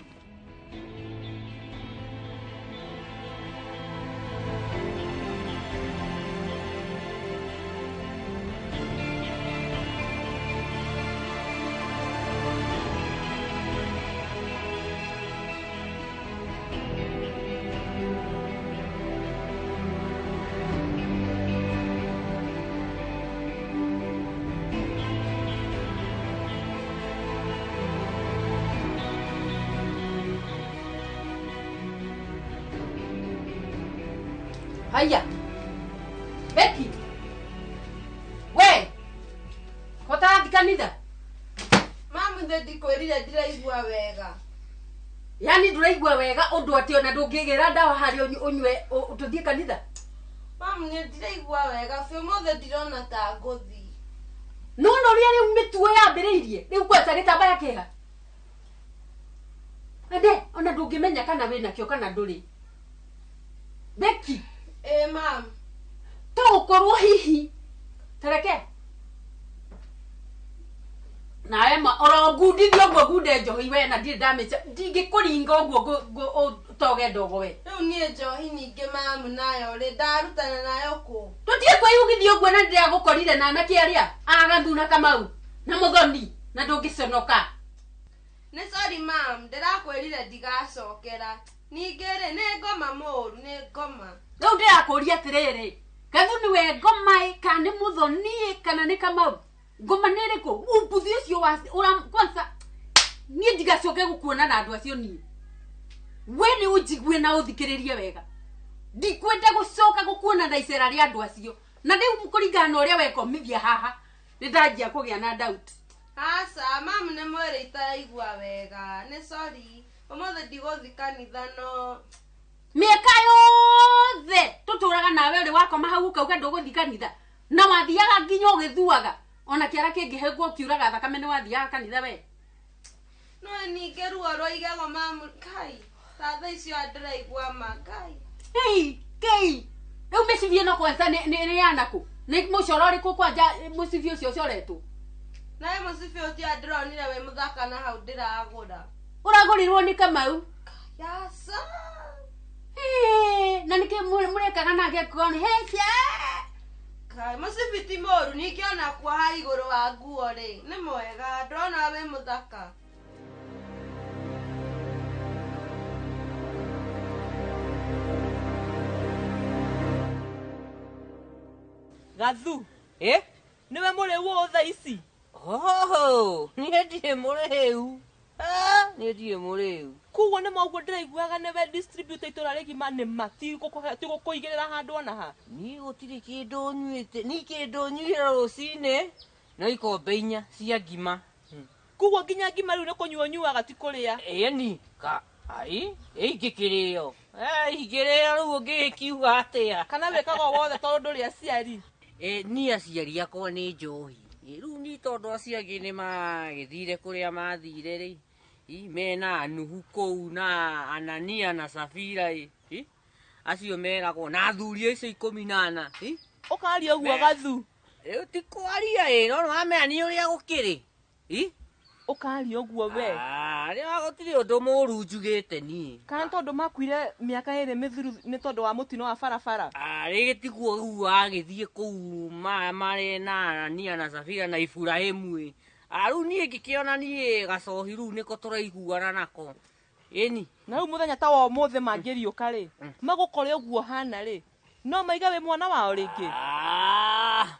Haya. Becky. We. Kota kanitha. Mamu nde ndikwĩrire ndiraigua wega. Yaani nduraigua wega undu ati ona ndũngĩgĩra ndawa harĩa ũnyue tũthiĩ kanitha. Mamu nĩ ndiraigua wega biũ ũmũthĩ ndirona ta ngũthiĩ. No no ũrĩa rĩu mĩtugo yambĩrĩirie rĩu kwanza gĩtambaya kĩha. Ande ona ndũngĩmenya kana wĩnakĩo kana ndũrĩ. Becky. Mam. To gũkorwo hihi tareke nawe ma oro ngundithio ũguo ngunde njohi we na ndirĩ ndamĩca ndingĩkũringa ũguo ũtoge ndogo we. Rĩu niĩ njohi ningĩ mamu nayo rĩ ndarutana nayo kũ? Tũtige kwĩyugithia ũguo na nĩndĩragũkorire na anake arĩa agathu na Kamau na Mũthoni na ndũngĩconoka. Nĩ sorry mam, ndĩrakwĩrire ndigacokera. Ningĩ rĩ nĩ ngoma mũũru, nĩ ngoma. Rĩu ndĩrakũria atĩrĩrĩ, Gathu nĩwe ngoma ĩ kana nĩ Mũthoni ĩ kana nĩ Kamau? Ngoma nĩ ĩrĩkũ? Umbuthi ũcio wa kwanza niĩ ndigacoke gũkuona na andũ acio niĩ. We nĩ ũnjigue na ũthikĩrĩrie wega. Ndikwenda gũcoka gũkuona na icera rĩa andũ acio. Na rĩu kũringana na ũrĩa wekomithia haha, nĩ ndanjia kũgĩa na doubt. Aca, mamu nĩ mwĩrĩ itaraigua wega. Nĩ sorry. Ũmũthĩ ndigũthiĩ kanitha no mĩaka yothe tũtũraga nawe ũrĩ wakoma hau ũkauga ndũgũthiĩ kanitha na wathiaga nginya ũgĩthuaga ona kĩara kĩngĩhengwo ũkiuraga thakame nĩ wathiaga kanitha we. No ningĩ ruo rwa igego mamu kai ta thaa icio ndĩraigua ma kai. Ei kei rĩu mĩcibi ĩno kwanza nĩ yanakũ? Nĩ mũcoro ũrĩkũ kwanja mũcibi ũcio ũcoretwo? Nawe mũcibi ũcio ndĩronire wĩ mũthaka na hau ndĩragũra. Ũragũrirwo nĩ Kamau? Yaca. Na nĩkĩ mũrekaga nake kona hecia? Kai mũcibi ti mũũru ningĩ ona kuoha igũrũ wa nguo rĩ nĩ mwega ndĩrona wĩ mũthaka. Gathu. Nĩwe mũrĩu ũũ thaa ici? Oho, niĩ ndirĩ mũrĩu. Niĩ ndirĩ mũrĩu. Koguo nĩ ma ũguo ndĩraiguaga nĩwe distributor itũra rĩgima nĩ ma ti gũkũigĩrĩra handũ ona ha. Niĩ gũtirĩ kĩndũ nyuĩte, niĩ kĩndũ nyuire rũcinĩ no ikombe inya cia ngima. Koguo nginya ngima rĩu nĩ kũnyua ũnyuaga ti kũrĩa. Ĩni, ka ai, ingĩkĩrĩo. Ingĩrĩo rĩu ũngĩkiuga atĩa? Kana wĩkaga o wothe tondũ ndũrĩ aciari? Niĩ aciari akwa nĩ njohi. Rĩu niĩ tondũ acio angĩ nĩ magĩthire kũrĩa mathire rĩ, mena Nuhu kũu na Anania na Safira ĩ, acio meragwo na athuri acio 14. Ũkaria ũguo Gathu? Rĩu ti kwaria ĩ, no nĩwamenya nĩ ũrĩa gũkĩrĩ. Ũkaria ũguo we? Rĩu gũtirĩ ũndũ mũũru njugĩte niĩ. Kana tondũ makuire mĩaka 2 mĩthiru nĩ tondũ wa mũtino wa barabara? Rĩngĩ tiguo ũguo agĩthiĩ kũu marĩ na Anania na Safira na Iburahĩmu ĩ. Rĩu niĩ ngĩkĩona niĩ gacohi rĩu nĩko tũraiguana nako. Ĩni. Na rĩu mũthenya ta wa ũmũthĩ mangĩriũka rĩ, magũkore ũguo hana rĩ, no maiga wĩ mwana wao rĩngĩ?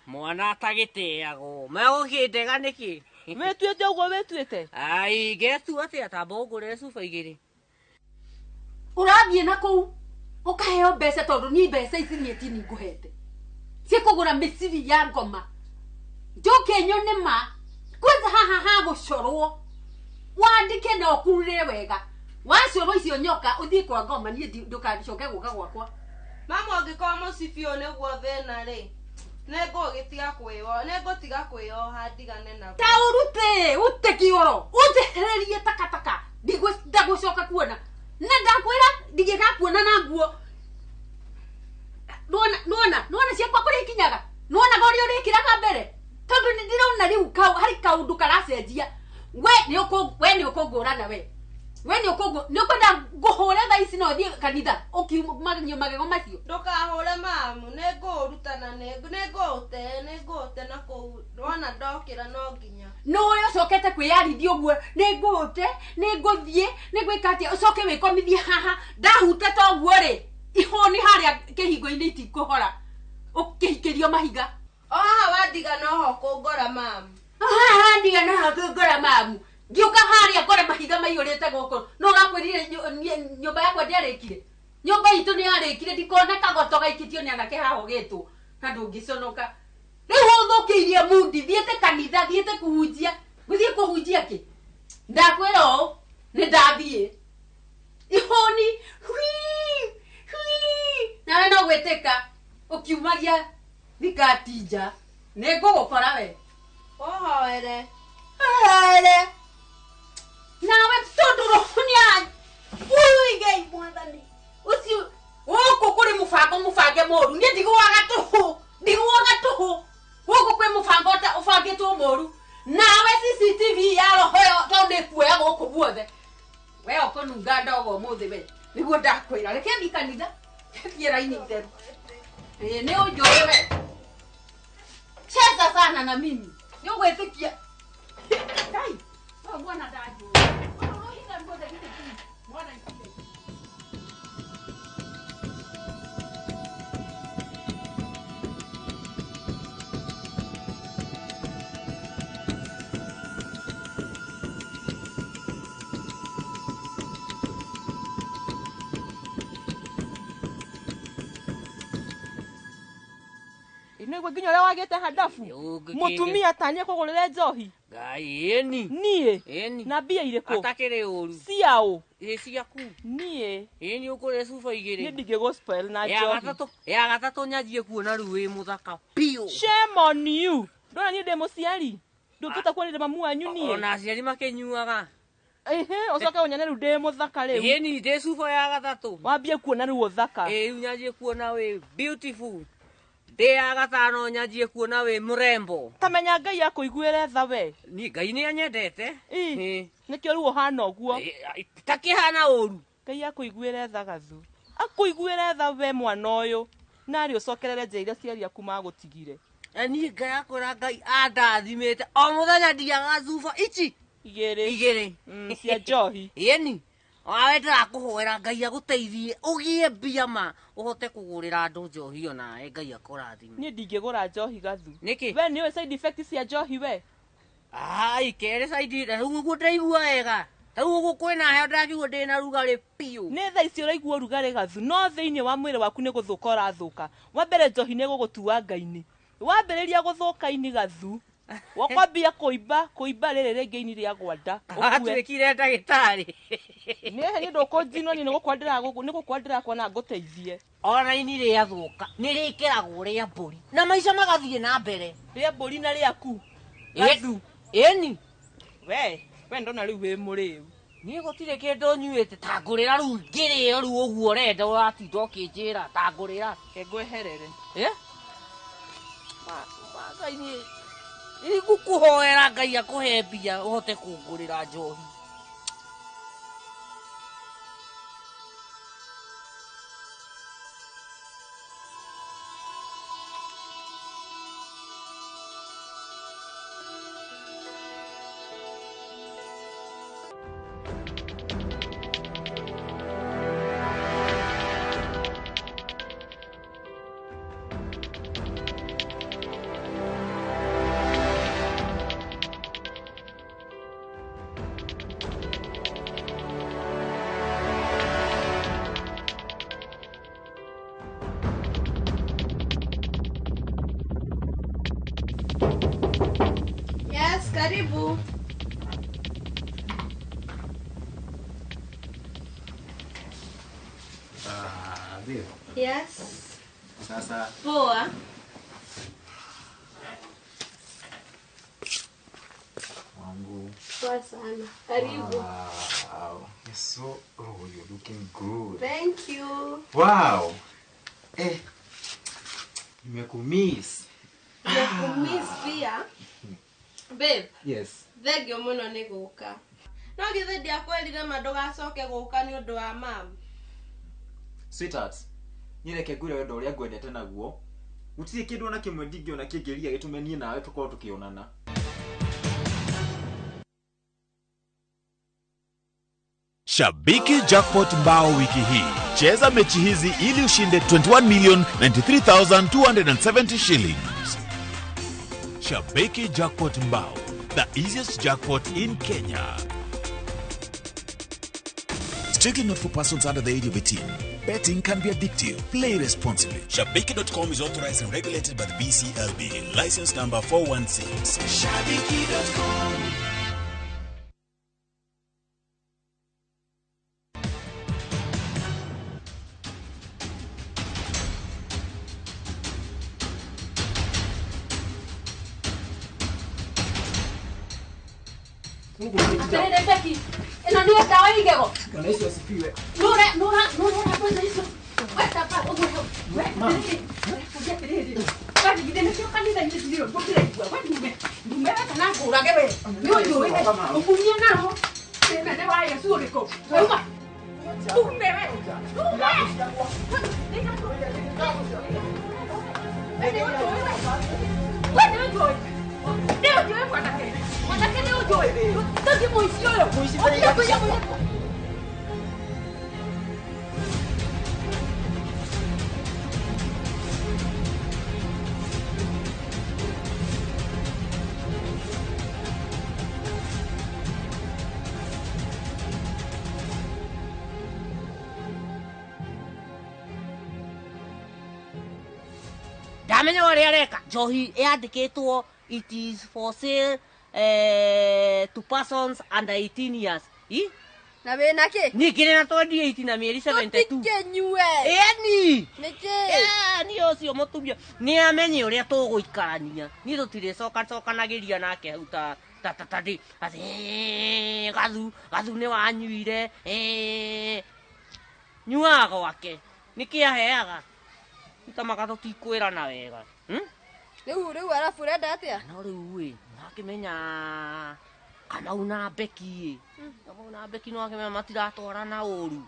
Mwana atagĩteagwo. Megũkĩndega nĩkĩ? Wĩtuĩte ũguo wĩtuĩte? Ai, ngetua atĩa tamba ũngũrĩre cuba 2. Ũrathiĩ na kũu ũkaheo mbeca tondũ niĩ mbeca ici niĩ ti ngũhete. Ciĩkũgũra mĩcibi ya ngoma. Njoke nyone ma kwanza haha hagũcorwo wandĩke na ũkurure wega. Wacorwo icio nyoka ũthiĩ kwa ngoma niĩ ndũkacoke gũka gwakwa. Mama ũngĩkorwo mũcibi ũyũ nĩguo thĩna rĩ, Nĩngũgĩtiga kwĩyo nĩngũtiga kwĩyoha ndigane naguo. Ta ũrute ute kĩoro ũnjehererie takataka ndagũcoka kuona na ndakwĩra ndingĩgakuona na nguo. Nuona ciakwa kũrĩa ikinyaga nuonaga ũrĩa ũrĩkĩraga mbere tondũ nĩ ndĩrona rĩu harĩ kaũndũ karacenjia. We nĩ ũkũngũrana we nĩ ũkwenda ngũhũre thaa ici no thiĩ kanitha ũkiumagio magego macio. Ndũkahũre mamu nĩngũũruta na nĩngũũte na kũu wona ndokĩra no nginya. Nũĩ ũcokete kwĩyarithia ũguo nĩngũũte nĩngũthiĩ nĩngwĩka atĩa ũcoke wĩkomithie haha ndahute ta ũguo rĩ ihũni harĩa kĩhingo-inĩ itikũhora ũkĩhikĩrio mahiga. O haha wandiga noho kũngora mamu. Haha wandiga noho kũngora mamu. Ngĩũka harĩa ngore mahiga maiyũrĩte gũkũ no ũrakwĩrire nyũmba yakwa ndĩarĩkire. Nyũmba itũ nĩyarĩkire ndikona kagoto gaikĩtio nĩ anake haha ũgĩtwo na ndũngĩconoka. Rĩu ũthũkĩirie mundi thiĩte kanitha thiĩte kũhunjia gũthiĩ kũhunjia kĩ ndakwĩra ũũ nĩ ndathiĩ ihũni hwii hwii nawe no gwĩtĩka ũkiumagia thikati nja nĩngũgũkora we. Ũhoere. Ũhoere. Nawe tondũ roho nĩ ui Ngai mwathani ũcio gũkũ kũrĩ mũbango mũbange mũru niĩ ndigũaga tũhũ gũkũ kwĩ mũbango ũbangĩtwo mũru nawe CCTV ya roho ĩyo tondũ nĩkuoya gũkũ guothe we ũkũnunga ndogo ũmũthĩ we nĩguo ndakwĩra reke thiĩ kanitha thiĩ raini theru. Nĩ ũnjũĩ we cheza sana na mimi nĩ ũgwĩtĩkia Ngai we mwana ndanjũĩ ũrũhinga ruothe githĩ ti mwana ikire. Nĩguo nginya ũrĩa wagĩte handabu mũtumia ta niĩ kũgũrĩre njohi. Ngai ĩni niĩ na mbia irĩkũ atakĩrĩ ũru ciaũ ĩ ciaku niĩ ĩni ũkũrĩa cuba igĩrĩ niĩ ndingĩgũ spoil na njohi ya gatatũ nyanjie kuona rĩu wĩ mũthaka biũ. Shame on you ndona niĩ ndĩ mũciari ndũngĩhota kuona ndĩ mamu wanyu niĩ ona aciari makĩnyuaga. Ehe ũcoke ũnyone rĩu ndĩ mũthaka rĩu. Ĩni ndĩ cuba ya gatatũ wambie kuona rĩu ũthaka. Ĩ rĩu nyanjie kuona wĩ beautiful ndĩ ya gatano nyanjie kuona wĩ mũrembo. Ta menya Ngai akũiguĩre tha we. Niĩ Ngai nĩ anyendete. Nĩkĩo rĩu ũhana ũguo. Takĩhana ũru. Ngai akũiguĩre tha Gathu akũiguĩre tha we mwana ũyũ narĩ ũcokerere njĩra iria aciari aku magũtigire. Niĩ Ngai akwĩra Ngai andathimĩte o mũthenya ndiaga cuba ici igĩrĩ cia njohi. Ĩni wawe ndĩrakũhoera Ngai agũteithie ũgĩe mbia ma ũhote kũgũrĩra andũ njohi onawe Ngai akũrathime. Niĩ ndingĩgũra njohi Gathu. Nĩkĩ? We nĩũĩ side effect cia njohi we? Ai kerĩ side rĩu ũguo ndĩraigua wega ta rĩu ũguo kwĩna heho ndĩrakĩigua ndĩna rugarĩ biũ. Nĩ thaa ici ũraigua ũrugarĩ Gathu no thĩinĩ wa mwĩrĩ waku nĩ gũthũka ũrathũka. Wa mbere njohi nĩ ĩgũgũtua ngai-inĩ wambĩrĩria gũthũka ini Gathu wakwambia kũimba rĩrĩ rĩngĩ ini rĩa gwanda Watuĩkire ndagĩtarĩ. Nĩ ndũkũnjinwo niĩ nĩgũkwa ndĩrakwa na ngũteithie. Ona ini rĩathũka nĩ rĩkĩragwo rĩa mbũri na maica magathiĩ na mbere. Rĩa mbũri na rĩaku Gathu. Ĩni we ndona rĩu wĩ mũrĩu. Niĩ gũtirĩ kĩndũ nyuĩte ta ngũrĩra rĩu ngĩrĩo rĩu ũguo ũrenda ũratinda ũkĩnjĩra ta ngũrĩra. Ke ngweherere. Ngai niĩ ngũkũhoera Ngai akũhe mbia ũhote kũngũrĩra njohi. Karibu. Ndio. Yes. Sasa. Poa. Poa sana. Karibu. Wow. You're so, oh, you're looking good. Thank you. Wow. Eh. Nimekumiss. Nimekumiss pia. Babe. Yes. Thengio muno nĩ gũka. No githĩ ndiakwĩrire ma ndũgacoke gũka nĩ ũndũ wa mam. Sweetheart, niĩ reke ngwĩre wendo ũrĩa ngwendete naguo. Gũtirĩ kĩndũ ona kĩmwe ndingĩona kĩngĩria gĩtũme niĩ nawe tũkorwo tũkĩonana. Shabiki Jackpot Mbao wiki hii. Cheza mechi hizi ili ushinde 21,093,270 shillings. Shabiki Jackpot Mbao, the easiest jackpot in Kenya. Strictly not for persons under the age of 18. Betting can be addictive. Play responsibly. Shabiki.com is authorized and regulated by the BCLB. License number 416. Shabiki.com. Atĩrĩrĩ Becky, ĩno nĩyo ndawa ya igego. Bwana Yesu asifiwe. Nũra nũra nũra Bwana Yesu. We tapa ũguo hau. We atĩrĩrĩ, ũrĩa atĩrĩrĩ. We githĩ nĩkĩo kanitha-inĩ ndirĩ ũguo ndĩraigua. We ndume, ndume we kana ngũrage we. Nĩ ũnjũĩ we. Ũkumia nao. Thĩna nĩ wa Yesu ũrĩkũ? Uma. Ndume we. Ndume. We nĩ ũnjũĩ we. We nĩ ũnjũĩ. Nĩ ũnjũĩ mwanake. Mwanake nĩ ũnjũĩ. Tũthiĩ mũici ũyũ. Ũthiĩ kũiya mũici. Ndamenya ũrĩa areka. Njohi yandĩkĩtwo it is for sale to persons under 18 years. I? Na wĩna kĩ? Niĩ ngĩrĩ na 28 na mĩeri 72. Tũtikĩnyue. Ĩni. Nĩkĩ? Niĩ ũcio mũtumia nĩ amenye ũrĩa tũgũikarania. Niĩ tũtirĩcokacokanagĩria nake hau ta ta ta ta ndĩ. Atĩ gathu gathu nĩ wanyuire. Nyuaga gwake. Nĩkĩ aheaga? Tamaka tũtikwĩrana wega. Rĩu rĩu arabu ũrenda atĩa? No rĩu ĩ, wakĩmenya Kamau na Becky ĩ. Kamau na Becky no wakĩmenya matiratwarana ũru.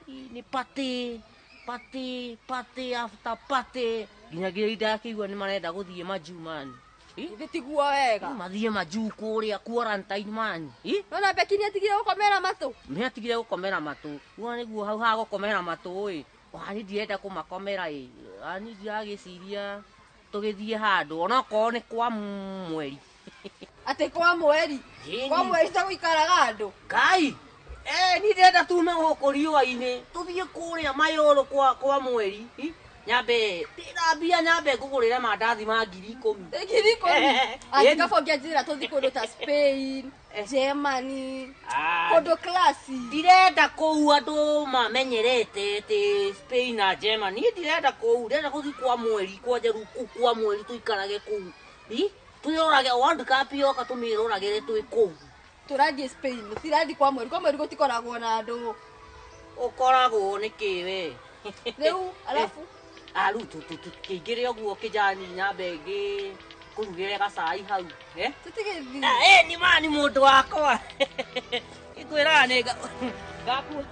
Nĩ party, party, party after party. Nginyagia ndakĩigua nĩ marenda gũthiĩ majuu man. Githĩ tiguo wega? Mathiĩ majuu kũrĩa quarantine man. Nona Becky nĩ atigire gũkomera matũ? Nĩ atigire gũkomera matũ. Guo nĩguo hau ha gũkomera matũ ĩ. Wani ndirenda kũmakomera ĩ. Wani ndiragĩciria tũgĩthiĩ handũ onokorwo nĩ kwa mweri. Atĩ kwa mweri? Kwa mweri ta gũikaraga andũ? Ngai! Niĩ ndĩrenda tume gũkũ riũa-inĩ tũthiĩ kũrĩa Mayolo kwa mweri. Nyambe ndĩna mbia nyambe ngũgũrĩre mandathi ma 10,000. 10,000? Atĩ kaba ũngĩanjĩra tũthiĩ kũndũ ta Spain, Germany, kũndũ classy. Ndirenda kũu andũ mamenyerete atĩ Spain na Germany. Niĩ ndirenda kũu, ndĩrenda gũthiĩ kwa mweri, kwa Njeru kũu kwa mweri tũikarage kũu. Twĩrorage World Cup yoka tũmĩroragĩre twĩ kũu. Tũrathiĩ Spain, tũtirathiĩ kwa mweri. Kwa mweri gũtikoragwo na andũ. Ũkoragwo nĩkĩ we? Rĩu arabu Rĩu tũkĩingĩre ũguo kĩjani nyambe ngĩkũrugĩre gacai hau. Tũtigĩthiĩ. Nĩ ma nĩ mũndũ wakwa. Ngwĩraga nĩ ngakua.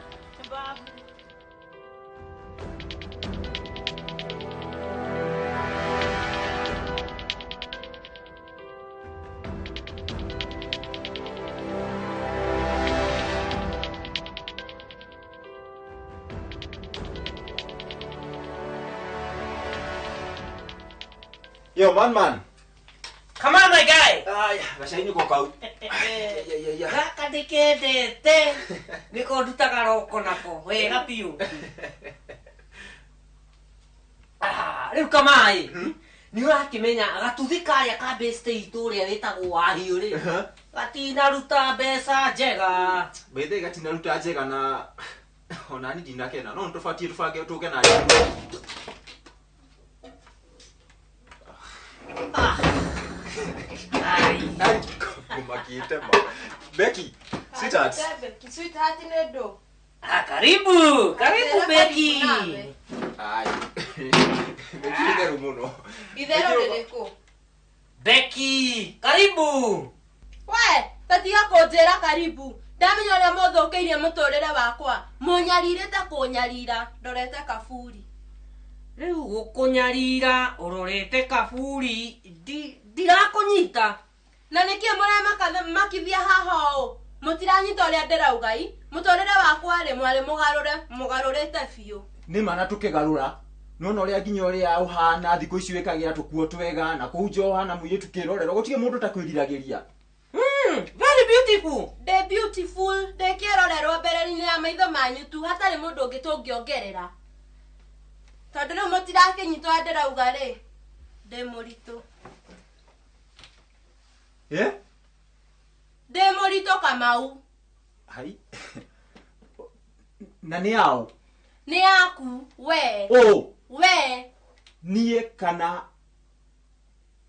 Yo, man, man. Come on, my guy. Ay, gacaini ko kau. Gaka ndĩkendete. Nĩko ndutaga roko nako. Wega biũ. Rĩu Kamai. Nĩ ũrakĩmenya gatuthi karĩa ka best itũ ũrĩa wĩtagwo Wahiũ rĩ. Gatinaruta mbeca njega. Bethe gatinaruta njega na ona ni ndinakena. No tũbatiĩ tũbange tũke na Ai. Ngumakite ma. Becky, sweetheart. Becky, sweetheart nĩ ndũ. Ah, karibu, karibu Becky. Ai. Becky itherũ mũno. Itherũ rĩrĩkũ? Becky, karibu. We, tatiga kũnjĩra karibu. Ndamenya ũrĩa mũthũkĩirie mũtũrĩre wakwa. Mũnyarirĩte kũnyarira, ndorete kaburi. Rĩu gũkũnyarira ũrorete kaburi ndirakũnyita. Na nĩkĩ mũremakithia haha ũũ? Mũtiranyita ũrĩa ndĩrauga i. Mũtũrĩre wakwa rĩ mwarĩ mũgarũre, mũgarũrĩte biũ. Nĩ ma na tũkĩgarũra. Nona ũrĩa nginya ũrĩa ũhana thikũ ici wĩkagĩra tũkuo twega na kũu nja ũhana mũirĩtu kĩrorerwa gũtirĩ mũndũ takwĩriragĩria. Very beautiful. Ndĩ beautiful, ndĩ kĩrorerwa mbere-inĩ ya maitho manyu tu hatarĩ mũndũ ũngĩ tũngĩongerera. Tondũ rĩu mũtirakĩnyita ũrĩa ndĩrauga rĩ, ndĩ mũritũ. Eh? Ndĩ mũritũ Kamau. Hai. Na nĩ yaũ? Nĩ yaku we. Ũ. We. Niĩ kana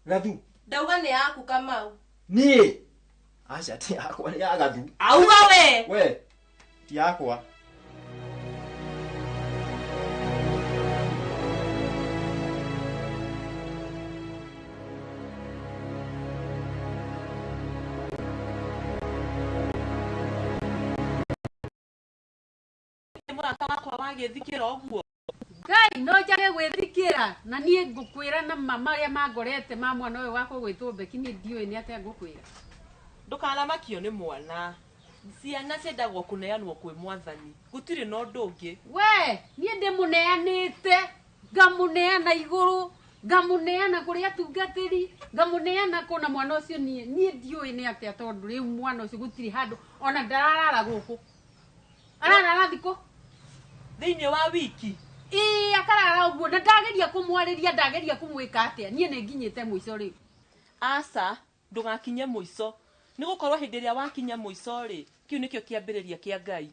Gathu? Ndauga nĩ yaku Kamau. Niĩ? Aca ti yakwa nĩ ya Gathu. Auga we. We. Ti yakwa. Mũrata wakwa wagĩthikĩra ũguo. Ngai no njage gwĩthikĩra na niĩ ngũkwĩra na ma marĩa mangorete ma mwana ũyũ wakwa gwĩtwo Becky niĩ ndiũĩ nĩ atĩa ngũkwĩra. Ndũkanamakio nĩ mwana. Ciana ciendagwo kũneanwo kwĩ mwathani. Gũtirĩ na ũndũ ũngĩ. We, niĩ ndĩmũneanĩte, ngamũneana igũrũ, ngamũneana kũrĩ atungatĩri, ngamũneana kũna mwana ũcio niĩ ndiũĩ nĩ atĩa tondũ rĩu mwana ũcio gũtirĩ handũ ona ndararara gũkũ. Ararara thikũ thĩinĩ wa wiki. Ĩĩ akarara ũguo na ndageria kũmwarĩria ndageria kũmwĩka atĩa niĩ nĩ nginyĩte mũico rĩu. Aca, ndũgakinye mũico. Nĩ gũkorwo hĩndĩ ĩrĩa wakinya mũico rĩ, kĩu nĩkĩo kĩambĩrĩria kĩa Ngai.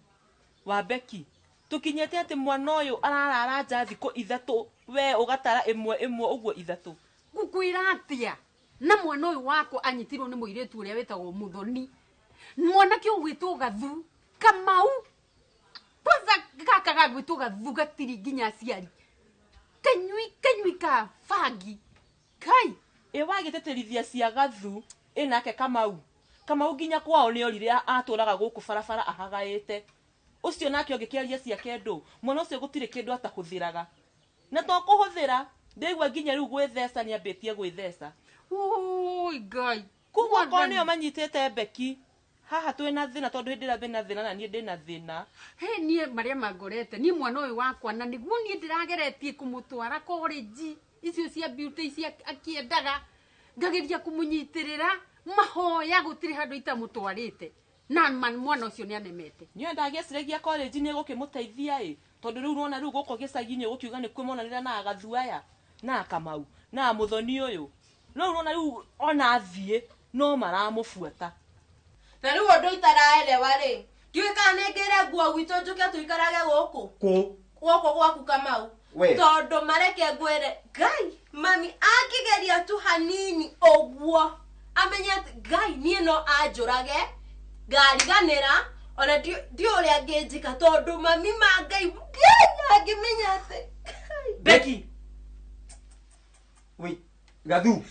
Wa Becky, tũkinyĩte atĩ mwana ũyũ ararara nja thikũ ithatũ, we ũgatara ĩmwe ĩmwe ũguo ithatũ. Ngũkwĩra atĩa? Na mwana ũyũ wakwa anyitirwo nĩ mũirĩtu ũrĩa wĩtagwo Mũthoni. Mwanake ũgwĩtwo Gathu, Kamau. Kwanza gaka gagwĩtwo Gathu gatiri nginya aciari. Kanyui ka bangi. Kai. Ĩ wagĩtĩtĩrithia cia Gathu ĩ nake Kamau. Kamau nginya kwao nĩ orire atũraga gũkũ barabara ahagaĩte. Ũcio nake ũngĩkĩaria ciake ndũ, mwana ũcio gũtirĩ kĩndũ atahũthĩraga. Na to kũhũthĩra, ndĩraigua nginya rĩu gwĩtheca nĩambĩtie gwĩtheca. Ũi Ngai. Koguo okorwo nĩo manyitĩte Becky, haha twĩna thĩna tondũ hĩndĩ ĩrĩa twĩna thĩna na niĩ ndĩna thĩna. He niĩ marĩa mangorete, niĩ mwana ũyũ wakwa na nĩguo niĩ ndĩrageretie kũmũtwara college icio cia beauty icio akĩendaga, ngageria kũmũnyitĩrĩra, mahoya gũtirĩ handũ itamũtwarĩte. Na mwana ũcio nĩ anemete. Niĩ ndagĩciragia college nĩ ĩgũkĩmũteithia ĩ, tondũ rĩu ũrona rĩu gũkũ gĩcagi-inĩ ũgũkiuga nĩkuo monanĩra na Gathu aya, na Kamau, na Mũthoni ũyũ. No ũrona rĩu ona athiĩ no maramũbuata. Na rĩu ũndũ itaraelewa rĩ, ndiũĩ kana nĩ ngĩre nguo gwitũ njũke tũikarage gũkũ. Kũ? Gũkũ gwaku Kamau. We. Tondũ mareke ngwĩre, Ngai, mami angĩgeria tu hanini ũguo, amenye atĩ Ngai niĩ no anjũrage, ngariganĩra, ona ndiũĩ ũrĩa angĩnjĩka tondũ mami ma Ngai, Ngai angĩmenya atĩ Ngai. Becky. Wait, Gathu.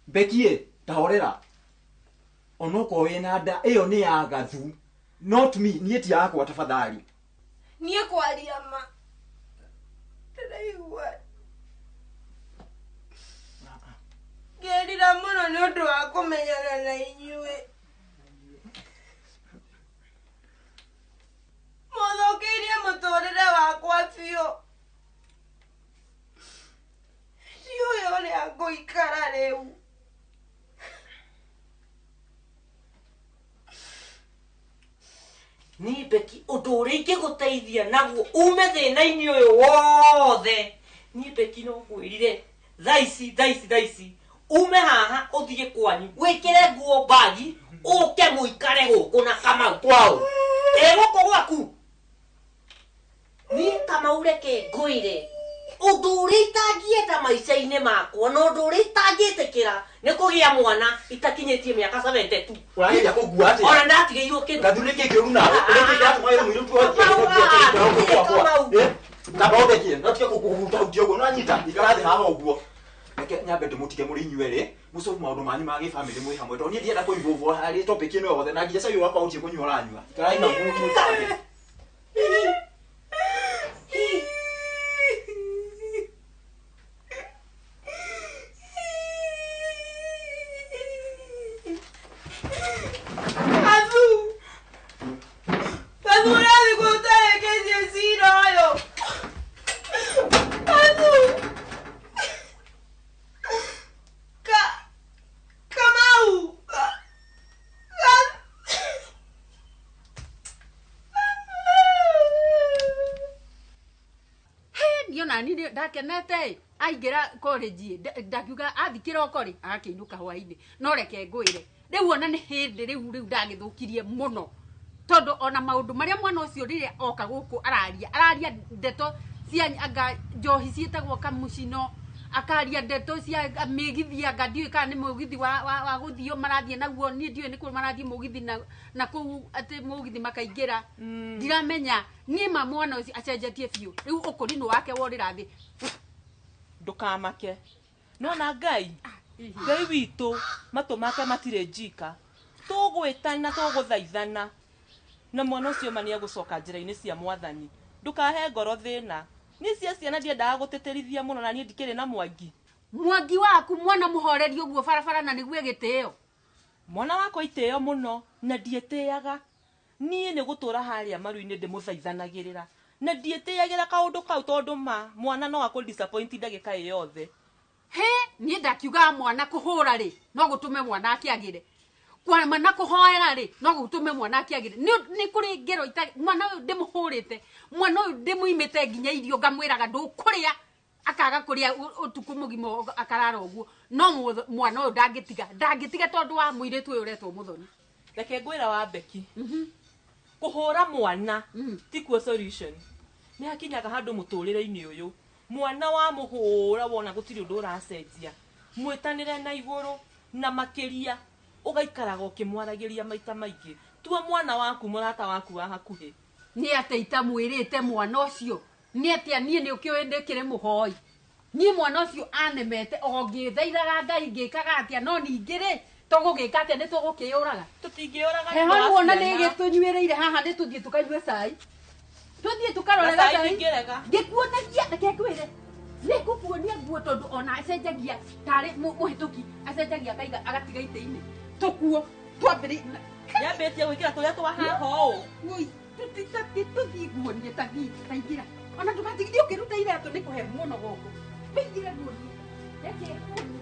Becky ĩ, ta horera. Onokorwo wĩna nda ĩyo nĩ ya Gathu, not me, niĩ ti yakwa tafadhali. Niĩ kwaria ma ndĩraigua ngĩrira mũno nĩ ũndũ wa kũmenyana na inyuĩ. Mũthũkĩirie mũtũrĩre wakwa biũ. Ndiũĩ ũrĩa ngũikara rĩu. Niĩ Becky ũndũ ũrĩa ingĩgũteithia naguo ume thĩna-inĩ ũyũ wothe, niĩ Becky no ngwĩrire thaa ici ume haha ũthiĩ kwanyu wĩkĩre nguo bagi ũke mũikare gũkũ na Kamau. Kwao? Ĩ gũkũ gwaku. Niĩ Kamau reke ngwĩre, Ũndũ ũrĩa itangĩenda maica-inĩ makwa na ũndũ ũrĩa itangĩtĩkĩra nĩ kũgĩa mwana itakinyĩtie mĩaka 72. Ũrageria kũngua atĩa? Ona ndatigĩirwo kĩndũ. Gathu nĩkĩ kĩũru nawe? Nĩkĩ kĩratũma wĩre mũirĩtu wa Tamba ũthekie, no tige kũhutahutia ũguo, nĩwanyita? Ikara thĩ haha ũguo. Reke nyambe ndĩmũtige mũrĩ inyuerĩ, mũcobu maũndũ manyu ma gĩbamĩrĩ mwĩ hamwe, tondũ niĩ ndienda kũinvolve harĩ topic ĩno yothe, na nginya cai ũyũ wakwa gũtirĩ kũnyua ũranyua. Ikarai hau mũikarage. Gathu. Gathu ũrathiĩ kũ ũtarĩkĩtie cira ũyũ? Gathu. Kamau. Niĩ ona niĩ ndakenete aingĩra college ndakiuga athiĩ kĩroko rĩ agakĩinũka hwainĩ no reke ngwĩre rĩu ona nĩ hĩndĩ rĩu rĩu ndagĩthũkirie mũno tondũ ona maũndũ marĩa mwana ũcio rĩrĩa oka gũkũ araria araria ndeto cia anga njohi ciĩtagwo kamucino akaria ndeto cia mĩgithi anga ndiũĩ kana nĩ mũgithi wa gũthio marathiĩ naguo niĩ ndiũĩ nĩ kũ marathiĩ mũgithi na kũu atĩ mũgithi makaingĩra ndiramenya niĩ ma mwana ũcio acenjetie biũ rĩu ũkũrinũ wake worĩra thĩ Ndũkamake. Nĩwona Ngai? Ngai witũ matũ make matirĩ njika. Tũgwĩtana tũgũthaithana na mwana ũcio ma nĩegũcoka njĩra-inĩ cia mwathani. Ndũkahe ngoro thĩna. Niĩ cia ciana ndiendaga gũtĩtĩrithia mũno na niĩ ndikĩrĩ na mwangi. Mwangi waku mwana mũhoreri ũguo barabara na nĩguo gĩtĩo. Mwana wakwa itĩo mũno na ndiĩtĩaga. Niĩ nĩ gũtũra harĩa maru-inĩ ndĩmũthaithanagĩrĩra. Na ndiĩtĩagĩra kaũndũ kau tondũ ma mwana no akũ disappoint ndagĩka ĩ yothe. He niĩ ndakiugaga mwana kũhũra rĩ no gũtũme mwana akĩagĩre. Kwa mwana kũhoera rĩ no gũtũme mwana akĩagĩre. Nĩ kũrĩ ngero mwana ũyũ ndĩmũhũrĩte, mwana ũyũ ndĩmũimĩte nginya irio ngamwĩraga ndũkũrĩa akaga kũrĩa ũtukũ mũgima akarara ũguo no mwana ũyũ ndangĩtiga tondũ wa mũirĩtu ũyũ ũretwo Mũthoni. Reke ngwĩra wa Beki. Kũhũra mwana ti kuo solution. Nĩ hakinyaga handũ mũtũrĩre-inĩ ũyũ mwana wa mũhũra wona gũtirĩ ũndũ ũracenjia mwĩtanĩre na igũrũ na makĩria ũgaikaraga ũkĩmwaragĩria maita maingĩ. Tua mwana waku mũrata waku wa hakuhĩ. Nĩ atĩa itamwĩrĩte mwana ũcio? Nĩ atĩa niĩ nĩ ũkĩũĩ ndĩkĩrĩ mũhoi? Niĩ mwana ũcio anemete o ngĩthaithaga Ngai ngĩkaga atĩa no ningĩ rĩ tũgũgĩka atĩa nĩ tũgũkĩyũraga? Tũtingĩyũraga Heho nĩ nĩwona ciana. nĩ ĩgĩtũnyuĩrĩire haha nĩ tũthiĩ tũkanyue cai. Tũthiĩ tũkarore Na cai gacai. ndingĩrega. Ngĩkuonagia reke ngwĩre. Nĩngũkuonia nguo tondũ ona acenjagia tarĩ mũhĩtũki acenjagia akaiga agatiga itĩ-inĩ. Tũkuo twambĩrĩirie. Nĩambĩtie gwĩkĩra tũrĩa twa haha ũũ. Woi, tũthiĩ nguonie ta thiĩ ta ingĩra. Ona ndũgatigithie ũkĩruta iratũ nĩ kũhehu mũno gũkũ. Wĩingĩre nguonie. Reke nguonie.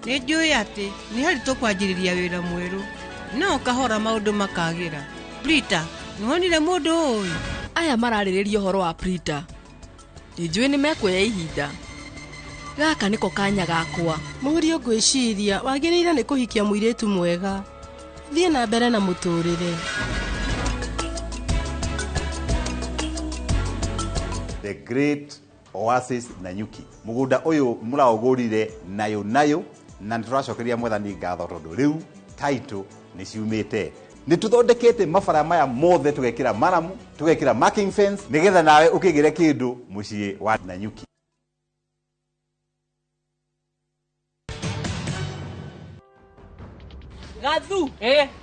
Nĩ njũĩ atĩ nĩ haritũ kwanjĩrĩria wĩra mwerũ no kahora maũndũ makagĩra. Prita, nĩwonire mũndũ ũyũ? Aya mararĩrĩria ũhoro wa Prita. Nĩ njũĩ nĩ mekuoya ihinda. Gaka nĩko kanya gakwa. Mũriũ ngwĩciria wagĩrĩire nĩ kũhikia mũirĩtu mwega. Thiĩ na mbere na mũtũrĩre. The Great Oasis Nanyuki. Mũgũnda ũyũ mũraũgũrire nayo nayo na nĩtũracokeria mwathani ngatho tondũ rĩu title nĩ ciumĩte. Nĩ tũthondekete mabara maya mothe tũgekĩra maramu, tũgekĩra marking fence nĩgetha nawe ũkĩgĩre kĩndũ mũciĩ wa Nanyuki. Gathu.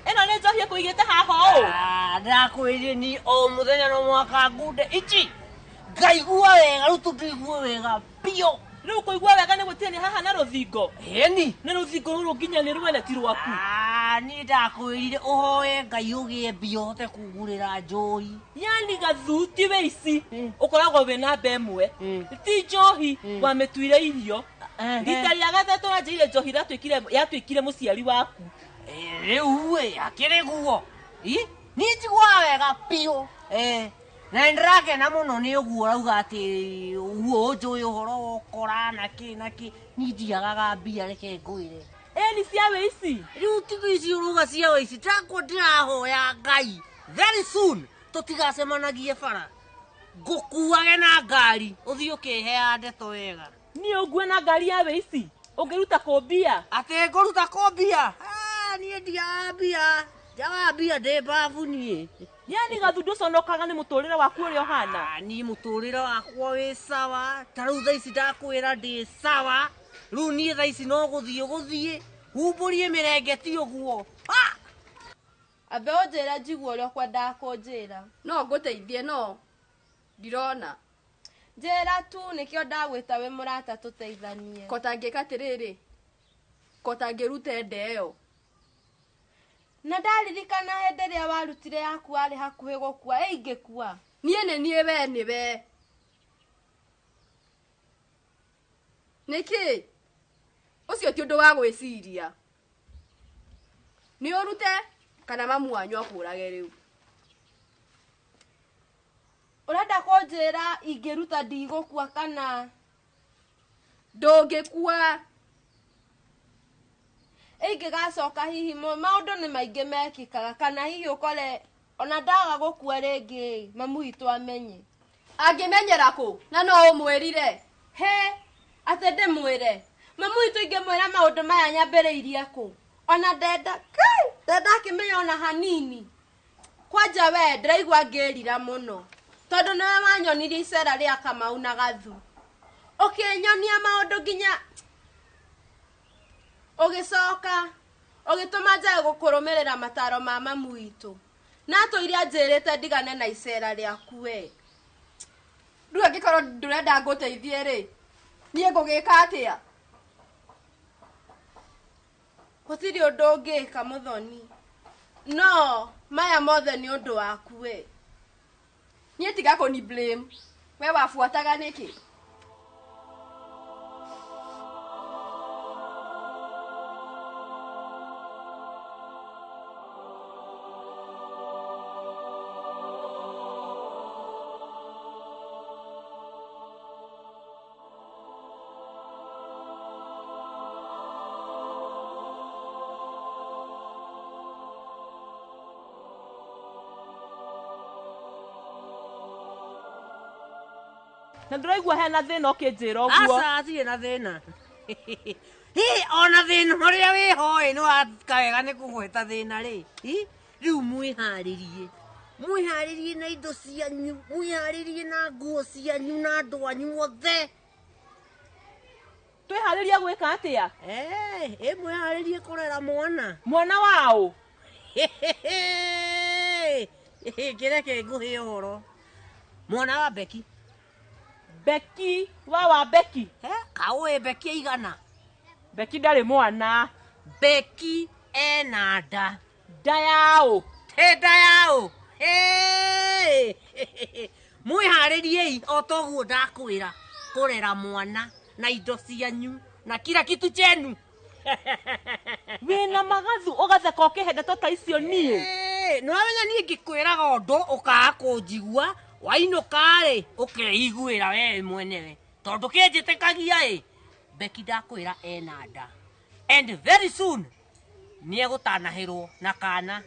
Ĩno nĩ njohi ĩkũigĩte haha ũũ. Ndakwĩrire ni o mũthenya no mwaka ngunde ici. Ngaigua wega rĩu tũtũigue wega biũ. Rĩu kũigua wega nĩ gũtirĩ nĩ haha na rũthingo. Ĩni. Nĩ rũthingo rũrũ nginya nĩ rwene ti rwaku. Niĩ ndakwĩrire ũhoe Ngai ũgĩe mbia ũhote kũngũrĩra njohi. Yani Gathu ti wĩici ũkoragwo wĩ namba ĩmwe ti njohi wamĩtuire irio rita rĩa gatatũ wanjĩire njohi yatuĩkire mũciari waku. Rĩu ĩ akĩrĩ guo niĩ njiguaga wega biũ na nĩndĩrakena mũno nĩ ũguo ũrauga atĩ ũguo ũnjũĩ ũhoro wa ũkora na kĩ na kĩ niĩ ndiagaga mbia reke ngwĩre. Ĩni cia wĩici rĩu tigo ici ũrauga cia wĩici ndakwo ndĩrahoya Ngai very soon tũtigacemanagie bara ngũkuage na ngari ũthiĩ ũkĩheaga ndeto wega. Niĩ ũngue na ngari ya wĩici ũngĩruta kũ mbia? Atĩ ngũruta kũ mbia? Niĩ ndiagaga mbia ndiagaga mbia ndĩ mbabu niĩ. Yani Gathu ndũconokaga nĩ mũtũrĩre waku ũrĩa ũhana? Niĩ mũtũrĩre wakwa wĩ sawa ta rĩu thaa ici ndakwĩra ndĩ sawa rĩu niĩ thaa ici no gũthiĩ gũthiĩ humbũrie mĩrengeti ũguo. Ambe ũnjĩre njigue ũrĩa ũkwendaga kũnjĩra. No ngũteithie no ndirona. Njĩra tu nĩkĩo ndagwĩta wĩ mũrata tũteithanie. Kota ngĩka atĩrĩrĩ kota ngĩrute nda ĩyo. Na ndaririkana hĩndĩ ĩrĩa warutire yaku warĩ hakuhĩ gũkua ĩingĩkua. Niĩ nĩ niĩ we nĩ we. Nĩkĩ? Ũcio ti ũndũ wa gwĩciria. Nĩ ũrute kana mamu wanyu akũrage rĩu. Ũrenda kũnjĩra ingĩruta ndigũkua kana ndũngĩkua? Ingĩgacoka hihi maũndũ nĩ maingĩ mekĩkaga kana hihi ũkore ona ndaga gũkua rĩngĩ mamu witũ amenye. Angĩmenyera kũ na no ũmwĩrire? He atĩ ndĩmwĩre mamu witũ ingĩmwĩra maũndũ maya nyambĩrĩirie kũ ona ndenda ndenda akĩmenya ona hanini. Kwanja we ndĩraigua ngĩrira mũno tondũ nĩwe wanyonirie icera rĩa Kamau na Gathu ũkĩnyonia maũndũ nginya ũgĩcoka ũgĩtũma njage gũkũrũmĩrĩra mataro ma mamu witũ na tũire anjĩrĩte ndigane na icera rĩaku we. Rĩu angĩkorwo ndũrenda ngũteithie rĩ niĩ ngũgĩka atĩa? Gũtirĩ ũndũ ũngĩka Mũthoni no maya mothe nĩ ũndũ waku we. Niĩ tiga kũni blame we wabuataga nĩkĩ? Na ndũraigua hena thĩna ũkĩnjĩra ũguo? Aca hatirĩ na thĩna. Hi ona thĩna ũrĩa wĩho ĩ nĩ waka wega nĩ kũgweta thĩna rĩ. Rĩu mwĩharĩrie mwĩharĩrie na indo cianyu mwĩharĩrie na nguo cianyu na andũ anyu othe. Twĩharĩrie gwĩka atĩa? Ĩ mwĩharĩrie kũrera mwana. Mwana waũ? Kĩreke ngũhe ũhoro. Mwana wa Beki. Beki wa Beki. Kaũĩ Beki aigana? Beki ndarĩ mwana. Beki ena nda. Nda yaũ? He nda yaũ? Mwĩharĩriei o ta ũguo ndakwĩra kũrera mwana na indo cianyu na kila kitu chenu. Wĩna magathu ũgatheka ũkĩhe ndeto ta icio niĩ? Nĩwamenya niĩ ngĩkwĩraga ũndũ ũkaga kũnjigua wainũka rĩ ũkeiguĩra we mwenyewe tondũ kĩnjĩtĩkagia ĩ Beki ndakwĩra ena nda and very soon nĩegũtanahĩrwo na kana.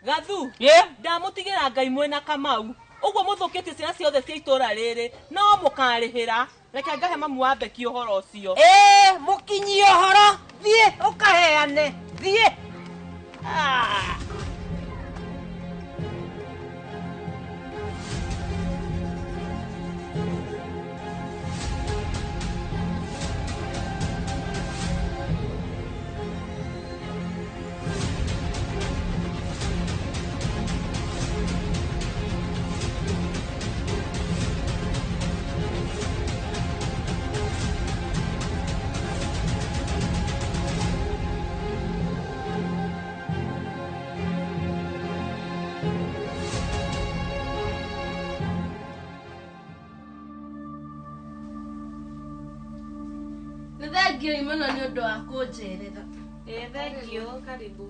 Gathu ndamũtigĩra Ngai mwĩna Kamau ũguo mũthũkĩtie ciana ciothe cia itũra rĩrĩ no mũkarĩhĩra. Reke ngahe mamu wa Beki ũhoro ũcio. Mũkinyie ũhoro thiĩ ũkaheane thiĩ. Nĩ thengiũ mũno nĩ ũndũ wa kũnjerera. Ĩĩ thengiũ, karibu.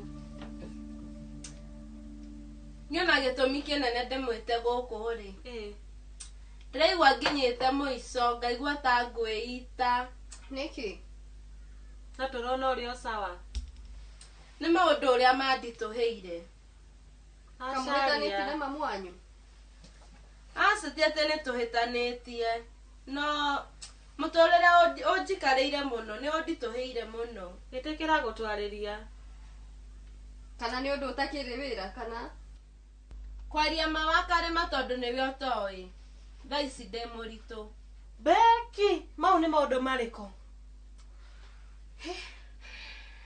Niĩ ona gĩtũmi kĩnene ndĩmwĩte gũkũ rĩ. Ndĩraigua nginyĩte mũico, ngaigua ta ngwĩita. Nĩkĩ? Na tũrona ũrĩ o sawa. Nĩ maũndũ ũrĩa manditũhĩire. Kamũhĩtanĩtie na mamu wanyu? Aca ti atĩ nĩtũhĩtanĩtie, no mũtũrĩre ũnjikarĩire mũno, nĩ ũnditũhĩire mũno. Ĩtĩkĩra gũtwarĩria. Kana nĩ ũndũ ũtakĩrĩ wĩra kana? Kwaria ma wa karĩma tondũ nĩwe ũtoĩ. Thaa ici ndĩ mũritũ. Beki, mau nĩ maũndũ marĩkũ?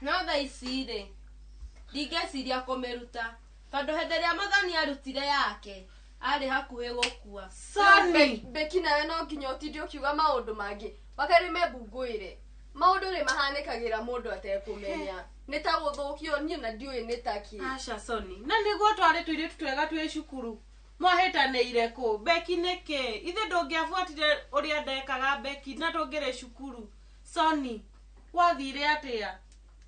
No thaa ici rĩ, ndingĩciria kũmĩruta tondũ hĩndĩ ĩrĩa Mũthoni arutire yake arĩ hakuhĩ gũkua. Soni! Beki nawe no nginya ũtinde ũkiuga maũndũ mangĩ. Wakarĩme mbungũĩre. Maũndũ nĩ mahanĩkagĩra mũndũ atekũmenya. Nĩ ta gũthũkio niĩ na ndiũĩ nĩ ta kĩ. Aca Soni, na nĩguo twarĩ tũirĩtu twega twĩ cukuru. Mwahĩtanĩire kũ? Beki nĩkĩ? Ithe ndũngĩabuatire ũrĩa ndekaga Beki na tũngĩrĩ cukuru. Soni, wathire atĩa?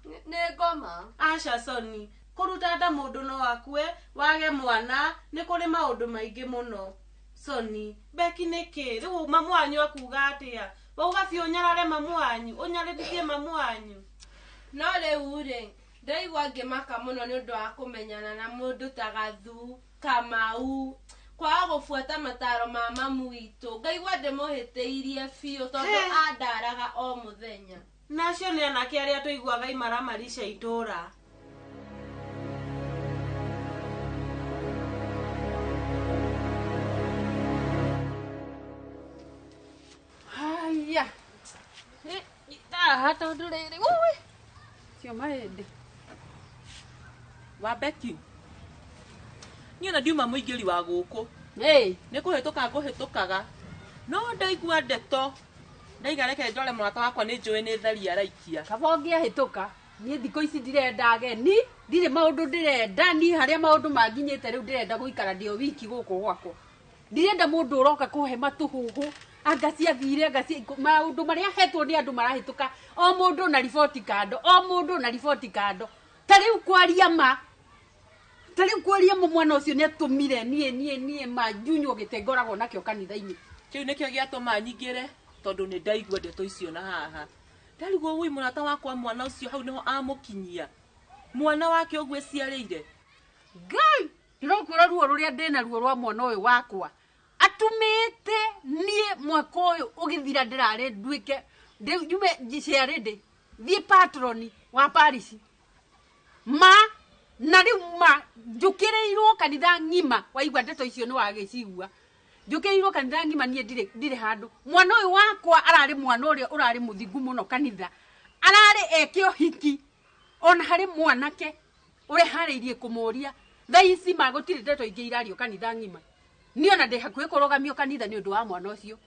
Nĩ ngoma. Aca Soni, kũruta nda mũndũ no akue, wage mwana, nĩ kũrĩ maũndũ maingĩ mũno. Soni, Beki nĩkĩ? Rĩu mamu wanyu akuga atĩa? Wauga biũ ũnyarare mamu wanyu, ũnyarĩrithie mamu wanyu. No rĩu rĩ, ndĩraigua ngĩmaka mũno nĩ ũndũ wa kũmenyana na mũndũ ta Gathu, Kamau, kwaga gũbuata mataro ma mamu witũ. Ngaigua ndĩmũhĩtĩirie biũ tondũ andaraga o mũthenya. Na acio nĩ anake arĩa tũiguaga imaramari cia itũũra. Haya. Haha tondũ rĩrĩ, ũi. Cio mahĩndĩ. Wa Beki. Niĩ ona ndiuma mũingĩri wa gũkũ. Nĩ kũhĩtũka ngũhĩtũkaga. No ndaigua ndeto. Ndaiga reke ndore mũrata wakwa nĩ njũĩ nĩ thari araikia. Kaba ũngĩahĩtũka. Niĩ thikũ ici ndirenda ageni, ndirĩ maũndũ ndĩrenda, niĩ harĩa maũndũ manginyĩte rĩu ndĩrenda gũikara ndĩ o wiki gũkũ gwakwa. Ndirenda mũndũ ũroka kũhe matũhũhũ, anga ciathire, anga cia maũndũ marĩa hetwo nĩ andũ marahĩtũka, o mũndũ na riboti kando, o mũndũ na riboti kando. Ta rĩu kwaria ma, ta rĩu kwaria ma mwana ũcio nĩ atũmire niĩ ma njunywo gĩtĩ ngoragwo nakĩo kanitha-inĩ. Kĩu nĩkĩo gĩatũma nyingĩre tondũ nĩ ndaigua ndeto icio na haha. Ndarigwo wũi mũrata wakwa mwana ũcio hau nĩho amũkinyia. Mwana wake ũguo eciarĩire. Ngai, ndĩrokwĩra ruo rũrĩa ndĩna ruo rwa mwana ũyũ wakwa. Atumĩte niĩ mwaka ũyũ ũgĩthira ndĩrarĩ nduĩke, njume njiciarĩ ndĩ, thiĩ patroni wa parish. Ma, na rĩu ma, njũkĩrĩirwo kanitha ng'ima, waigua ndeto icio nĩ wagĩcigua. Njũkĩrĩirwo kanitha ng'ima niĩ ndirĩ handũ. Mwana ũyũ wakwa ararĩ mwana ũrĩa ũrarĩ mũthingu mũno kanitha. Ararĩ eke ũhiki, ona harĩ mwanake ũreharĩirie kũmũria. Thaa ici ma gũtirĩ ndeto ingĩ irario kanitha ng'ima. Niĩ ona ndĩ hakuhĩ kũrũgamio kanitha nĩ ũndũ wa mwana ũcio.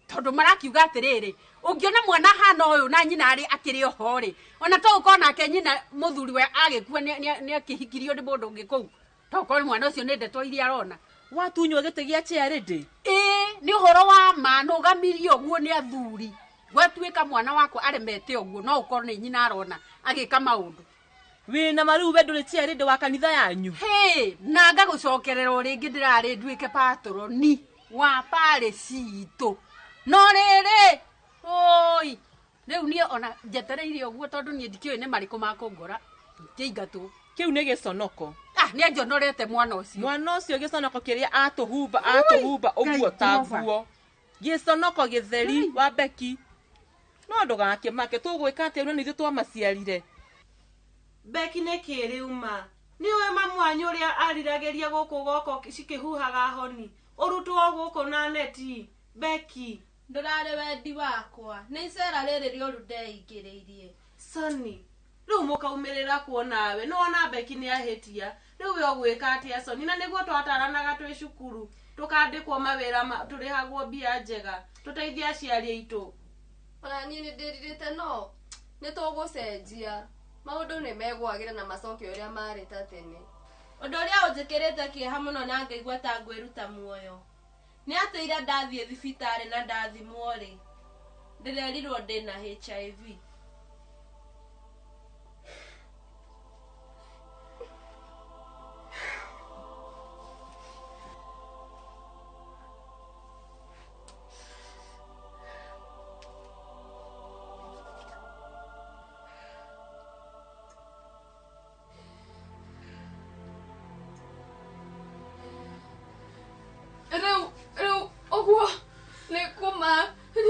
Tondũ marakiuga atĩrĩrĩ, ũngĩona mwana ahana ũyũ na nyina arĩ akĩrĩ oho rĩ, ona to ũkorwo nake nyina mũthuri we agĩkua nĩ akĩhikirio nĩ mũndũ ũngĩ kũu. To ũkorwo mwana ũcio nĩ ndeto iria arona. Watunywo gĩtĩ gĩa chairlady? Ĩĩ, nĩ ũhoro wa ma, nũgamirio ũguo nĩ athuri. Gwatuĩka mwana wakwa aremete ũguo, no ũkorwo nĩ nyina arona agĩka maũndũ. Wĩna ma rĩu we ndũrĩ chairlady wa kanitha yanyu? Hĩ, na ngagũcokerera o rĩngĩ ndĩrarĩ nduĩke patroni wa parish itũ. No rĩrĩ, oi, rĩu niĩ ona njetereire ũguo tondũ niĩ ndikĩũĩ nĩ marĩkũ makũngora, ngĩingatwo. Kĩu nĩ gĩconoko. Ah, nĩ anjonorete mwana ũcio. Mwana ũcio gĩconoko kĩrĩa atũhumba, atũhumba ũguo ta nguo. Gĩconoko gĩtheri wa Beki. No ndũgakĩmake, tũgwĩka atĩa rĩu nĩ ithuĩ twamaciarire. Beki nĩ kĩ rĩu ma? Nĩ ũĩ mamu wanyu ũrĩa ariragĩria gũkũ goko cikĩhuhaga honi. Ũrutwo gũkũ na neti. Beki. Ndũrarĩ wendi wakwa. Nĩ icera rĩrĩ rĩũru ndeingĩrĩirie. Soni, rĩu mũkaumĩrĩra kuonawe. Nĩ wona Beki nĩ ahĩtia. Rĩu we ũgwĩka atĩa Soni? Na nĩguo twataranaga twĩ cukuru. Tũkandĩkwo mawĩra tũrĩhagwo mbia njega. Tũteithie aciari aitũ. Ona niĩ nĩ ndĩrirĩte no nĩ tũgũcenjia. Maũndũ nĩ megwagĩra na macoke ũrĩa marĩ ta tene. Ũndũ ũrĩa ũnjĩkĩrĩte kĩeha mũno na ngaigua ta ngwĩruta muoyo. Nĩ atĩ ira ndathiĩ thibitarĩ na ndathimwo rĩ, ndĩrerirwo ndĩna HIV.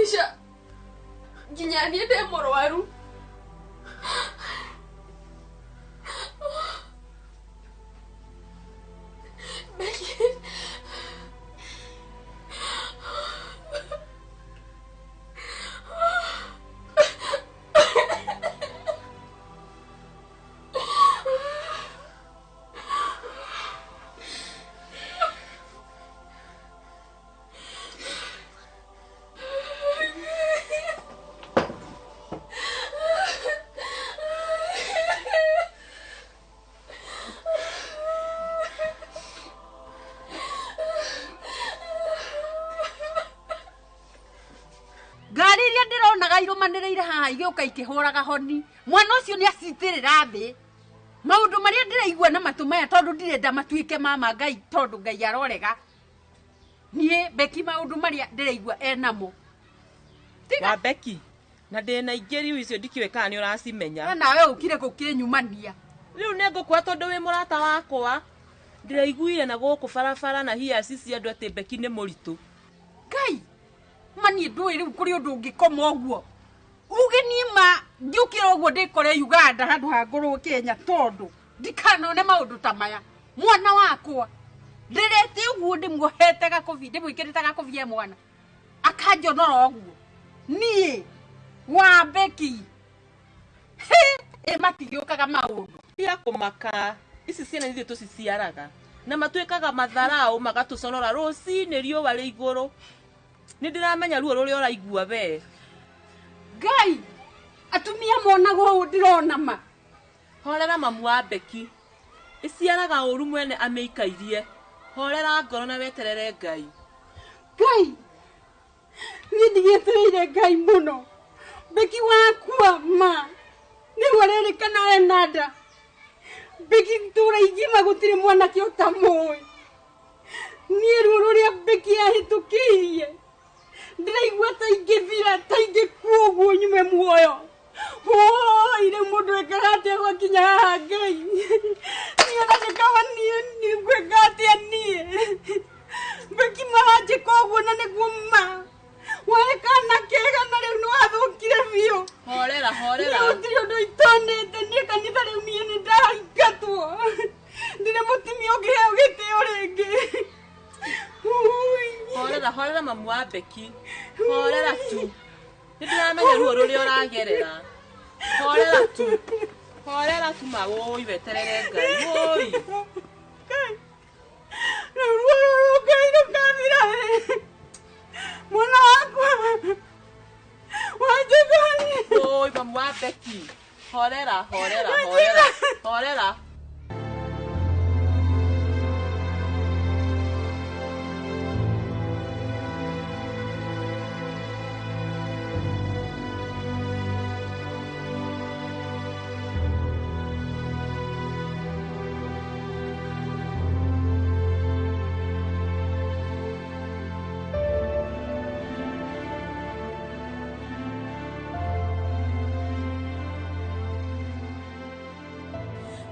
Nisha nginya niĩ ndĩ mũrwaru. Becky. Ngari iria ndĩronaga irũmanĩrĩire haha igĩũka ikĩhũraga honi mwana ũcio nĩ acitĩrĩra thĩ maũndũ marĩa ndĩraigua na matũ maya tondũ ndirenda matuĩke mama Ngai tondũ Ngai arorega niĩ Becky maũndũ marĩa ndĩraigua enamo. Wa Becky na ndĩna ingĩ rĩu icio ndikĩũĩ kana nĩ ũracimenya. Nawe ũkire gũkĩnyumania. Rĩu nĩ ngũkua tondũ wĩ mũrata wakwa. Ndĩraiguire na gũkũ barabara na hiaci cia andũ atĩ Becky nĩ mũritũ. Ngai mani ndũĩ rĩu kũrĩ ũndũ ũngĩkoma ũguo uge niĩ ma ngĩũkĩra ũguo ndĩkore Uganda handũ ha ngorwo Kenya tondũ ndikanone maũndũ ta maya. Mwana wakwa ndĩrete ũguo ndĩmuohete gakobi ndĩmwĩkĩrĩte gakobi e mwana akanjonora ũguo niĩ wa Becky ĩ matigĩũkaga maũndũ. Tiga kũmaka ici ciana ithuĩ tũciciaraga na matuĩkaga matharau magatũconora rũcinĩ riũa rĩ igũrũ. Nĩ ndĩramenya ruo rũrĩa ũraigua we. Ngai atumia monagwo ũũ ndĩrona ma. Horera mamu wa Becky ĩciaraga ũru mwene amĩikairie. Horera ngoro na weterere Ngai. Ngai niĩ ndigĩetereire Ngai mũno. Becky wakwa ma nĩguo arerĩkana ena nda. Becky itũũra igima gũtirĩ mwanake ũtamũĩ. Niĩ ruo rũrĩa Becky ahĩtũkĩirie ndĩraigua ta ingĩthira ta ingĩkua ũguo nyume muoyo. Woi rĩu mũndũ ekaga atĩa gwakinya haha Ngai? Niĩ ona nĩ kaba niĩ ngwĩka atĩa niĩ? Becky maranjĩka ũguo na nĩguo ma warĩ kana kega na rĩu nĩwathũkire biũ. Horera horera. Niĩ gũtirĩ ũndũ itonete niĩ kanitha rĩu niĩ nĩ ndaingatwo. Ndirĩ mũtumia ũngĩheo gĩtĩo rĩngĩ. Horera horera mamu wa Becky horera tu. Nĩ ndĩramenya ruo rũrĩa ũragerera. Horera tu horera tu ma woi weterere Ngai woi. Rĩu ruo rũrũ Ngai rũkathira rĩ. Mwana wakwa wanjĩkani. Woi mamu wa Becky horera horera horera horera.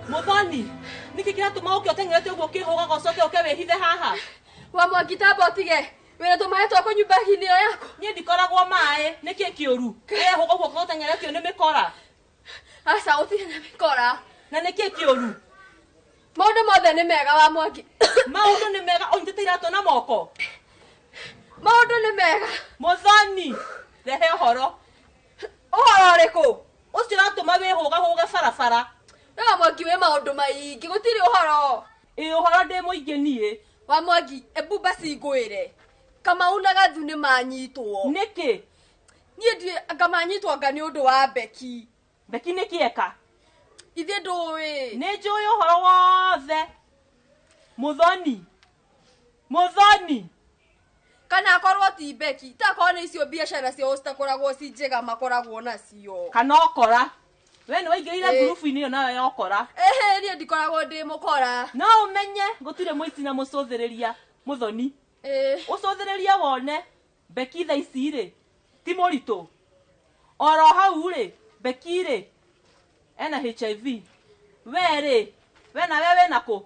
Muthoni, niki kiratuma uke uteng'erete uguo ukihũgaga ũcoke ũke wĩhithe haha? Wa Mwangi tamba ũtige wĩna tũmaĩ twa kũnyua bagi-inĩ ĩyo yaku. Niĩ ndikoragwo maĩ, nĩkĩ kĩũru? Wehũga ũguo ũkorwo ũteng'eretio nĩ mĩkora. Aca ũtige na mĩkora. Na nĩkĩ kĩũru? Maũndũ mothe nĩ mega wa Mwangi. Maũndũ nĩ mega ũnyitĩte iratũ na moko. Maũndũ nĩ mega. Muthoni, rehe ũhoro. Ũhoro ũrĩkũ? Ũcio ũratũma wĩhũgahũge barabara. Wa Mwangi wĩ maũndũ maingĩ gũtirĩ ũhoro. Ĩ ũhoro ndĩ mũingĩ niĩ. Wa Mwangi embu basi ngwĩre. Kamau na Gathu nĩ manyitwo. Nĩkĩ? Niĩ ndiĩ anga manyitwo anga nĩ ũndũ wa Becky. Becky nĩ kĩeka? Ithuĩ ndũĩ. Nĩ njũĩ ũhoro wothe. Muthoni. Muthoni. Kana akorwo ti Becky, takorwo nĩ icio biacara ciao citakoragwo ci njega makoragwo nacio. Kana ũkora. We nĩ waingĩrĩire ngurubu-inĩ ĩyo nayo yokora. Ehe niĩ ndikoragwo ndĩ mũkora. No ũmenye gũtirĩ mũici na mũcũthĩrĩria Muthoni. Ũcũthĩrĩrie wone Becky thaa ici rĩ ti mũritũ. Oro hau rĩ Becky rĩ ena HIV. We rĩ we nawe wĩna kũ?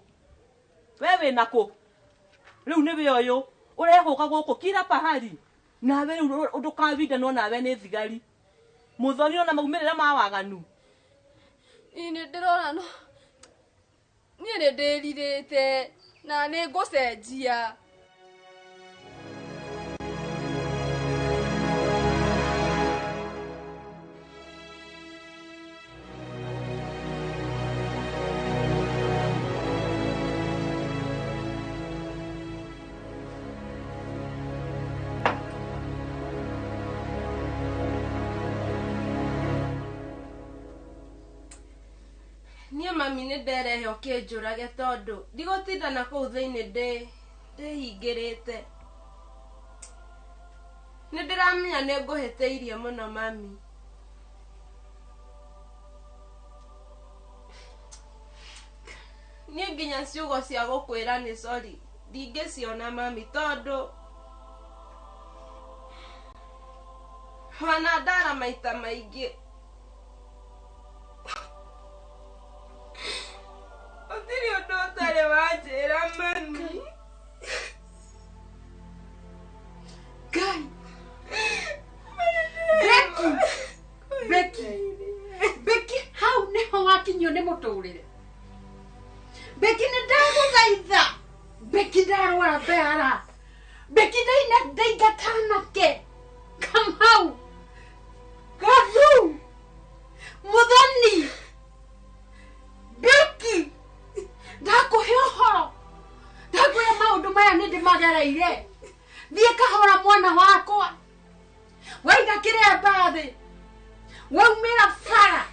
We wĩna kũ? Rĩu nĩwe ũyũ ũrehũga gũkũ kila pahali. Nawe rĩu ndũkawindanwo nawe nĩ thigari. Mũthoni ona maumĩrĩra ma waganu. Ĩ nĩ ndĩrona no niĩ nĩ ndĩrirĩte na nĩ ngũcenjia. Niĩ mami nĩ nderehe ũkĩnjũrage tondũ ndigũtinda na kũu thĩinĩ ndĩhingĩrĩte. Nĩ ndĩramenya nĩ ngũhĩtĩirie mũno mami. Niĩ nginya ciugo cia gũkwĩra nĩ sorry ndingĩciona mami tondũ wana ndara maita maingĩ. Gũtirĩ ũndũ ũtarĩ wanjĩra mami. Ngai. Becky. Becky. Becky hau nĩho wakinyio nĩ mũtũrĩre. Becky nĩ ndagũthaitha. Becky ndarwara mbara. Becky ndaina ndaingata anake. Kamau. Gathu. Muthoni. Becky. Ndakũhe ũhoro. Ndakwĩra maũndũ maya nĩ ndĩmagereire. Thiĩ kahora mwana wakwa. Waiga kĩremba thĩ. Waumĩra bara.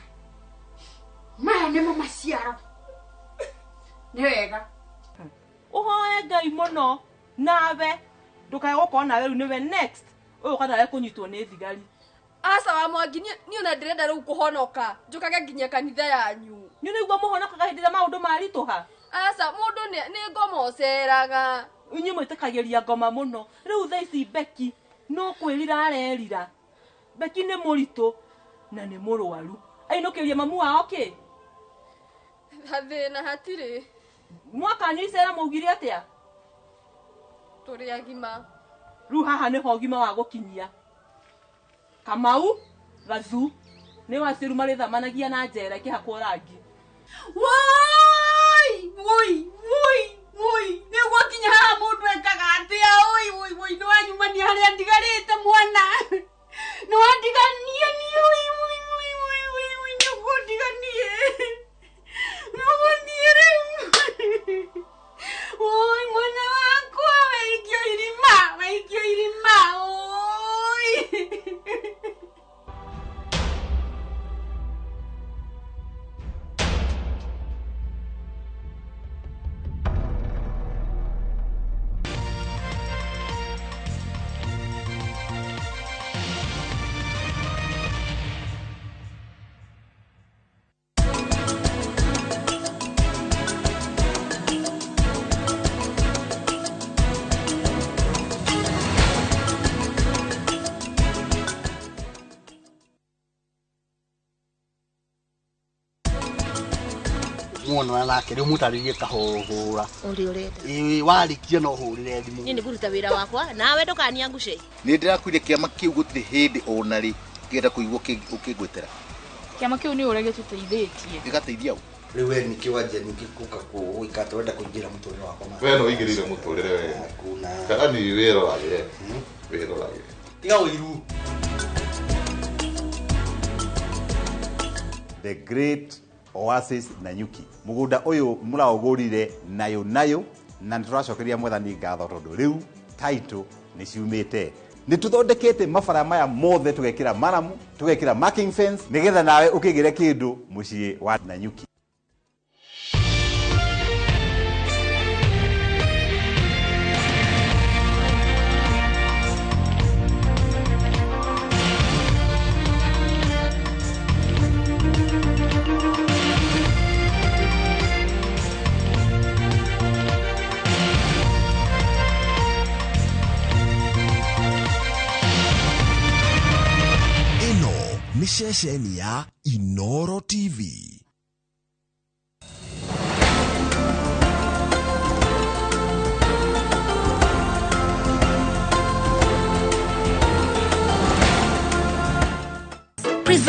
Maya nĩmo maciaro. Nĩ wega. Ũhoe Ngai mũno nawe ndũkae gũkorwo nawe rĩu nĩwe next ũyũ kana nawe kũnyitwo nĩ thigari. Aca wa Mwangi niĩ ona ndĩrenda rĩu kũhonoka njũkage nginya kanitha yanyu. Nĩ nĩguo mũhonokaga hĩndĩ ĩrĩa maũndũ maritũha? Aca mũndũ nĩ ngoma ũceraga. Inyuĩ mwĩtĩkagĩria ngoma mũno. Rĩu thaa ici Becky no kwĩrira arerira. Becky nĩ mũritũ na nĩ mũrwaru. Ainũkĩrie mamu wao kĩ? Hathĩna hatirĩ. Mwaka icera maugire atĩa? Tũrĩ agima. Rĩu haha nĩho ũgima wa gũkinyia. Kamau, Gathu, nĩ waciru marĩthamanagia na njera ĩkĩhakwo rangi. Woi, woi, woi, woi, nĩ gwakinya haha mũndũ ekaga atĩa? Oi, woi, woi, nĩ wanyumania harĩa ndigarĩte mwana. Nĩ wandigania niĩ, oi, woi, woi, woi, woi, woi, nĩ ũkũndiganie. Nĩ ũgũthiĩ rĩu. Oi, mwana wakwa, waikio irima, waikio irima, oi. Mwana nake rĩu mũtarĩrie kahũhũra ũrĩa ũrenda. Ĩĩ warĩkia no hũrĩre thimũ. Niĩ nĩngũruta wĩra wakwa nawe ndũkanianguce. Nĩ ndĩrakwĩrire kĩama kĩu gũtirĩ hĩndĩ ona rĩ kĩenda kũigua ũkĩngwĩtĩra. Kĩama kĩu nĩ ũrĩa gĩtũteithĩtie. Gĩgateithia ũ? Rĩu we nĩkĩ wanjia ningĩ gũka gwĩka atĩ ũrenda kũingĩra mũtũrĩre wakwa? We no ũingĩrĩire mũtũrĩre we. Kana nĩ wĩroragĩre. Wĩroragĩre. Tiga ũiru. The Great Oasis Nanyuki. Mũgũnda ũyũ mũraũgũrire nayo nayo na nĩtũracokeria mwathani ngatho tondũ rĩu title nĩ ciumĩte. Nĩ tũthondekete mabara maya mothe tũgekĩra maramu, tũgekĩra marking fence nĩgetha nawe ũkĩgĩre kĩndũ mũciĩ wa Nanyuki. Ceceni ya Inoro TV.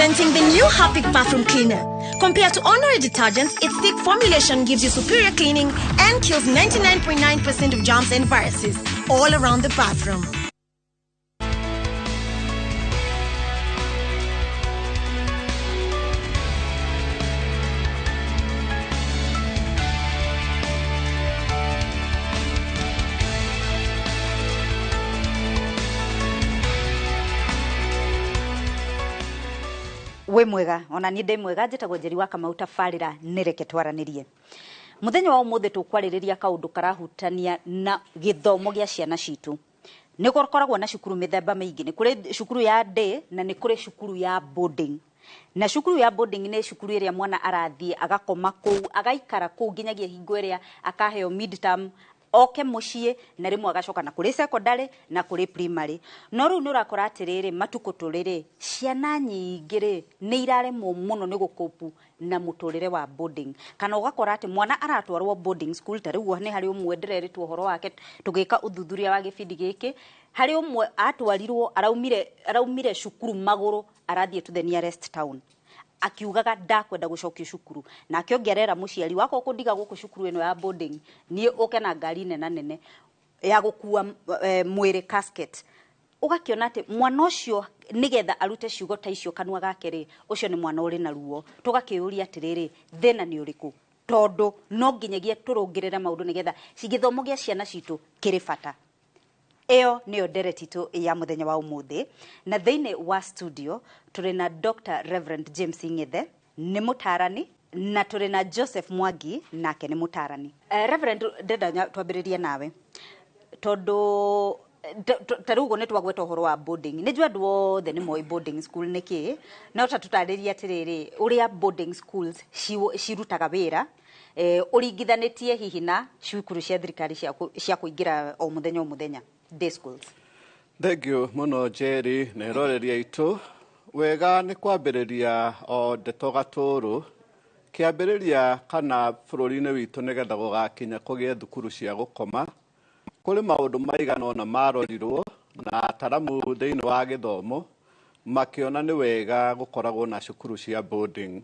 Presenting the new Harpic bathroom cleaner. Compared to ordinary detergents, its thick formulation gives you superior cleaning and kills 99.9% of germs and viruses all around the bathroom. Wĩ mwega ona niĩ ndĩ mwega, njĩtagwo Njeri wa Kamau, tabarĩra nĩ Reke Twaranĩrie. Mũthenya wa ũmũthĩ tũkwarĩrĩria kaũndũ karahutania na gĩthomo gĩa ciana citũ. Nĩ gũkoragwo na cukuru mĩthemba mĩingĩ, nĩ kũrĩ cukuru ya day na nĩ kũrĩ cukuru ya boarding. Na cukuru ya boarding nĩ cukuru ĩrĩa mwana arathiĩ agakoma kũu, agaikara kũu nginyagia hingo ĩrĩa akaheo midterm, oke mũciĩ, na rĩmwe agacoka na kũrĩ secondary na kũrĩ primary. No rĩu nĩ ũrakora atĩrĩrĩ, matukũ tũrĩ rĩ, ciana nyingĩ rĩ nĩ iraremwo mũno nĩ gũkũpu na mũtũrĩre wa boarding, kana ũgakora atĩ mwana aratwarwo boarding school. Ta rĩu nĩ harĩ ũmwe ndĩrerĩtwo ũhoro wake tũgĩka ũthuthuria wa gĩbindi gĩkĩ, harĩ ũmwe atwarirwo, araumire cukuru magũrũ, arathiĩ to the nearest town, akiugaga ndakwenda gũcokio cukuru. Nake ũngĩ arera mũciari wakwa kũndiga gũkũ cukuru ĩno ya boarding, niĩ ũke na ngari nena nene ya gũkua mwĩrĩ, casket. Ũgakĩona atĩ mwana ũcio nĩgetha arute ciugo ta icio kanua gake rĩ, ũcio nĩ mwana ũrĩ na ruo. Tũgakĩũria atĩrĩrĩ, thĩna nĩ ũrĩkũ? Tondũ no nginyagia tũrũngĩrĩre maũndũ nĩgetha gĩthomo gĩa ciana citũ kĩrĩ bata. Ĩyo nĩyo ndereti itũ ya mũthenya wa ũmũthĩ. Na thĩinĩ wa studio tũrĩ na Dr. Reverend James Ng'ethe, nĩ mũtarani, na tũrĩ na Joseph Mwangi, nake nĩ mũtarani. Reverend, ndenda twambĩrĩrie nawe, tondũ ta rĩu ũguo nĩ twagweta ũhoro wa boarding. Nĩ njũĩ andũ othe nĩ moĩ boarding school nĩ kĩĩ, no ta tũtarĩrie atĩrĩrĩ, ũrĩa boarding schools cirutaga wĩra, ũringithanĩtie hihi na cukuru cia thirikari cia kũingĩra o mũthenya o mũthenya, day schools. Thank you mũno Njeri na ĩroreria itũ. Wega nĩ kwambĩrĩria o ndeto gatũrũ kĩambĩrĩria kana bũrũri-inĩ witũ, nĩgetha gũgakinya kũgĩe thukuru cia gũkoma, kũrĩ maũndũ maigana ũna marorirwo na ataramu thĩinĩ wa gĩthomo makĩona nĩ wega gũkoragwo na cukuru cia boarding.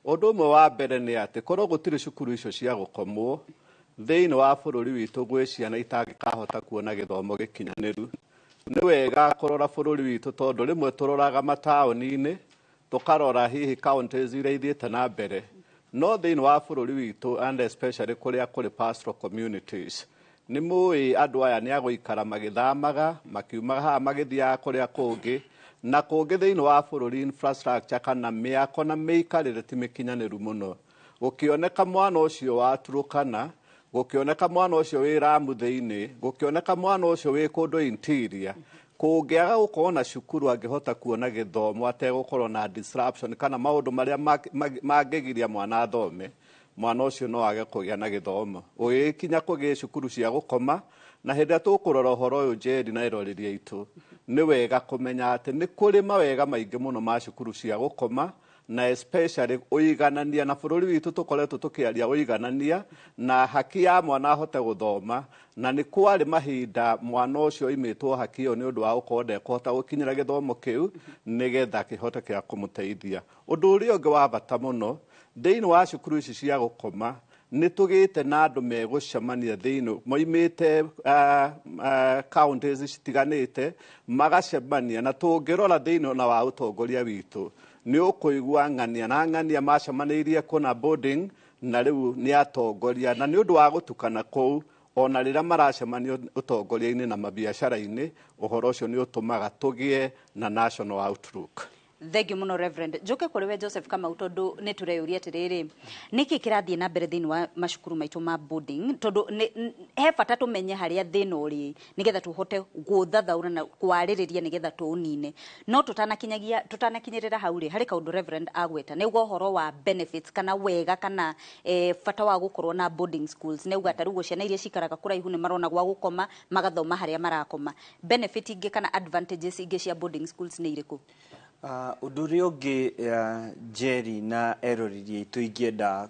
Ũndũ ũmwe wa mbere nĩ atĩ korwo gũtirĩ cukuru icio cia gũkomwo thĩinĩ wa bũrũri witũ, gwĩ ciana itangĩkahota kuona gĩthomo gĩkinyanĩru. Nĩ wega kũrora bũrũri witũ, tondũ rĩmwe tũroraga mataũni-inĩ, tũkarora hihi counties iria ithiĩte na mbere, no thĩinĩ wa bũrũri witũ and especially kũrĩa kũrĩ pastoral communities, nĩ mũĩ andũ aya nĩ agũikara magĩthamaga, makiumaga haha magĩthiaga kũrĩa kũngĩ na kũngĩ thĩinĩ wa bũrũri. Infrastructure kana mĩako na mĩikarĩre ti mĩkinyanĩru mũno. Gũkĩoneka mwana ũcio wa Turukana, gũkĩoneka mwana ũcio wĩ Ramu thĩinĩ, gũkĩoneka mwana ũcio wĩ kũndũ interior, kũngĩaga gũkorwo na cukuru angĩhota kuona gĩthomo ategũkorwo na disruption kana maũndũ marĩa mangĩgiria mwana athome, mwana ũcio no age kũgĩa na gĩthomo. Ũgĩkinya kũgĩe cukuru cia gũkoma, na hĩndĩ ĩrĩa tũkũrora ũhoro ũyũ, Njeri na ĩroreria itũ, nĩ wega kũmenya atĩ nĩ kũrĩ mawega maingĩ mũno ma cukuru cia gũkoma, na especially ũiganania na bũrũri witũ tũkoretwo tũkĩaria ũiganania na haki ya mwana ahote gũthoma. Na nĩ kwarĩ mahinda mwana ũcio oimĩtwo haki ĩyo nĩ ũndũ wa gũkorwo ndekũhota gũkinyĩra gĩthomo kĩu nĩgetha kĩhote kĩa kũmũteithia. Ũndũ ũrĩa ũngĩ wa bata mũno thĩinĩ wa cukuru ici cia gũkoma, nĩ tũgĩte na andũ megũcemania thĩinĩ moimĩte counties citiganĩte, magacemania. Na tũngĩrora thĩinĩ ona wa ũtongoria witũ, nĩ ũkũigua ng'ania na ng'ania macemanĩirie kũna boarding, na rĩu nĩ atongoria, na nĩ ũndũ wa gũtukana kũu, ona rĩrĩa maracemania ũtongoria-inĩ na mabiacara-inĩ, ũhoro ũcio nĩ ũtũmaga tũgĩe na national outlook. Thengiũ mũno Reverend. Njoke kũrĩ we Joseph Kamau, tondũ nĩ tũreyũria atĩrĩrĩ, nĩkĩ kĩrathiĩ na mbere thĩinĩ wa macukuru maitũ ma boarding? Tondũ he bata tũmenye harĩa thĩna ũrĩ nĩgetha tũhote gũthathaũra na kwarĩrĩria nĩgetha tũũnine. No tũtanakinyagia tũtanakinyĩrĩra hau rĩ, harĩ kaũndũ Reverend agweta, nĩguo ũhoro wa benefits kana wega kana bata wa gũkorwo na boarding schools. Nĩ auga ta rĩu ciana iria cikaraga kũraihu nĩ marona gwa gũkoma, magathoma harĩa marakoma. Benefit ingĩ kana advantages ingĩ cia boarding schools nĩ irĩkũ? Ũndũ ũrĩa ũngĩ, Jerry na eroreri aitũ, ingĩenda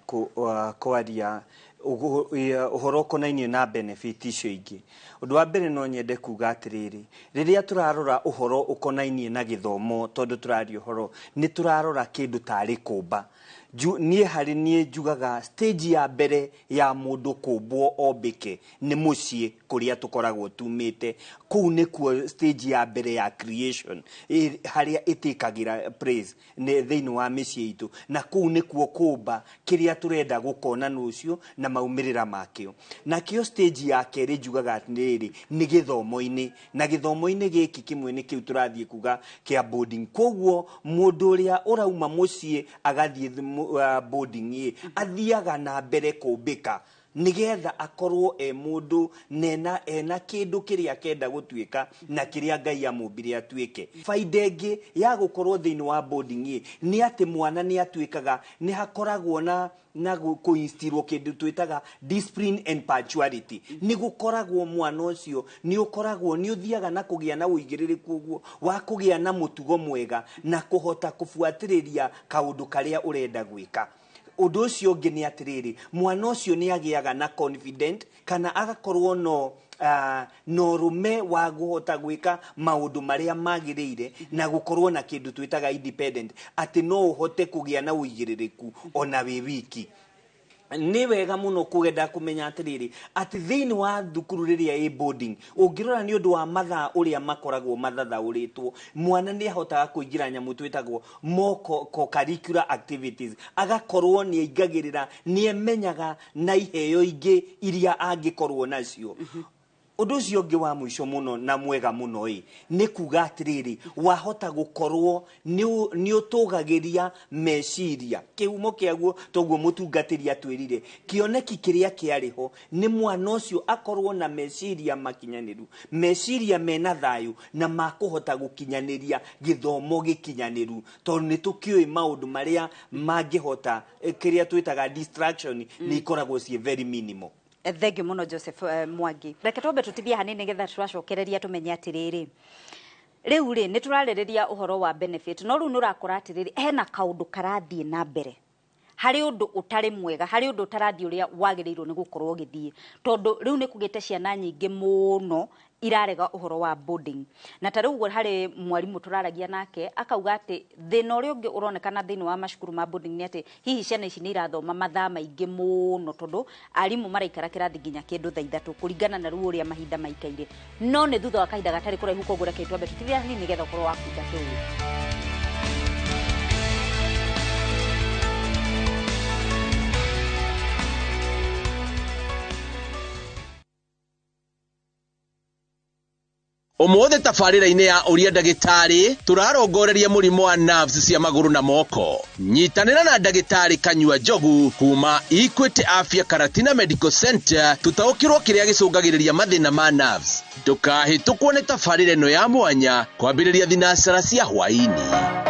kwaria Ũhoro ũkonainie na benefit icio ingĩ, ũndũ wa mbere no nyende kuga atĩrĩrĩ, rĩrĩa tũrarora ũhoro ũkonainie na gĩthomo, tondũ tũraria ũhoro nĩ tũrarora kĩndũ tarĩ kũmba. Niĩ harĩ niĩ njugaga stage ya mbere ya mũndũ kũmbwo ombĩke nĩ mũciĩ kũrĩa tũkoragwo tumĩte. Kũu nĩkuo stage ya mbere ya creation harĩa ĩtĩkagĩra praise nĩ thĩinĩ wa mĩciĩ itũ, na kũu nĩkuo kũmba kĩrĩa tũrenda gũkona rũciũ na maumĩrĩra makĩo. Nakĩo stage ya kerĩ njugaga atĩrĩrĩ, nĩ gĩthomo-inĩ, na gĩthomo-inĩ gĩkĩ kĩmwe nĩ kĩu tũrathiĩ kuga kĩa boarding. Koguo mũndũ ũrĩa ũrauma mũciĩ agathiĩ boarding ĩ, athiaga na mbere kũmbĩka nigetha akorwo e mũndũ nena ena kĩndũ kĩrĩa akenda gũtuĩka na kĩrĩa Ngai amũmbire atuĩke. Baida ĩngĩ ya gũkorwo thĩinĩ wa boarding ĩ, nĩ atĩ mwana nĩ atuĩkaga nĩ hakoragwo na kũinstirwo kĩndũ twĩtaga discipline and punctuality. Nĩ gũkoragwo mwana ũcio nĩ ũkoragwo nĩ ũthiaga na kũgĩa na ũigĩrĩrĩku ũguo wa kũgĩa na mũtugo mwega na kũhota kũbuatĩrĩria kaũndũ karĩa ũrenda gwĩka. Ũndũ ũcio ũngĩ nĩ atĩrĩrĩ, mwana ũcio nĩ agĩaga na confident kana agakorwo na ũrũme wa kũhota gwĩka maũndũ marĩa magĩrĩire na gũkorwo na kĩndũ twĩtaga independent, atĩ no ũhote kũgĩa na ũigĩrĩrĩku ona wĩ wiki. Nĩ wega mũno kũgenda kũmenya atĩrĩrĩ, atĩ thĩinĩ wa thukuru rĩrĩa ĩ boarding, ũngĩrora nĩ ũndũ wa mathaa ũrĩa makoragwo mathathaũrĩtwo, mwana nĩ ahotaga kũingĩra nyamũ twĩtagwo more co-curricular activities, agakorwo nĩ aingagĩrĩra, nĩ emenyaga na iheo ingĩ iria angĩkorwo nacio. Ũndũ ũcio ũngĩ wa mũico mũno na mwega mũno ĩ, nĩ kuga atĩrĩrĩ, wahota gũkorwo nĩ ũtũgagĩria meciria. Kĩhumo kĩaguo toguo mũtungatĩri atwĩrire, kĩoneki kĩrĩa kĩarĩ ho nĩ mwana ũcio akorwo na meciria makinyanĩru, meciria mena thayũ na makũhota gũkinyanĩria gĩthomo gĩkinyanĩru, tondũ nĩ tũkĩũĩ maũndũ marĩa mangĩhota, kĩrĩa twĩtaga distraction nĩ ikoragwo ciĩ very minimal. Thank you mũno Joseph Mwangi. Reke twambe tũtithie hanini nĩgetha tũracokereria tũmenye atĩrĩrĩ, rĩu rĩ nĩ tũrarĩrĩria ũhoro wa benefit, no rĩu nĩ ũrakora atĩrĩrĩ, hena kaũndũ karathiĩ na mbere, harĩ ũndũ ũtarĩ mwega, harĩ ũndũ ũtarathiĩ ũrĩa wagĩrĩirwo nĩ gũkorwo ũgĩthiĩ, tondũ rĩu nĩ kũgĩte ciana nyingĩ mũno irarega ũhoro wa boarding. Na ta rĩu ũguo harĩ mwarimũ tũraragia nake akauga atĩ thĩna ũrĩa ũngĩ ũronekana thĩinĩ wa macukuru ma boarding nĩ atĩ hihi ciana ici nĩ irathoma mathaa maingĩ mũno, tondũ arimũ maraikara kĩrathi nginya kĩndũ thaa 3 kũringana na rĩu ũrĩa mahinda maikaire. No nĩ thutha wa kahinda gatarĩ kũraihu, koguo reke twambe tũtithie hanini nĩgetha ũkorwo wa kunda tũĩ. Ũmũthĩ tabarĩra-inĩ ya ũria ndagĩtarĩ tũrarongoreria mũrimũ wa nerves cia magũrũ na moko. Nyitanĩra na ndagĩtarĩ Kanyua Njogu kuma Equity Afya Karatina Medical Center tũtaũkĩrwo kĩrĩa gĩcũngagĩrĩria mathĩna ma nerves. Ndũkahĩtũkwo nĩ tabarĩra ĩno ya mwanya kwambĩrĩria thinacara cia hwaĩ-inĩ.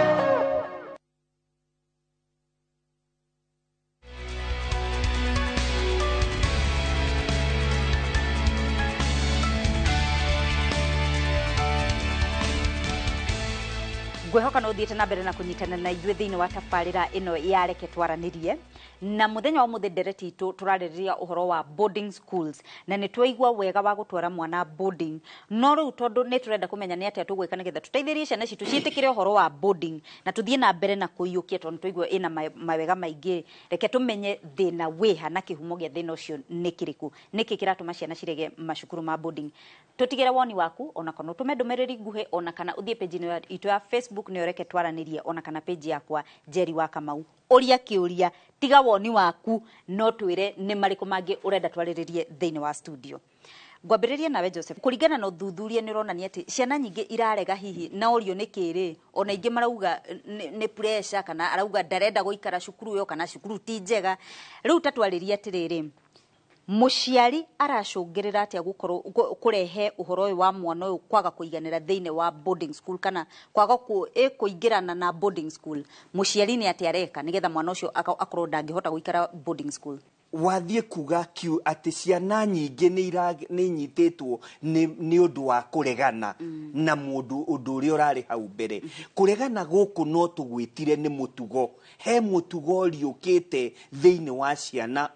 Ngwĩhoka no ũthiĩte na mbere na kũnyitana na ithuĩ thĩinĩ wa tabarĩra ĩno ya Reke Twaranĩrie. Na mũthenya wa ũmũthĩ ndereti itũ tũrarĩrĩria ũhoro wa boarding schools, na nĩ twaigua wega wa gũtwara mwana boarding, no rĩu tondũ nĩ tũrenda kũmenya nĩ atĩa tũgwĩka nĩgetha tũteithĩrĩrie ciana citũ ciĩtĩkĩre ũhoro wa boarding na tũthiĩ na mbere na kũiyũkia, tondũ twaigua ĩna mawega maingĩ. Reke tũmenye thĩna wĩha na kĩhumo gĩa thĩna ũcio nĩ kĩrĩkũ, nĩkĩ kĩratũma ciana cirege macukuru ma boarding. Tũtigĩre woni waku, ona kana ũtũme ndũmĩrĩri nguhĩ, ona kana ũthiĩ page-inĩ itũ ya Facebook nĩyo Reke Twaranĩrie, ona kana page yakwa Njeri wa Kamau. Ũria kĩũria, tiga woni waku, no twĩre nĩ marĩkũ mangĩ ũrenda twarĩrĩrie thĩinĩ wa studio. Ngwambĩrĩria nawe Joseph, kũringana na ũthuthuria nĩ ũronania atĩ ciana nyingĩ irarega hihi na ũrio nĩ kĩrĩ, ona ingĩ marauga nĩ pressure, kana arauga ndarenda gũikara cukuru ĩyo, kana cukuru ti njega. Rĩu ta twarĩrie atĩrĩrĩ, mũciari aracũngĩrĩra atĩa gũkorwo kũrehe ũhoro ũyũ wa mwana ũyũ kwaga kũiganĩra thĩinĩ wa boarding school, kana kwaga kũingĩrana na boarding school? Mũciari nĩ atĩa areka nĩgetha mwana ũcio akorwo ndangĩhota gũikara boarding school? Wathiĩ kuga kiu atĩ ciana nyingĩ nĩ inyitĩtwo nĩ ũndũ wa kũregana Na mũndũ ũndũ ũrĩa ũrarĩ hau mbere, kũregana gũkũ no tũgwĩtire nĩ mũtugo. He mũtugo ũriũkĩte thĩinĩ wa ciana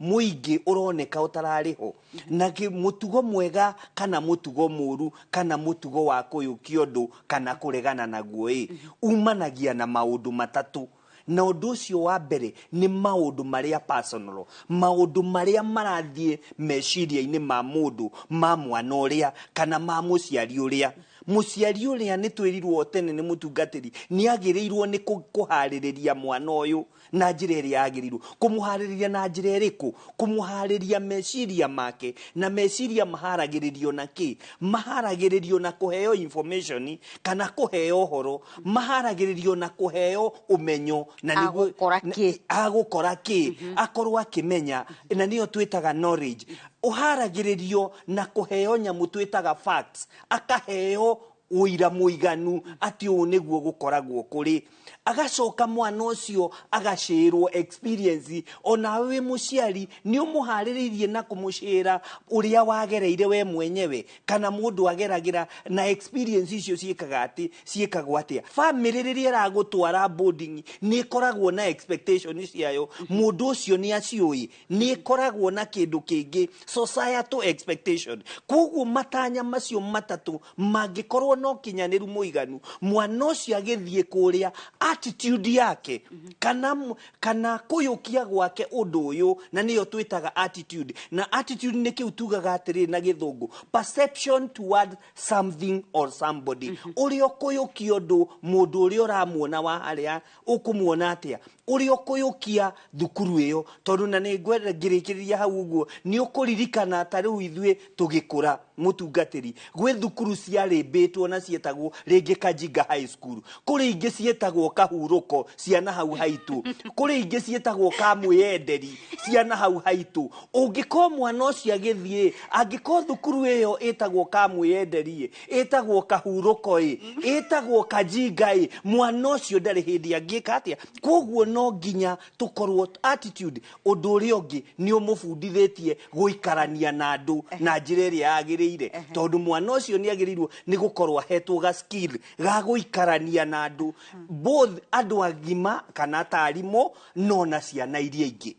mũingĩ ũroneka ũtararĩ ho, na mũtugo mwega kana mũtugo mũru kana mũtugo wa kũyũkia ũndũ kana kũregana naguo ĩ umanagia na maũndũ matatũ. Na ũndũ ũcio wa mbere nĩ maũndũ marĩa personal, maũndũ marĩa marathiĩ meciria-inĩ ma mũndũ, ma mwana ũrĩa kana ma mũciari ũrĩa. Mũciari ũrĩa nĩ twĩrirwo tene nĩ mũtungatĩri nĩ agĩrĩirwo nĩ kũharĩrĩria mwana ũyũ na njĩra ĩrĩa yagĩrĩirwo. Kũmũharĩrĩria na njĩra ĩrĩkũ? Kũmũharĩria meciria make. Na meciria maharagĩrĩrio na kĩ? Maharagĩrĩrio na kũheo information kana kũheo ũhoro, maharagĩrĩrio na kũheo ũmenyo na nĩguo Agũkora kĩ? Agũkora kĩ, akorwo akĩmenya, na nĩyo twĩtaga knowledge. Ũharagĩrĩrio na kũheo nyamũ twĩtaga facts, akaheo ũira mũiganu atĩ ũũ nĩguo gũkoragwo kũrĩ. Agacoka mwana ũcio agacĩrwo experience. Onawe wĩ mũciari nĩ ũmũharĩrĩirie na kũmũcĩra ũrĩa wagereire we mwenyewe kana mũndũ ageragĩra na experience icio ciĩkaga atĩ ciĩkagwo atĩa. Family rĩrĩa ĩragũtwara boarding nĩ ĩkoragwo na expectation ciayo, mũndũ ũcio nĩ aciũĩ, nĩ ĩkoragwo na kĩndũ kĩngĩ, societal expectation. Koguo matanya macio matatũ mangĩkorwo no kinyanĩru mũiganu, mwana ũcio agĩthiĩ kũrĩa, attitude yake kana kũyũkia gwake ũndũ ũyũ, na nĩyo twĩtaga attitude. Na attitude nĩ kĩu tugaga atĩrĩrĩ na gĩthũngũ, perception toward something or somebody. Ũrĩa ũkũyũkia ũndũ, mũndũ ũrĩa ũramuona wa harĩa ũkũmuona atĩa, ũrĩa ũkũyũkia thukuru ĩyo. Tondũ na nĩ ngwenda ngĩrĩkĩrĩria hau ũguo, nĩ ũkũririkana ta rĩu ithuĩ tũgĩkũra, mũtungatĩri, gwĩ thukuru ciarĩmbĩtwo na ciĩtagwo rĩngĩ Kajinga High School, kũrĩ ingĩ ciĩtagwo Kahurũko ciana hau haitũ, kũrĩ ingĩ ciĩtagwo Kamwĩyenderi ciana hau haitũ. Ũngĩkorwo mwana ũcio agĩthiĩ, angĩkorwo thukuru ĩyo ĩtagwo Kamwĩyenderi, ĩtagwo Kahurũko ĩ, ĩtagwo Kajinga ĩ, mwana ũcio ndarĩ hĩndĩ angĩka atĩa. Koguo no nginya tũkorwo attitude. Ũndũ ũrĩa ũngĩ nĩ ũmũbundithĩtie gũikarania na andũ na njĩra ĩrĩa yagĩrĩire, tondũ mwana ũcio nĩ agĩrĩirwo nĩ gũkorwo ahetwo ga skill ga gũikarania na andũ, both andũ agima kana tarimũ no na ciana iria ingĩ.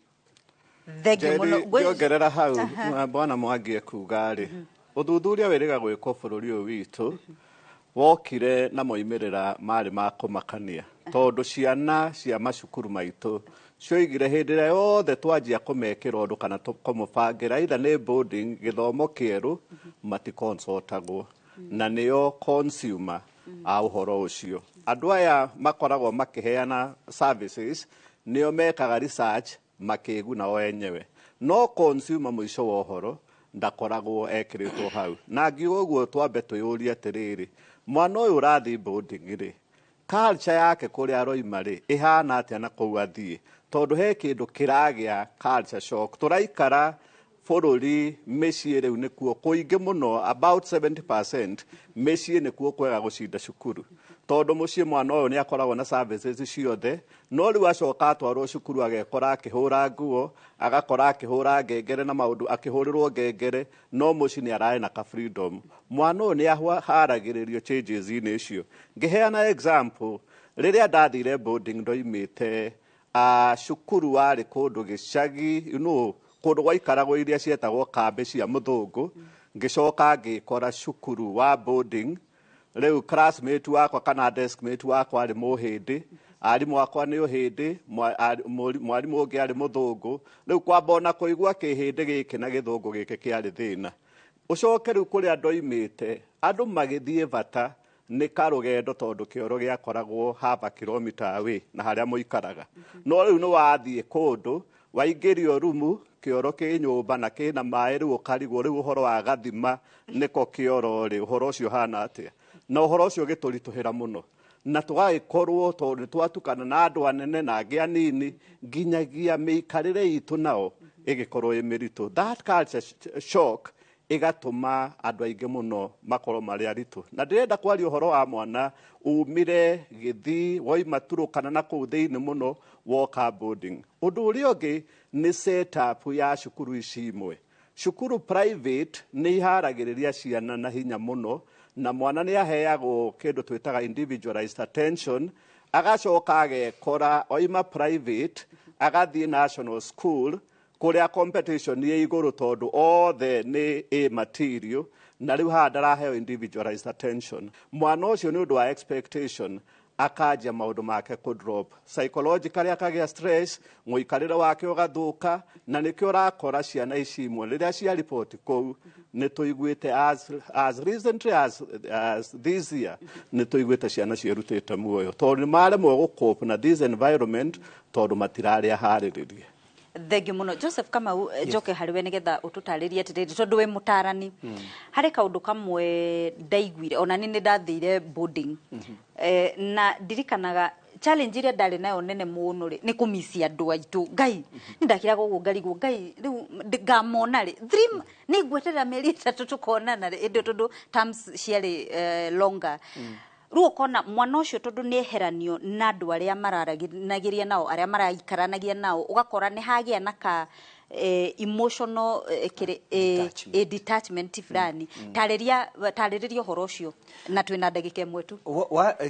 Thengiũ mũno. Ngĩongerera hau bwana Mwangi ekuga rĩ, ũthuthuria wĩrĩga gwĩkwo bũrũri ũyũ witũ wokire na moimĩrĩra marĩ ma kũmakania, tondũ ciana cia macukuru maitũ cioigire hĩndĩ ĩrĩa yothe twanjia kũmekĩra ũndũ kana kũmũbangĩra either nĩ boarding, gĩthomo kĩerũ, maticonsultagwo na nĩo consumer a ũhoro ũcio. Andũ aya makoragwo makĩheana services nĩo mekaga research makĩguna o enyewe, no consumer mũico wa ũhoro ndakoragwo ekĩrĩtwo hau. Na ngiuga ũguo twambe twĩyũrie atĩrĩrĩ, mwana ũyũ ũrathiĩ boarding rĩ, culture yake kũrĩa aroima rĩ ĩhana atĩa na kũu athiĩ? Tondũ he kĩndũ kĩragĩa culture shock. Tũraikara bũrũri mĩciĩ rĩu nĩkuo kũingĩ mũno, about 70% mĩciĩ nĩkuo kwega gũcinda cukuru, tondũ mũciĩ mwana ũyũ nĩ akoragwo na services ciothe. No rĩu acoka atwarwo cukuru agekora akĩhũra nguo, agakora akĩhũra ngengere na maũndũ, akĩhũrĩrwo ngengere, no mũciĩ nĩ ararĩ na ka freedom. Mwana ũyũ nĩ aharagĩrĩrio changes-inĩ icio. Ngĩheana example, rĩrĩa ndathire boarding ndoimĩte cukuru warĩ kũndũ gĩcagi, kũndũ gwaikaragwo iria cietagwo kambĩ cia mũthũngũ. Ngĩcoka ngĩkora cukuru wa boarding. Rĩu classmate wakwa kana deskmate wakwa arĩ mũhĩndĩ, arimũ akwa nĩ ũhĩndĩ, mwarimũ ũngĩ arĩ mũthũngũ. Rĩu kwamba ona kũigua kĩhĩndĩ gĩkĩ na gĩthũngũ gĩkĩ kĩarĩ thĩna. Ũcoke rĩu kũrĩa ndoimĩte, andũ magĩthiĩ bata nĩ karũgendo, tondũ kĩoro gĩakoragwo half a kilometer away na harĩa mũikaraga. No rĩu nĩ wathiĩ kũndũ waingĩrio rumu, kĩoro kĩ nyũmba na kĩna maĩ, rĩu ũkarigwo rĩu ũhoro wa gathima nĩko kĩoro rĩ, ũhoro ũcio ũhana atĩa? Na ũhoro ũcio ũgĩtũritũhĩra mũno, na tũgagĩkorwo tondũ nĩ twatukana na andũ anene na angĩ anini, nginyagia mĩikarĩre itũ nao ĩgĩkorwo ĩ mĩritũ. That culture shock ĩgatũma andũ aingĩ mũno makorwo marĩ aritũ. Na ndĩrenda kwaria ũhoro wa mwana umire Gĩthii, woima Turukana na kũu thĩinĩ mũno, woka boarding. Ũndũ ũrĩa ũngĩ nĩ setup ya cukuru ici imwe. Cukuru private nĩ iharagĩrĩria ciana na hinya mũno. Na mwana nĩ aheagwo kĩndũ twĩtaga individualized attention, agacoka agekora oima private agathiĩ national school kũrĩa competition ĩ igũrũ, tondũ othe nĩ A material, na rĩu haha ndaraheo individualized attention. Mwana ũcio, nĩ ũndũ wa expectation, akanjia maũndũ make kũ drop psychologically, akagĩa stress, mũikarĩre wake ũgathũka, na nĩkĩo ũrakora ciana ici imwe rĩrĩa cia riboti kũu, nĩ tũiguĩte as recently as this year, nĩ tũiguĩte ciana ciĩrutĩte muoyo tondũ nĩ maremwo gũ na this environment, tondũ matirarĩa harĩrĩrie. Thengiũ mũno, Joseph Kamau. Yes. Njoke harĩ we nĩgetha ũtũtarĩrie atĩrĩrĩ, tondũ wĩ mũtarani, harĩ kaũndũ kamwe ndaiguire, ona nĩ ndathire boarding, na ndirikanaga challenge ĩrĩa ndarĩ nayo nene mũno rĩ, nĩ kũmici andũ aitũ. Ngai, nĩ ndakiraga ũguo ngarigwo, Ngai, rĩu ngamona rĩ? Three nĩ ngweterera mĩeri 3 tũkonana rĩ? Ĩndĩ tondũ terms ciarĩ longer, rĩu ũkona mwana ũcio, tondũ nĩ eheranio na andũ arĩa mararanagĩria nao, arĩa maraikaranagia nao, ũgakora nĩ hagĩa na ka emotional kĩrĩ, detachment fulani. Tarĩria, tarĩrĩria ũhoro ũcio, na twĩna ndagĩka 1 tu.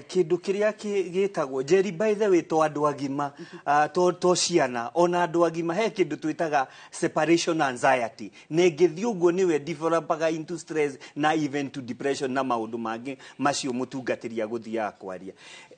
Kĩndũ kĩrĩa gĩtagwo, Jerry, by the way, to andũ agima, to ciana, ona andũ agima, he kĩndũ twĩtaga separation anxiety, na ĩngĩthiĩ ũguo nĩwe developaga into stress na even to depression na maũndũ mangĩ macio mũtungatĩri agũthiaga kwaria.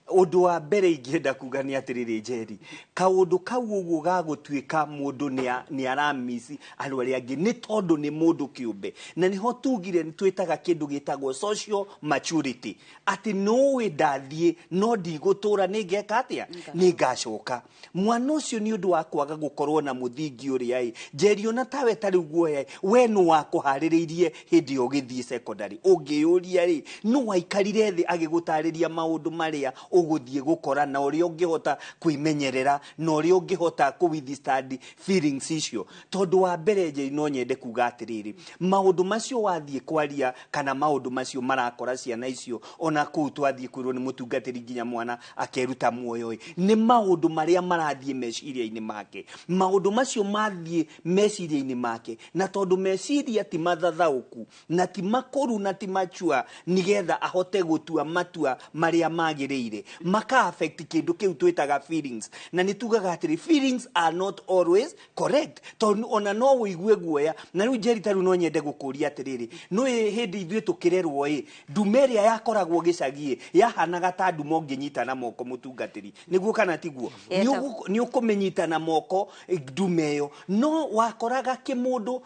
Ũndũ wa mbere ingĩenda kuga nĩ atĩrĩrĩ, Jerry, kaũndũ kau ũguo ga gũtuĩka mũndũ nĩ aramisi andũ arĩa angĩ, nĩ tondũ nĩ mũndũ kĩũmbe, na nĩho tugire nĩ twĩtaga kĩndũ gĩtagwo social maturity, atĩ nũĩ ndathiĩ no ndigũtũra, nĩ ngeka atĩa, nĩ ngacoka. Mwana ũcio, nĩ ũndũ wa kwaga gũkorwo na mũthingi ũrĩa ĩ, Njeri, ona tawe ta rĩu guoya, we nũ wakũharĩrĩirie hĩndĩ ĩyo ũgĩthiĩ secondary? Ũngĩyũria rĩ, nũ waikarire thĩ agĩgũtarĩria maũndũ marĩa ũgũthiĩ gũkora, na ũrĩa ũngĩhota kwĩmenyerera, na ũrĩa ũngĩhota kũ withstand feelings icio? Tondũ wa mbere, Njeri, no nyende kuga atĩrĩrĩ, maũndũ macio wathiĩ kwaria kana maũndũ macio marakora ciana icio, ona kũu twathiĩ kwĩrwo nĩ mũtungatĩri nginya mwana akeruta muoyo ĩ, nĩ maũndũ marĩa marathiĩ meciria-inĩ make. Maũndũ macio mathiĩ meciria-inĩ make, na tondũ meciria ti mathathaũku na ti makũru na ti machua nigetha ahote gũtua matua marĩa magĩrĩire, maka affect kĩndũ kĩu twĩtaga feelings. Na nĩ tugaga atĩrĩ, feelings are not always correct, tondũ ona no ũigue guoya. Na rĩu, Njeri, ta rĩu no nyende gũkũria atĩrĩrĩ, no hĩndĩ ithuĩ tũkĩrerwo ĩ, ndume ĩrĩa yakoragwo gĩcagi ĩ, yahanaga ta nduma ũngĩnyita na moko, mũtungatĩri, nĩguo kana tiguo? Nĩ ũkũmĩnyita na moko ndume ĩyo, no wakoraga kĩmũndũ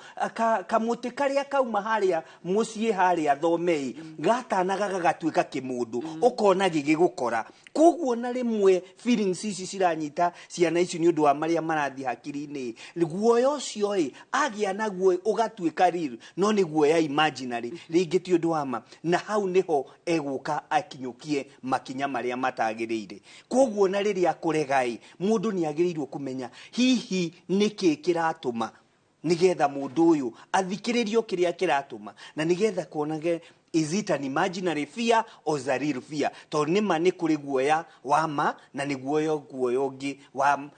kamũtĩ karĩa kauma harĩa mũciĩ harĩa thome-ĩ, gatanaga gagatuĩka kĩmũndũ, ũkona gĩgĩgũkora. Koguo na rĩmwe feelings ici ciranyita ciana ici nĩ ũndũ wa marĩa marathiĩ hakiri-inĩ, guoya ũcio ĩ agĩa naguo ũgatuĩka real, no nĩ guoya imaginary, rĩngĩ ti ũndũ wa ma, na hau nĩho egũka akinyũkie makinya marĩa matagĩrĩire. Koguo na rĩrĩa kũrega ĩ, mũndũ nĩ agĩrĩirwo kũmenya hihi nĩkĩ kĩratũma, nigetha mũndũ ũyũ athikĩrĩrio kĩrĩa kĩratũma, na nigetha kuonage is it an imaginary fear or is a real fear, tondũ nĩma nĩ kũrĩ guoya wa ma na nĩ guoya ũngĩ wa